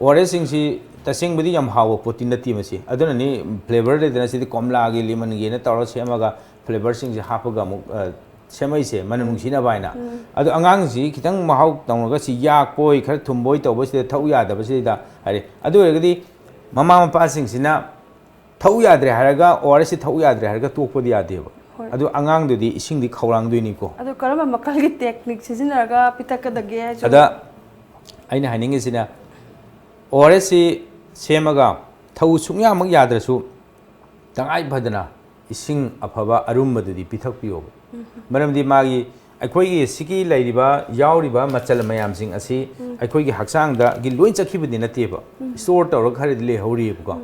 ꯑꯣ ꯑꯥꯔ ꯑꯦꯁꯁꯤꯡꯁꯤ ꯇꯁꯦꯡꯕꯗꯤ ꯌꯥꯝ ꯍꯥꯎꯕ ꯄꯣꯠꯇꯤ ꯅꯠꯇꯦ ꯃꯁꯤ꯫ ꯑꯗꯨꯅꯅꯤ ꯐ꯭ꯂꯦꯕꯔ ꯂꯩꯗꯅ ꯁꯤꯗꯤ ꯀꯣꯝꯂꯥꯒꯤ, ꯂꯤꯃꯟꯒꯤꯅ ꯇꯧꯔꯒ ꯁꯦꯝꯃꯒ ꯐ꯭ꯂꯦꯕꯔꯁꯤꯡꯁꯦ ꯍꯥꯞꯄꯒ ꯑꯃꯨꯛ, ꯑ, ꯁꯦꯝꯃꯛꯏꯁꯦ ꯃꯅꯝ ꯅꯨꯡꯁꯤꯅꯕ ꯍꯥꯏꯅ꯫ ꯑꯗꯣ ꯑꯉꯥꯡꯁꯤ ꯈꯤꯇꯪ ꯃꯍꯥꯎ ꯇꯧꯔꯒ ꯁꯤ ꯌꯥꯛꯄꯣꯏ ꯈꯔ ꯊꯨꯝꯕꯣꯏ ꯇꯧꯕꯁꯤꯗ ꯊꯛꯎ ꯌꯥꯗꯕꯁꯤꯗ ꯍꯥꯏꯔꯦ꯫ ꯑꯗꯨ ꯑꯣꯏꯔꯒꯗꯤ ꯃꯃꯥ ꯃꯄꯥꯁꯤꯡꯁꯤꯅ ꯊꯛꯎ ꯌꯥꯗ꯭ꯔꯦ ꯍꯥꯏꯔꯒ, ꯑꯣ ꯑꯥꯔ ꯑꯦꯁꯁꯤ ꯊꯛꯎ ꯌꯥꯗ꯭ꯔꯦ ꯍꯥꯏꯔꯒ ꯇꯣꯛꯄꯗꯤ ꯌꯥꯗꯦꯕ꯫ ꯍꯣꯏ꯫ ꯑꯗꯨ ꯑꯉꯥꯡꯗꯨꯗꯤ ꯏꯁꯤꯡꯗꯤ ꯈꯧꯔꯥꯡꯗꯣꯏꯅꯤꯀꯣ꯫ ꯑꯗꯣ ꯀꯔꯝꯕ ꯃꯈꯜꯒꯤ ꯇꯦꯛꯅꯤꯛ ꯁꯤꯖꯤꯟꯅꯔꯒ ꯄꯤꯊꯛꯀꯗꯒꯦ ꯍꯥꯏꯁꯨ? ꯑꯗ ꯑꯩꯅ ꯍꯥꯏꯅꯤꯡꯉꯤꯁꯤꯅ, ꯑꯣ ꯑꯥꯔ ꯑꯦꯁꯁꯤ ꯁꯦꯝꯃꯒ ꯊꯛꯎ ꯁꯨꯡꯌꯥꯃꯛ ꯌꯥꯗ꯭ꯔꯁꯨ, ꯇꯉꯥꯏ ꯐꯗꯅ ꯏꯁꯤꯡ ꯑꯐꯕ ꯑꯔꯨꯝꯕꯗꯨꯗꯤ ꯄꯤꯊꯛꯄꯤꯌꯣꯕ꯫ ꯃꯔꯝꯗꯤ ꯃꯥꯒꯤ, ꯑꯩꯈꯣꯏꯒꯤ ꯁꯤꯒꯤ ꯂꯩꯔꯤꯕ, ꯌꯥꯎꯔꯤꯕ ꯃꯆꯜ ꯃꯌꯥꯝꯁꯤꯡ ꯑꯁꯤ ꯑꯩꯈꯣꯏꯒꯤ ꯍꯛꯆꯥꯡꯗꯒꯤ ꯂꯣꯏ ꯆꯠꯈꯤꯕꯗꯤ ꯅꯠꯇꯦꯕ꯫ ꯁ꯭ꯇꯣꯔ ꯇꯧꯔꯒ ꯈꯔꯗꯤ ꯂꯩꯍꯧꯔꯤꯑꯕꯀꯣ꯫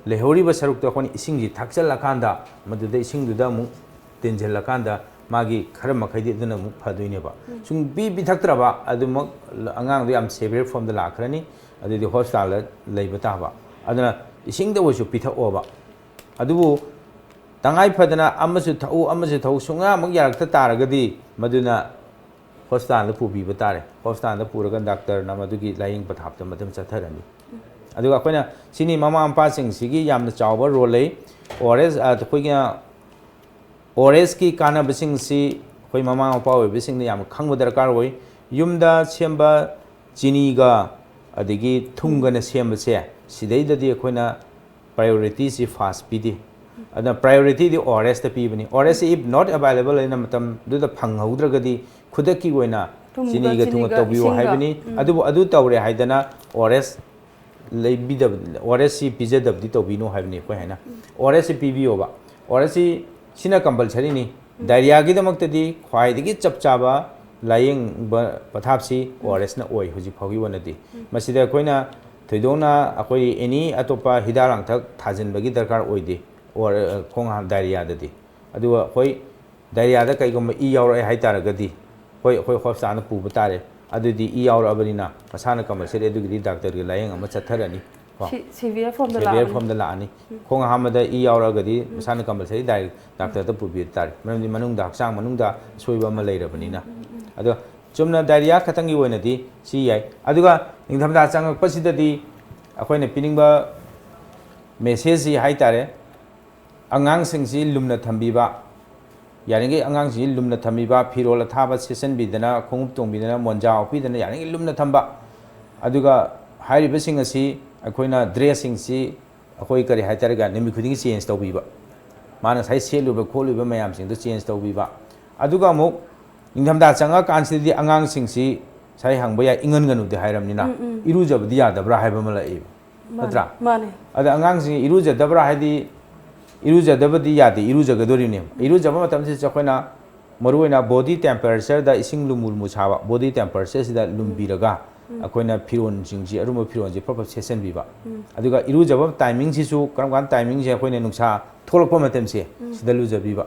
ꯂꯩꯍꯧꯔꯤꯕ ꯁꯔꯨꯛꯇꯣ ꯑꯩꯈꯣꯏꯅ ꯏꯁꯤꯡꯁꯤ ꯊꯥꯛꯆꯜꯂꯀꯥꯟꯗ, ꯃꯗꯨꯗ ꯏꯁꯤꯡꯗꯨꯗ ꯑꯃꯨꯛ ꯇꯤꯟꯁꯤꯜꯂꯀꯥꯟꯗ, ꯃꯥꯒꯤ ꯈꯔ ꯃꯈꯩꯗꯤ ꯑꯗꯨꯅ ꯑꯃꯨꯛ ꯐꯗꯣꯏꯅꯦꯕ꯫ ꯁꯨꯡꯄꯤ ꯄꯤꯊꯛꯇ꯭ꯔꯕ ꯑꯗꯨꯃꯛ, ꯑꯉꯥꯡꯗꯣ ꯌꯥꯝ ꯁꯦꯚꯤꯌꯔ ꯐꯣꯝꯗ ꯂꯥꯛꯈ꯭ꯔꯅꯤ꯫ ꯑꯗꯨꯗꯤ ꯍꯣꯁꯄꯤꯇꯥꯜꯗ ꯂꯩꯕ ꯇꯥꯕ꯫ ꯑꯗꯨꯅ ꯏꯁꯤꯡꯗ ꯑꯣꯏꯔꯁꯨ ꯄꯤꯊꯛꯑꯣꯕ꯫ ꯑꯗꯨꯕꯨ ꯇꯉꯥꯏ ꯐꯗꯅ ꯑꯃꯁꯨ ꯊꯛꯎ, ꯑꯃꯁꯨ ꯊꯛꯎ, ꯁꯨꯡꯌꯥꯃꯛ ꯌꯥꯔꯛꯇ ꯇꯥꯔꯒꯗꯤ, ꯃꯗꯨꯅ ꯍꯣꯁꯄꯤꯇꯥꯜꯗ ꯄꯨꯕꯤꯕ ꯇꯥꯔꯦ꯫ ꯍꯣꯁꯄꯤꯇꯥꯜꯗ ꯄꯨꯔꯒ ꯗꯥꯛꯇꯔꯅ ꯃꯗꯨꯒꯤ ꯂꯥꯏꯌꯦꯡ ꯄꯊꯥꯞꯇ ꯃꯗꯨꯝ ꯆꯠꯊꯔꯅꯤ꯫ ꯑꯗꯨꯒ ꯑꯩꯈꯣꯏꯅ ꯁꯤꯅꯤ, ꯃꯃꯥ ꯃꯄꯥꯁꯤꯡꯁꯤꯒꯤ ꯌꯥꯝꯅ ꯆꯥꯎꯕ ꯔꯣꯜ ꯂꯩ꯫ ꯑꯣ ꯑꯥꯔ ꯑꯦꯁ, ꯑꯩꯈꯣꯏꯒꯤ ꯑꯣ ꯑꯥꯔ ꯑꯦꯁꯀꯤ ꯀꯥꯟꯅꯕꯁꯤꯡꯁꯤ ꯑꯩꯈꯣꯏ ꯃꯃꯥ ꯃꯄꯥ ꯑꯣꯏꯕꯁꯤꯡꯅ ꯌꯥꯝꯅ ꯈꯪꯕ ꯗꯔꯀꯥꯔ ꯑꯣꯏ꯫ ꯌꯨꯝꯗ ꯁꯦꯝꯕ ꯆꯤꯅꯤꯒ ꯑꯗꯒꯤ ꯊꯨꯝꯒꯅ ꯁꯦꯝꯕꯁꯦ, ꯁꯤꯗꯩꯗꯗꯤ ꯑꯩꯈꯣꯏꯅ ꯄ꯭ꯔꯥꯏꯌꯣꯔꯤꯇꯤꯁꯤ ꯐꯥꯁ ꯄꯤꯗꯦ꯫ ꯑꯗꯨꯅ ꯄ꯭ꯔꯥꯏꯌꯣꯔꯤꯇꯤꯗꯤ ꯑꯣ ꯑꯥꯔ ꯑꯦꯁꯇ ꯄꯤꯕꯅꯤ꯫ ꯑꯣ ꯑꯥꯔ ꯑꯦꯁꯁꯤ if not available ꯑꯩꯅ ꯃꯇꯝꯗꯨꯗ ꯐꯪꯍꯧꯗ꯭ꯔꯒꯗꯤ, ꯈꯨꯗꯛꯀꯤ ꯑꯣꯏꯅ ꯊꯨꯝꯒ ꯆꯤꯅꯤꯒ ꯊꯨꯝꯒ ꯆꯤꯅꯤꯒ ꯇꯧꯕꯤꯌꯨ ꯏꯁꯤꯡꯒ꯫ ꯍꯥꯏꯕꯅꯤ꯫ ꯎꯝ꯫ ꯑꯗꯨꯕꯨ ꯑꯗꯨ ꯇꯧꯔꯦ ꯍꯥꯏꯗꯅ ꯑꯣ ꯑꯥꯔ ꯑꯦꯁ ꯂꯩꯕꯤꯗꯕ, ꯑꯣ ꯑꯥꯔ ꯑꯦꯁꯁꯤ ꯄꯤꯖꯗꯕꯗꯤ ꯇꯧꯕꯤꯅꯨ ꯍꯥꯏꯕꯅꯤ ꯑꯩꯈꯣꯏ ꯍꯥꯏꯅ꯫ ꯑꯣ ꯑꯥꯔ ꯑꯦꯁꯁꯤ ꯄꯤꯕꯤꯌꯣꯕ꯫ ꯑꯣ ꯑꯥꯔ ꯑꯦꯁꯁꯤ, ꯁꯤꯅ ꯀꯝꯄꯜꯁꯔꯤꯅꯤ꯫ ꯗꯥꯏꯔꯤꯌꯥꯒꯤꯗꯃꯛꯇꯗꯤ ꯈ꯭ꯋꯥꯏꯗꯒꯤ ꯆꯞ ꯆꯥꯕ ꯂꯥꯏꯌꯦꯡꯕ ꯄꯊꯥꯞꯁꯤ ꯑꯣ ꯑꯥꯔ ꯑꯦꯁꯅ ꯑꯣꯏ ꯍꯧꯖꯤꯛ ꯐꯥꯎꯒꯤ ꯑꯣꯏꯅꯗꯤ꯫ ꯃꯁꯤꯗ ꯑꯩꯈꯣꯏꯅ ꯊꯣꯏꯗꯣꯛꯅ ꯑꯩꯈꯣꯏ ꯑꯦꯅꯤ ꯑꯇꯣꯞꯄ ꯍꯤꯗꯥꯛ ꯂꯥꯡꯊꯛ ꯊꯥꯖꯤꯟꯕꯒꯤ ꯗꯔꯀꯥꯔ ꯑꯣꯏꯗꯦ꯫ ꯑꯣ ꯑꯥꯔ, ꯈꯣꯡ ꯍꯥꯝ ꯗꯥꯏꯔꯤꯌꯥꯗꯗꯤ꯫ ꯑꯗꯨꯒ ꯑꯩꯈꯣꯏ ꯗꯥꯏꯔꯤꯌꯥꯗ ꯀꯩꯒꯨꯝꯕ ꯏ ꯌꯥꯎꯔꯛꯑꯦ ꯍꯥꯏ ꯇꯥꯔꯒꯗꯤ, ꯍꯣꯏ, ꯑꯩꯈꯣꯏ ꯍꯣꯁꯄꯤꯇꯥꯜꯗ ꯄꯨꯕ ꯇꯥꯔꯦ꯫ ꯑꯗꯨꯗꯤ ꯏ ꯌꯥꯎꯔꯛꯑꯕꯅꯤꯅ ꯃꯁꯥꯅ ꯀꯝꯄꯜꯁꯔꯤ ꯑꯗꯨꯒꯤꯗꯤ ꯗꯥꯛꯇꯔꯒꯤ ꯂꯥꯌꯦꯡ ꯑꯃ ꯆꯠꯊꯔꯅꯤ꯫ ꯀꯣ? ꯁꯤ-, ꯁꯤꯚꯤꯌꯔ ꯐꯣꯝꯗ ꯁꯤꯚꯤꯌꯔ ꯂꯥꯛꯑꯕꯅꯤ꯫ ꯐꯣꯝꯗ ꯂꯥꯛꯑꯅꯤ꯫ ꯈꯣꯡ ꯍꯥꯝꯕꯗ ꯏ ꯌꯥꯎꯔꯛꯑꯒꯗꯤ ꯃꯁꯥꯅ ꯀꯝꯄꯜꯁꯔꯤ ꯗꯥꯏꯔꯦꯛ ꯗꯥꯛꯇꯔꯗ ꯄꯨꯕꯤꯕ ꯇꯥꯔꯦ꯫ ꯃꯔꯝꯗꯤ ꯃꯅꯨꯡꯗ, ꯍꯛꯆꯥꯡ ꯃꯅꯨꯡꯗ ꯑꯁꯣꯏꯕ ꯑꯃ ꯂꯩꯔꯕꯅꯤꯅ꯫ ꯑꯗꯣ ꯆꯨꯝꯅ ꯗꯥꯏꯔꯤꯌꯥ ꯈꯛꯇꯪꯒꯤ ꯑꯣꯏꯅꯗꯤ ꯁꯤ ꯌꯥꯏ꯫ ꯑꯗꯨꯒ ꯅꯤꯡꯊꯝꯊꯥ ꯆꯪꯉꯛꯄꯁꯤꯗꯗꯤ ꯑꯩꯈꯣꯏꯅ ꯄꯤꯅꯤꯡꯕ ꯃꯦꯁꯦꯖꯁꯤ ꯍꯥꯏ ꯇꯥꯔꯦ, ꯑꯉꯥꯡꯁꯤꯡꯁꯤ ꯂꯨꯝꯅ ꯊꯝꯕꯤꯕ, ꯌꯥꯔꯤꯉꯩ ꯑꯉꯥꯡꯁꯤꯡꯁꯤ ꯂꯨꯝꯅ ꯊꯝꯕꯤꯕ, ꯐꯤꯔꯣꯜ ꯑꯊꯥꯕ ꯁꯦꯠꯆꯟꯕꯤꯗꯅ, ꯈꯣꯡꯎꯞ ꯇꯣꯡꯕꯤꯗꯅ, ꯃꯣꯟꯖꯥ ꯎꯞꯄꯤꯗꯅ ꯌꯥꯔꯤꯉꯩ ꯂꯨꯝꯅ ꯊꯝꯕ꯫ ꯑꯗꯨꯒ ꯍꯥꯏꯔꯤꯕꯁꯤꯡ ꯑꯁꯤ, ꯑꯩꯈꯣꯏꯅ ꯗ꯭ꯔꯦꯁꯁꯤꯡꯁꯤ ꯑꯩꯈꯣꯏ ꯀꯔꯤ ꯍꯥꯏꯇꯥꯔꯦ, ꯅꯨꯃꯤꯠ ꯈꯨꯗꯤꯡꯒꯤ ꯆꯦꯟꯖ ꯇꯧꯕꯤꯕ, ꯃꯥꯅ ꯉꯁꯥꯏ ꯁꯦꯠꯂꯨꯕ ꯈꯣꯠꯂꯨꯕ ꯃꯌꯥꯝꯁꯤꯡꯗꯣ ꯆꯦꯟꯖ ꯇꯧꯕꯤꯕ꯫ ꯑꯗꯨꯒ ꯑꯃꯨꯛ ꯅꯤꯡꯊꯝꯊꯥ ꯆꯪꯉꯀꯥꯟꯁꯤꯗꯗꯤ ꯑꯉꯥꯡꯁꯤꯡꯁꯤ ꯉꯁꯥꯏ ꯍꯪꯕ ꯌꯥꯏ, ꯏꯪꯍꯟꯒꯅꯨꯗꯤ ꯍꯥꯏꯔꯕꯅꯤꯅ, ꯎꯝ, ꯎꯝ꯫ ꯏꯔꯨꯖꯕꯗꯤ ꯌꯥꯗꯕ꯭ꯔꯥ ꯍꯥꯏꯕ ꯑꯃ ꯂꯥꯛꯏꯕ꯫ ꯃꯥꯅꯦ, ꯅꯠꯇ꯭ꯔꯥ? ꯃꯥꯅꯦ꯫ ꯑꯗ ꯑꯉꯥꯡꯁꯤꯡ ꯏꯔꯨꯖꯗꯕ꯭ꯔꯥ ꯍꯥꯏꯗꯤ, ꯏꯔꯨꯖꯗꯕꯗꯤ ꯌꯥꯗꯦ, ꯏꯔꯨꯖꯒꯗꯣꯔꯤꯕꯅꯦꯕ꯫ ꯏꯔꯨꯖꯕ ꯃꯇꯝꯁꯤꯗ ꯑꯩꯈꯣꯏꯅ ꯃꯔꯨꯑꯣꯏꯅ body temperatureꯗ ꯏꯁꯤꯡ ꯂꯨꯝꯕꯨ ꯂꯨꯝꯕꯨ ꯁꯥꯕ, body temperatureꯁꯤꯗ ꯂꯨꯝꯕꯤꯔꯒ ꯑꯩꯈꯣꯏꯅ ꯐꯤꯔꯣꯟꯁꯤꯡꯁꯤ, ꯑꯔꯨꯝꯕ ꯐꯤꯔꯣꯟꯁꯤ ꯐꯠ ꯐꯠ ꯁꯦꯠꯆꯟꯕꯤꯕ꯫ ꯑꯗꯨꯒ ꯏꯔꯨꯖꯕ timingꯁꯤꯁꯨ ꯀꯔꯝ ꯀꯥꯟꯗ timingꯁꯦ, ꯑꯩꯈꯣꯏꯅ ꯅꯨꯡꯁꯥ ꯊꯣꯛꯂꯛꯄ ꯃꯇꯝꯁꯦ ꯁꯤꯗ ꯂꯨꯖꯕꯤꯕ꯫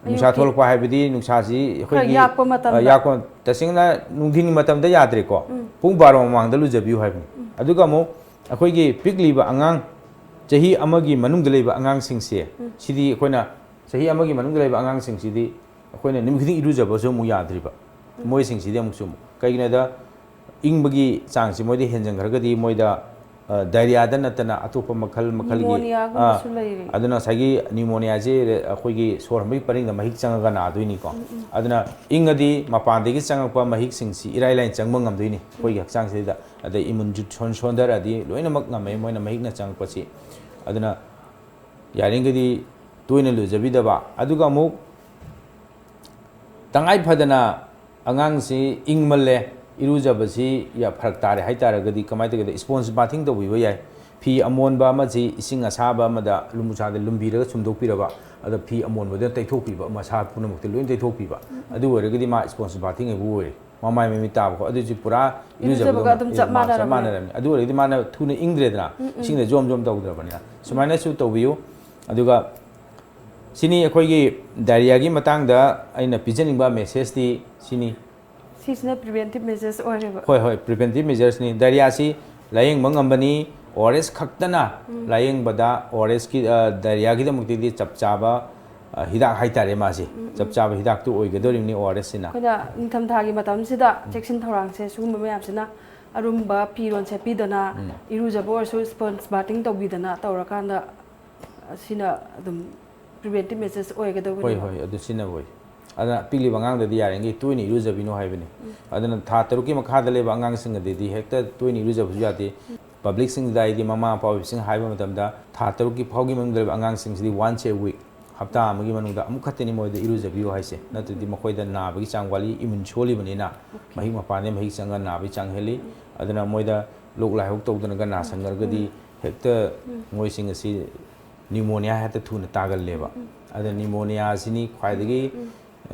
ꯅꯨꯡꯁꯥ ꯑꯌꯨꯛꯀꯤ ꯊꯣꯛꯂꯛꯄ ꯍꯥꯏꯕꯗꯤ ꯅꯨꯡꯁꯥꯁꯤ ꯈꯔ ꯑꯩꯈꯣꯏꯒꯤ, ꯌꯥꯛꯄ ꯑ, ꯃꯇꯝꯗ꯫ ꯌꯥꯛꯄ, ꯇꯁꯦꯡꯅ ꯅꯨꯡꯊꯤꯟꯒꯤ ꯃꯇꯝꯗ ꯌꯥꯗ꯭ꯔꯦꯀꯣ꯫ ꯄꯨꯡ ꯕꯥꯔꯣ ꯃꯃꯥꯡꯗ ꯂꯨꯖꯕꯤꯌꯨ ꯍꯥꯏꯕꯅꯤ꯫ ꯑꯗꯨꯒ ꯑꯃꯨꯛ ꯑꯩꯈꯣꯏꯒꯤ ꯄꯤꯛꯂꯤꯕ ꯑꯉꯥꯡ, ꯆꯍꯤ ꯑꯃꯒꯤ ꯃꯅꯨꯡꯗ ꯂꯩꯕ ꯑꯉꯥꯡꯁꯤꯡꯁꯦ, ꯁꯤꯗꯤ ꯑꯩꯈꯣꯏꯅ, ꯆꯍꯤ ꯑꯃꯒꯤ ꯃꯅꯨꯡꯗ ꯂꯩꯕ ꯑꯉꯥꯡꯁꯤꯡꯁꯤꯗꯤ ꯑꯩꯈꯣꯏꯅ ꯅꯨꯃꯤꯠ ꯈꯨꯗꯤꯡ ꯏꯔꯨꯖꯕꯁꯨ ꯑꯃꯨꯛ ꯌꯥꯗ꯭ꯔꯤꯕ꯫ ꯃꯣꯏꯁꯤꯡꯁꯤꯗꯤ ꯑꯃꯨꯛꯁꯨ ꯑꯃꯨꯛ, ꯀꯩꯒꯤꯅꯣꯗ, ꯏꯪꯕꯒꯤ ꯆꯥꯡꯁꯤ ꯃꯣꯏꯗ ꯍꯦꯟꯖꯟꯈ꯭ꯔꯒꯗꯤ ꯃꯣꯏꯗ, ꯑ, diarrheaꯗ ꯅꯠꯇꯅ ꯑꯇꯣꯞꯄ ꯃꯈꯜ ꯃꯈꯜꯒꯤ, Pneumoniaꯒꯨꯝꯕꯁꯨ ꯑ, ꯂꯩꯔꯦ꯫ ꯑꯗꯨꯅ ꯉꯁꯥꯏꯒꯤ pneumoniaꯁꯦ ꯑꯩꯈꯣꯏꯒꯤ ꯁꯣꯔ ꯍꯣꯟꯕꯒꯤ ꯄꯔꯤꯡꯗ ꯃꯍꯤꯛ ꯆꯪꯉꯒ ꯅꯥꯗꯣꯏꯅꯤꯀꯣ꯫ ꯑꯗꯨꯅ ꯏꯪꯉꯗꯤ ꯃꯄꯥꯟꯗꯒꯤ ꯆꯪꯉꯛꯄ ꯃꯍꯤꯛꯁꯤꯡꯁꯤ ꯏꯔꯥꯏ ꯂꯥꯏꯅ ꯆꯪꯕ ꯉꯝꯗꯣꯏꯅꯤ ꯑꯩꯈꯣꯏꯒꯤ ꯍꯛꯆꯥꯡꯁꯤꯗ꯫ ꯑꯗꯩ immune ꯁꯣꯟ-, ꯁꯣꯟꯊꯔꯛꯑꯗꯤ ꯂꯣꯏꯅꯃꯛ ꯉꯝꯃꯦ ꯃꯣꯏꯅ ꯃꯍꯤꯛꯅ ꯆꯪꯉꯛꯄꯁꯤ꯫ ꯑꯗꯨꯅ ꯌꯥꯔꯤꯈꯩꯗꯤ ꯇꯣꯏꯅ ꯂꯨꯖꯕꯤꯗꯕ꯫ ꯑꯗꯨꯒ ꯑꯃꯨꯛ ꯇꯉꯥꯏ ꯐꯗꯅ ꯑꯉꯥꯡꯁꯤ ꯏꯪꯃꯜꯂꯦ, ꯏꯔꯨꯖꯕꯁꯤ ꯌꯥ-, ꯐꯔꯛ ꯇꯥꯔꯦ ꯍꯥꯏ ꯇꯥꯔꯒꯗꯤ ꯀꯃꯥꯏꯅ ꯇꯧꯒꯦꯗ, sponge bathing ꯇꯧꯕꯤꯕ ꯌꯥꯏ꯫ ꯐꯤ ꯑꯃꯣꯟꯕ ꯑꯃꯁꯤ ꯏꯁꯤꯡ ꯑꯁꯥꯕ ꯑꯃꯗ ꯂꯨꯝꯕꯨ ꯁꯥꯗ ꯂꯨꯝꯕꯤꯔꯒ ꯁꯨꯝꯗꯣꯛꯄꯤꯔꯕ, ꯑꯗꯣ ꯐꯤ ꯑꯃꯣꯟꯕꯗꯨꯅ ꯇꯩꯊꯣꯛꯄꯤꯕ, ꯃꯁꯥ ꯄꯨꯝꯅꯃꯛꯇ ꯂꯣꯏꯅ ꯇꯩꯊꯣꯛꯄꯤꯕ꯫ ꯑꯗꯨ ꯑꯣꯏꯔꯒꯗꯤ ꯃꯥ sponge bathing ꯍꯥꯏꯕꯨ ꯑꯣꯏꯔꯦ꯫ ꯃꯃꯥꯏ ꯃꯃꯤꯠ ꯇꯥꯕꯀꯣ, ꯑꯗꯨꯁꯨ ꯄꯨꯔꯥ ꯏꯔꯨꯖꯕꯒ ꯏꯔꯨꯖꯕꯒ ꯑꯗꯨꯝ ꯆꯞ ꯃꯥꯟꯅꯔꯕꯅꯦ꯫ ꯃꯥꯟꯅꯔꯕꯅꯤ꯫ ꯑꯗꯨ ꯑꯣꯏꯔꯒꯗꯤ ꯃꯥꯅ ꯊꯨꯅ ꯏꯪꯗ꯭ꯔꯦꯗꯅ, ꯏꯁꯤꯡꯗ ꯖꯣꯝ ꯖꯣꯝ ꯇꯧꯗ꯭ꯔꯕꯅꯤꯅ꯫ ꯁꯨꯃꯥꯏꯅꯁꯨ ꯇꯧꯕꯤꯌꯨ꯫ ꯑꯗꯨꯒ ꯁꯤꯅꯤ ꯑꯩꯈꯣꯏꯒꯤ diarrheaꯒꯤ ꯃꯇꯥꯡꯗ ꯑꯩꯅ ꯄꯤꯖꯅꯤꯡꯕ messageꯇꯤ ꯁꯤꯅꯤ꯫ ꯁꯤꯁꯤꯅ preventive measures ꯑꯣꯏꯔꯦꯕ꯫ ꯍꯣꯏ, ꯍꯣꯏ, preventive measuresꯅꯤ꯫ Diarrheaꯁꯤ ꯂꯥꯌꯦꯡꯕ ꯉꯝꯕꯅꯤ꯫ ORS ꯈꯛꯇꯅ ꯂꯥꯌꯦꯡꯕꯗ, ORSꯀꯤ, ꯑ, diarrheaꯒꯤꯗꯃꯛꯇꯗꯤ ꯆꯞ ꯆꯥꯕ, ꯑ, ꯍꯤꯗꯥꯛ ꯍꯥꯏꯇꯥꯔꯦ ꯃꯥꯁꯦ꯫ ꯆꯞ ꯆꯥꯕ ꯍꯤꯗꯥꯛꯇꯨ ꯑꯣꯏꯒꯗꯧꯔꯤꯕꯅꯤ ORSꯁꯤꯅ꯫ ꯑꯩꯈꯣꯏꯅ ꯅꯤꯡꯊꯝꯊꯥꯒꯤ ꯃꯇꯝꯁꯤꯗ ꯆꯦꯛꯁꯤꯟ ꯊꯧꯔꯥꯡꯁꯦ ꯁꯤꯒꯨꯝꯕ ꯃꯌꯥꯝꯁꯤꯅ, ꯑꯔꯨꯝꯕ ꯐꯤꯔꯣꯜ ꯁꯦꯠꯄꯤꯗꯅ, ꯏꯔꯨꯖꯕ ꯑꯣꯏꯔꯁꯨ sponge bathing ꯇꯧꯕꯤꯗꯅ ꯇꯧꯔꯀꯥꯟꯗ, ꯑ, ꯁꯤꯅ ꯑꯗꯨꯝ preventive measures ꯍꯣꯏ, ꯑꯣꯏꯒꯗꯧꯕꯅꯦꯕ꯫ ꯍꯣꯏ, ꯑꯗꯨ ꯁꯤꯖꯤꯟꯅꯕ ꯑꯣꯏ꯫ ꯑꯗꯨꯅ ꯄꯤꯛꯂꯤꯕ ꯑꯉꯥꯡꯗꯗꯤ ꯌꯥꯔꯤꯉꯩ ꯇꯣꯏꯅ ꯏꯔꯨꯖꯕꯤꯅꯨ ꯍꯥꯏꯕꯅꯤ꯫ ꯑꯗꯨꯅ ꯊꯥ ꯇꯔꯨꯛꯀꯤ ꯃꯈꯥꯗ ꯂꯩꯕ ꯑꯉꯥꯡꯁꯤꯡ ꯑꯗꯨꯗꯤ ꯍꯦꯛꯇ ꯇꯣꯏꯅ ꯏꯔꯨꯖꯕꯁꯨ ꯌꯥꯗꯦ꯫ Publicꯁꯤꯡꯗ ꯍꯥꯏꯗꯤ ꯃꯃꯥ ꯃꯄꯥ ꯑꯣꯏꯕꯁꯤꯡ ꯍꯥꯏꯕ ꯃꯇꯝꯗ ꯊꯥ ꯇꯔꯨꯛꯀꯤ ꯐꯥꯎꯒꯤ ꯃꯅꯨꯡꯗ ꯂꯩꯕ ꯑꯉꯥꯡꯁꯤꯡꯁꯤꯗꯤ once a week, ꯍꯞꯇꯥ ꯑꯃꯒꯤ ꯃꯅꯨꯡꯗ ꯑꯃꯨꯛ ꯈꯛꯇꯅꯤ ꯃꯣꯏꯗ ꯏꯔꯨꯖꯕꯤꯌꯨ ꯍꯥꯏꯁꯦ꯫ ꯅꯠꯇ꯭ꯔꯗꯤ ꯃꯈꯣꯏꯗ ꯅꯥꯕꯒꯤ ꯆꯥꯡ ꯋꯥꯠꯂꯤ, immune ꯁꯣꯜꯂꯤꯕꯅꯤꯅ꯫ ꯃꯍꯤꯛ ꯃꯄꯥꯟꯗꯒꯤ ꯃꯍꯤꯛ ꯆꯪꯉꯒ ꯅꯥꯕꯒꯤ ꯆꯥꯡ ꯍꯦꯜꯂꯤ꯫ ꯑꯗꯨꯅ ꯃꯣꯏꯗ ꯂꯣꯛ ꯂꯥꯏꯍꯧ ꯇꯧꯗꯅꯒ ꯅꯥꯁꯟꯈ꯭ꯔꯒꯗꯤ ꯍꯦꯛꯇ ꯃꯣꯏꯁꯤꯡ ꯑꯁꯤ ꯅ꯭ꯌꯨꯃꯣꯅꯤꯌꯥ ꯍꯦꯛꯇ ꯊꯨꯅ ꯇꯥꯒꯜꯂꯦꯕ꯫ ꯑꯗ ꯅ꯭ꯌꯨꯃꯣꯅꯤꯌꯥꯁꯤꯅꯤ ꯈ꯭ꯋꯥꯏꯗꯒꯤ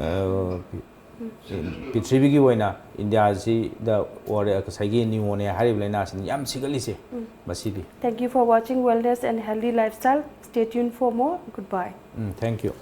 ꯑ, ꯄ꯭ꯔꯤꯊꯤꯕꯤꯒꯤ ꯑꯣꯏꯅ ꯏꯟꯗꯤꯌꯥꯁꯤꯗ ꯑꯣꯔ ꯉꯁꯥꯏꯒꯤ ꯅ꯭ꯌꯨꯃꯣꯅꯤꯌꯥ ꯍꯥꯏꯔꯤꯕ ꯂꯥꯏꯅꯥꯁꯤꯅ ꯌꯥꯝ ꯁꯤꯒꯠꯂꯤꯁꯦ꯫ ꯃꯁꯤꯗꯤ Thank you for watching Wellness and Healthy Lifestyle. Stay tuned for more. Goodbye. Um, thank you.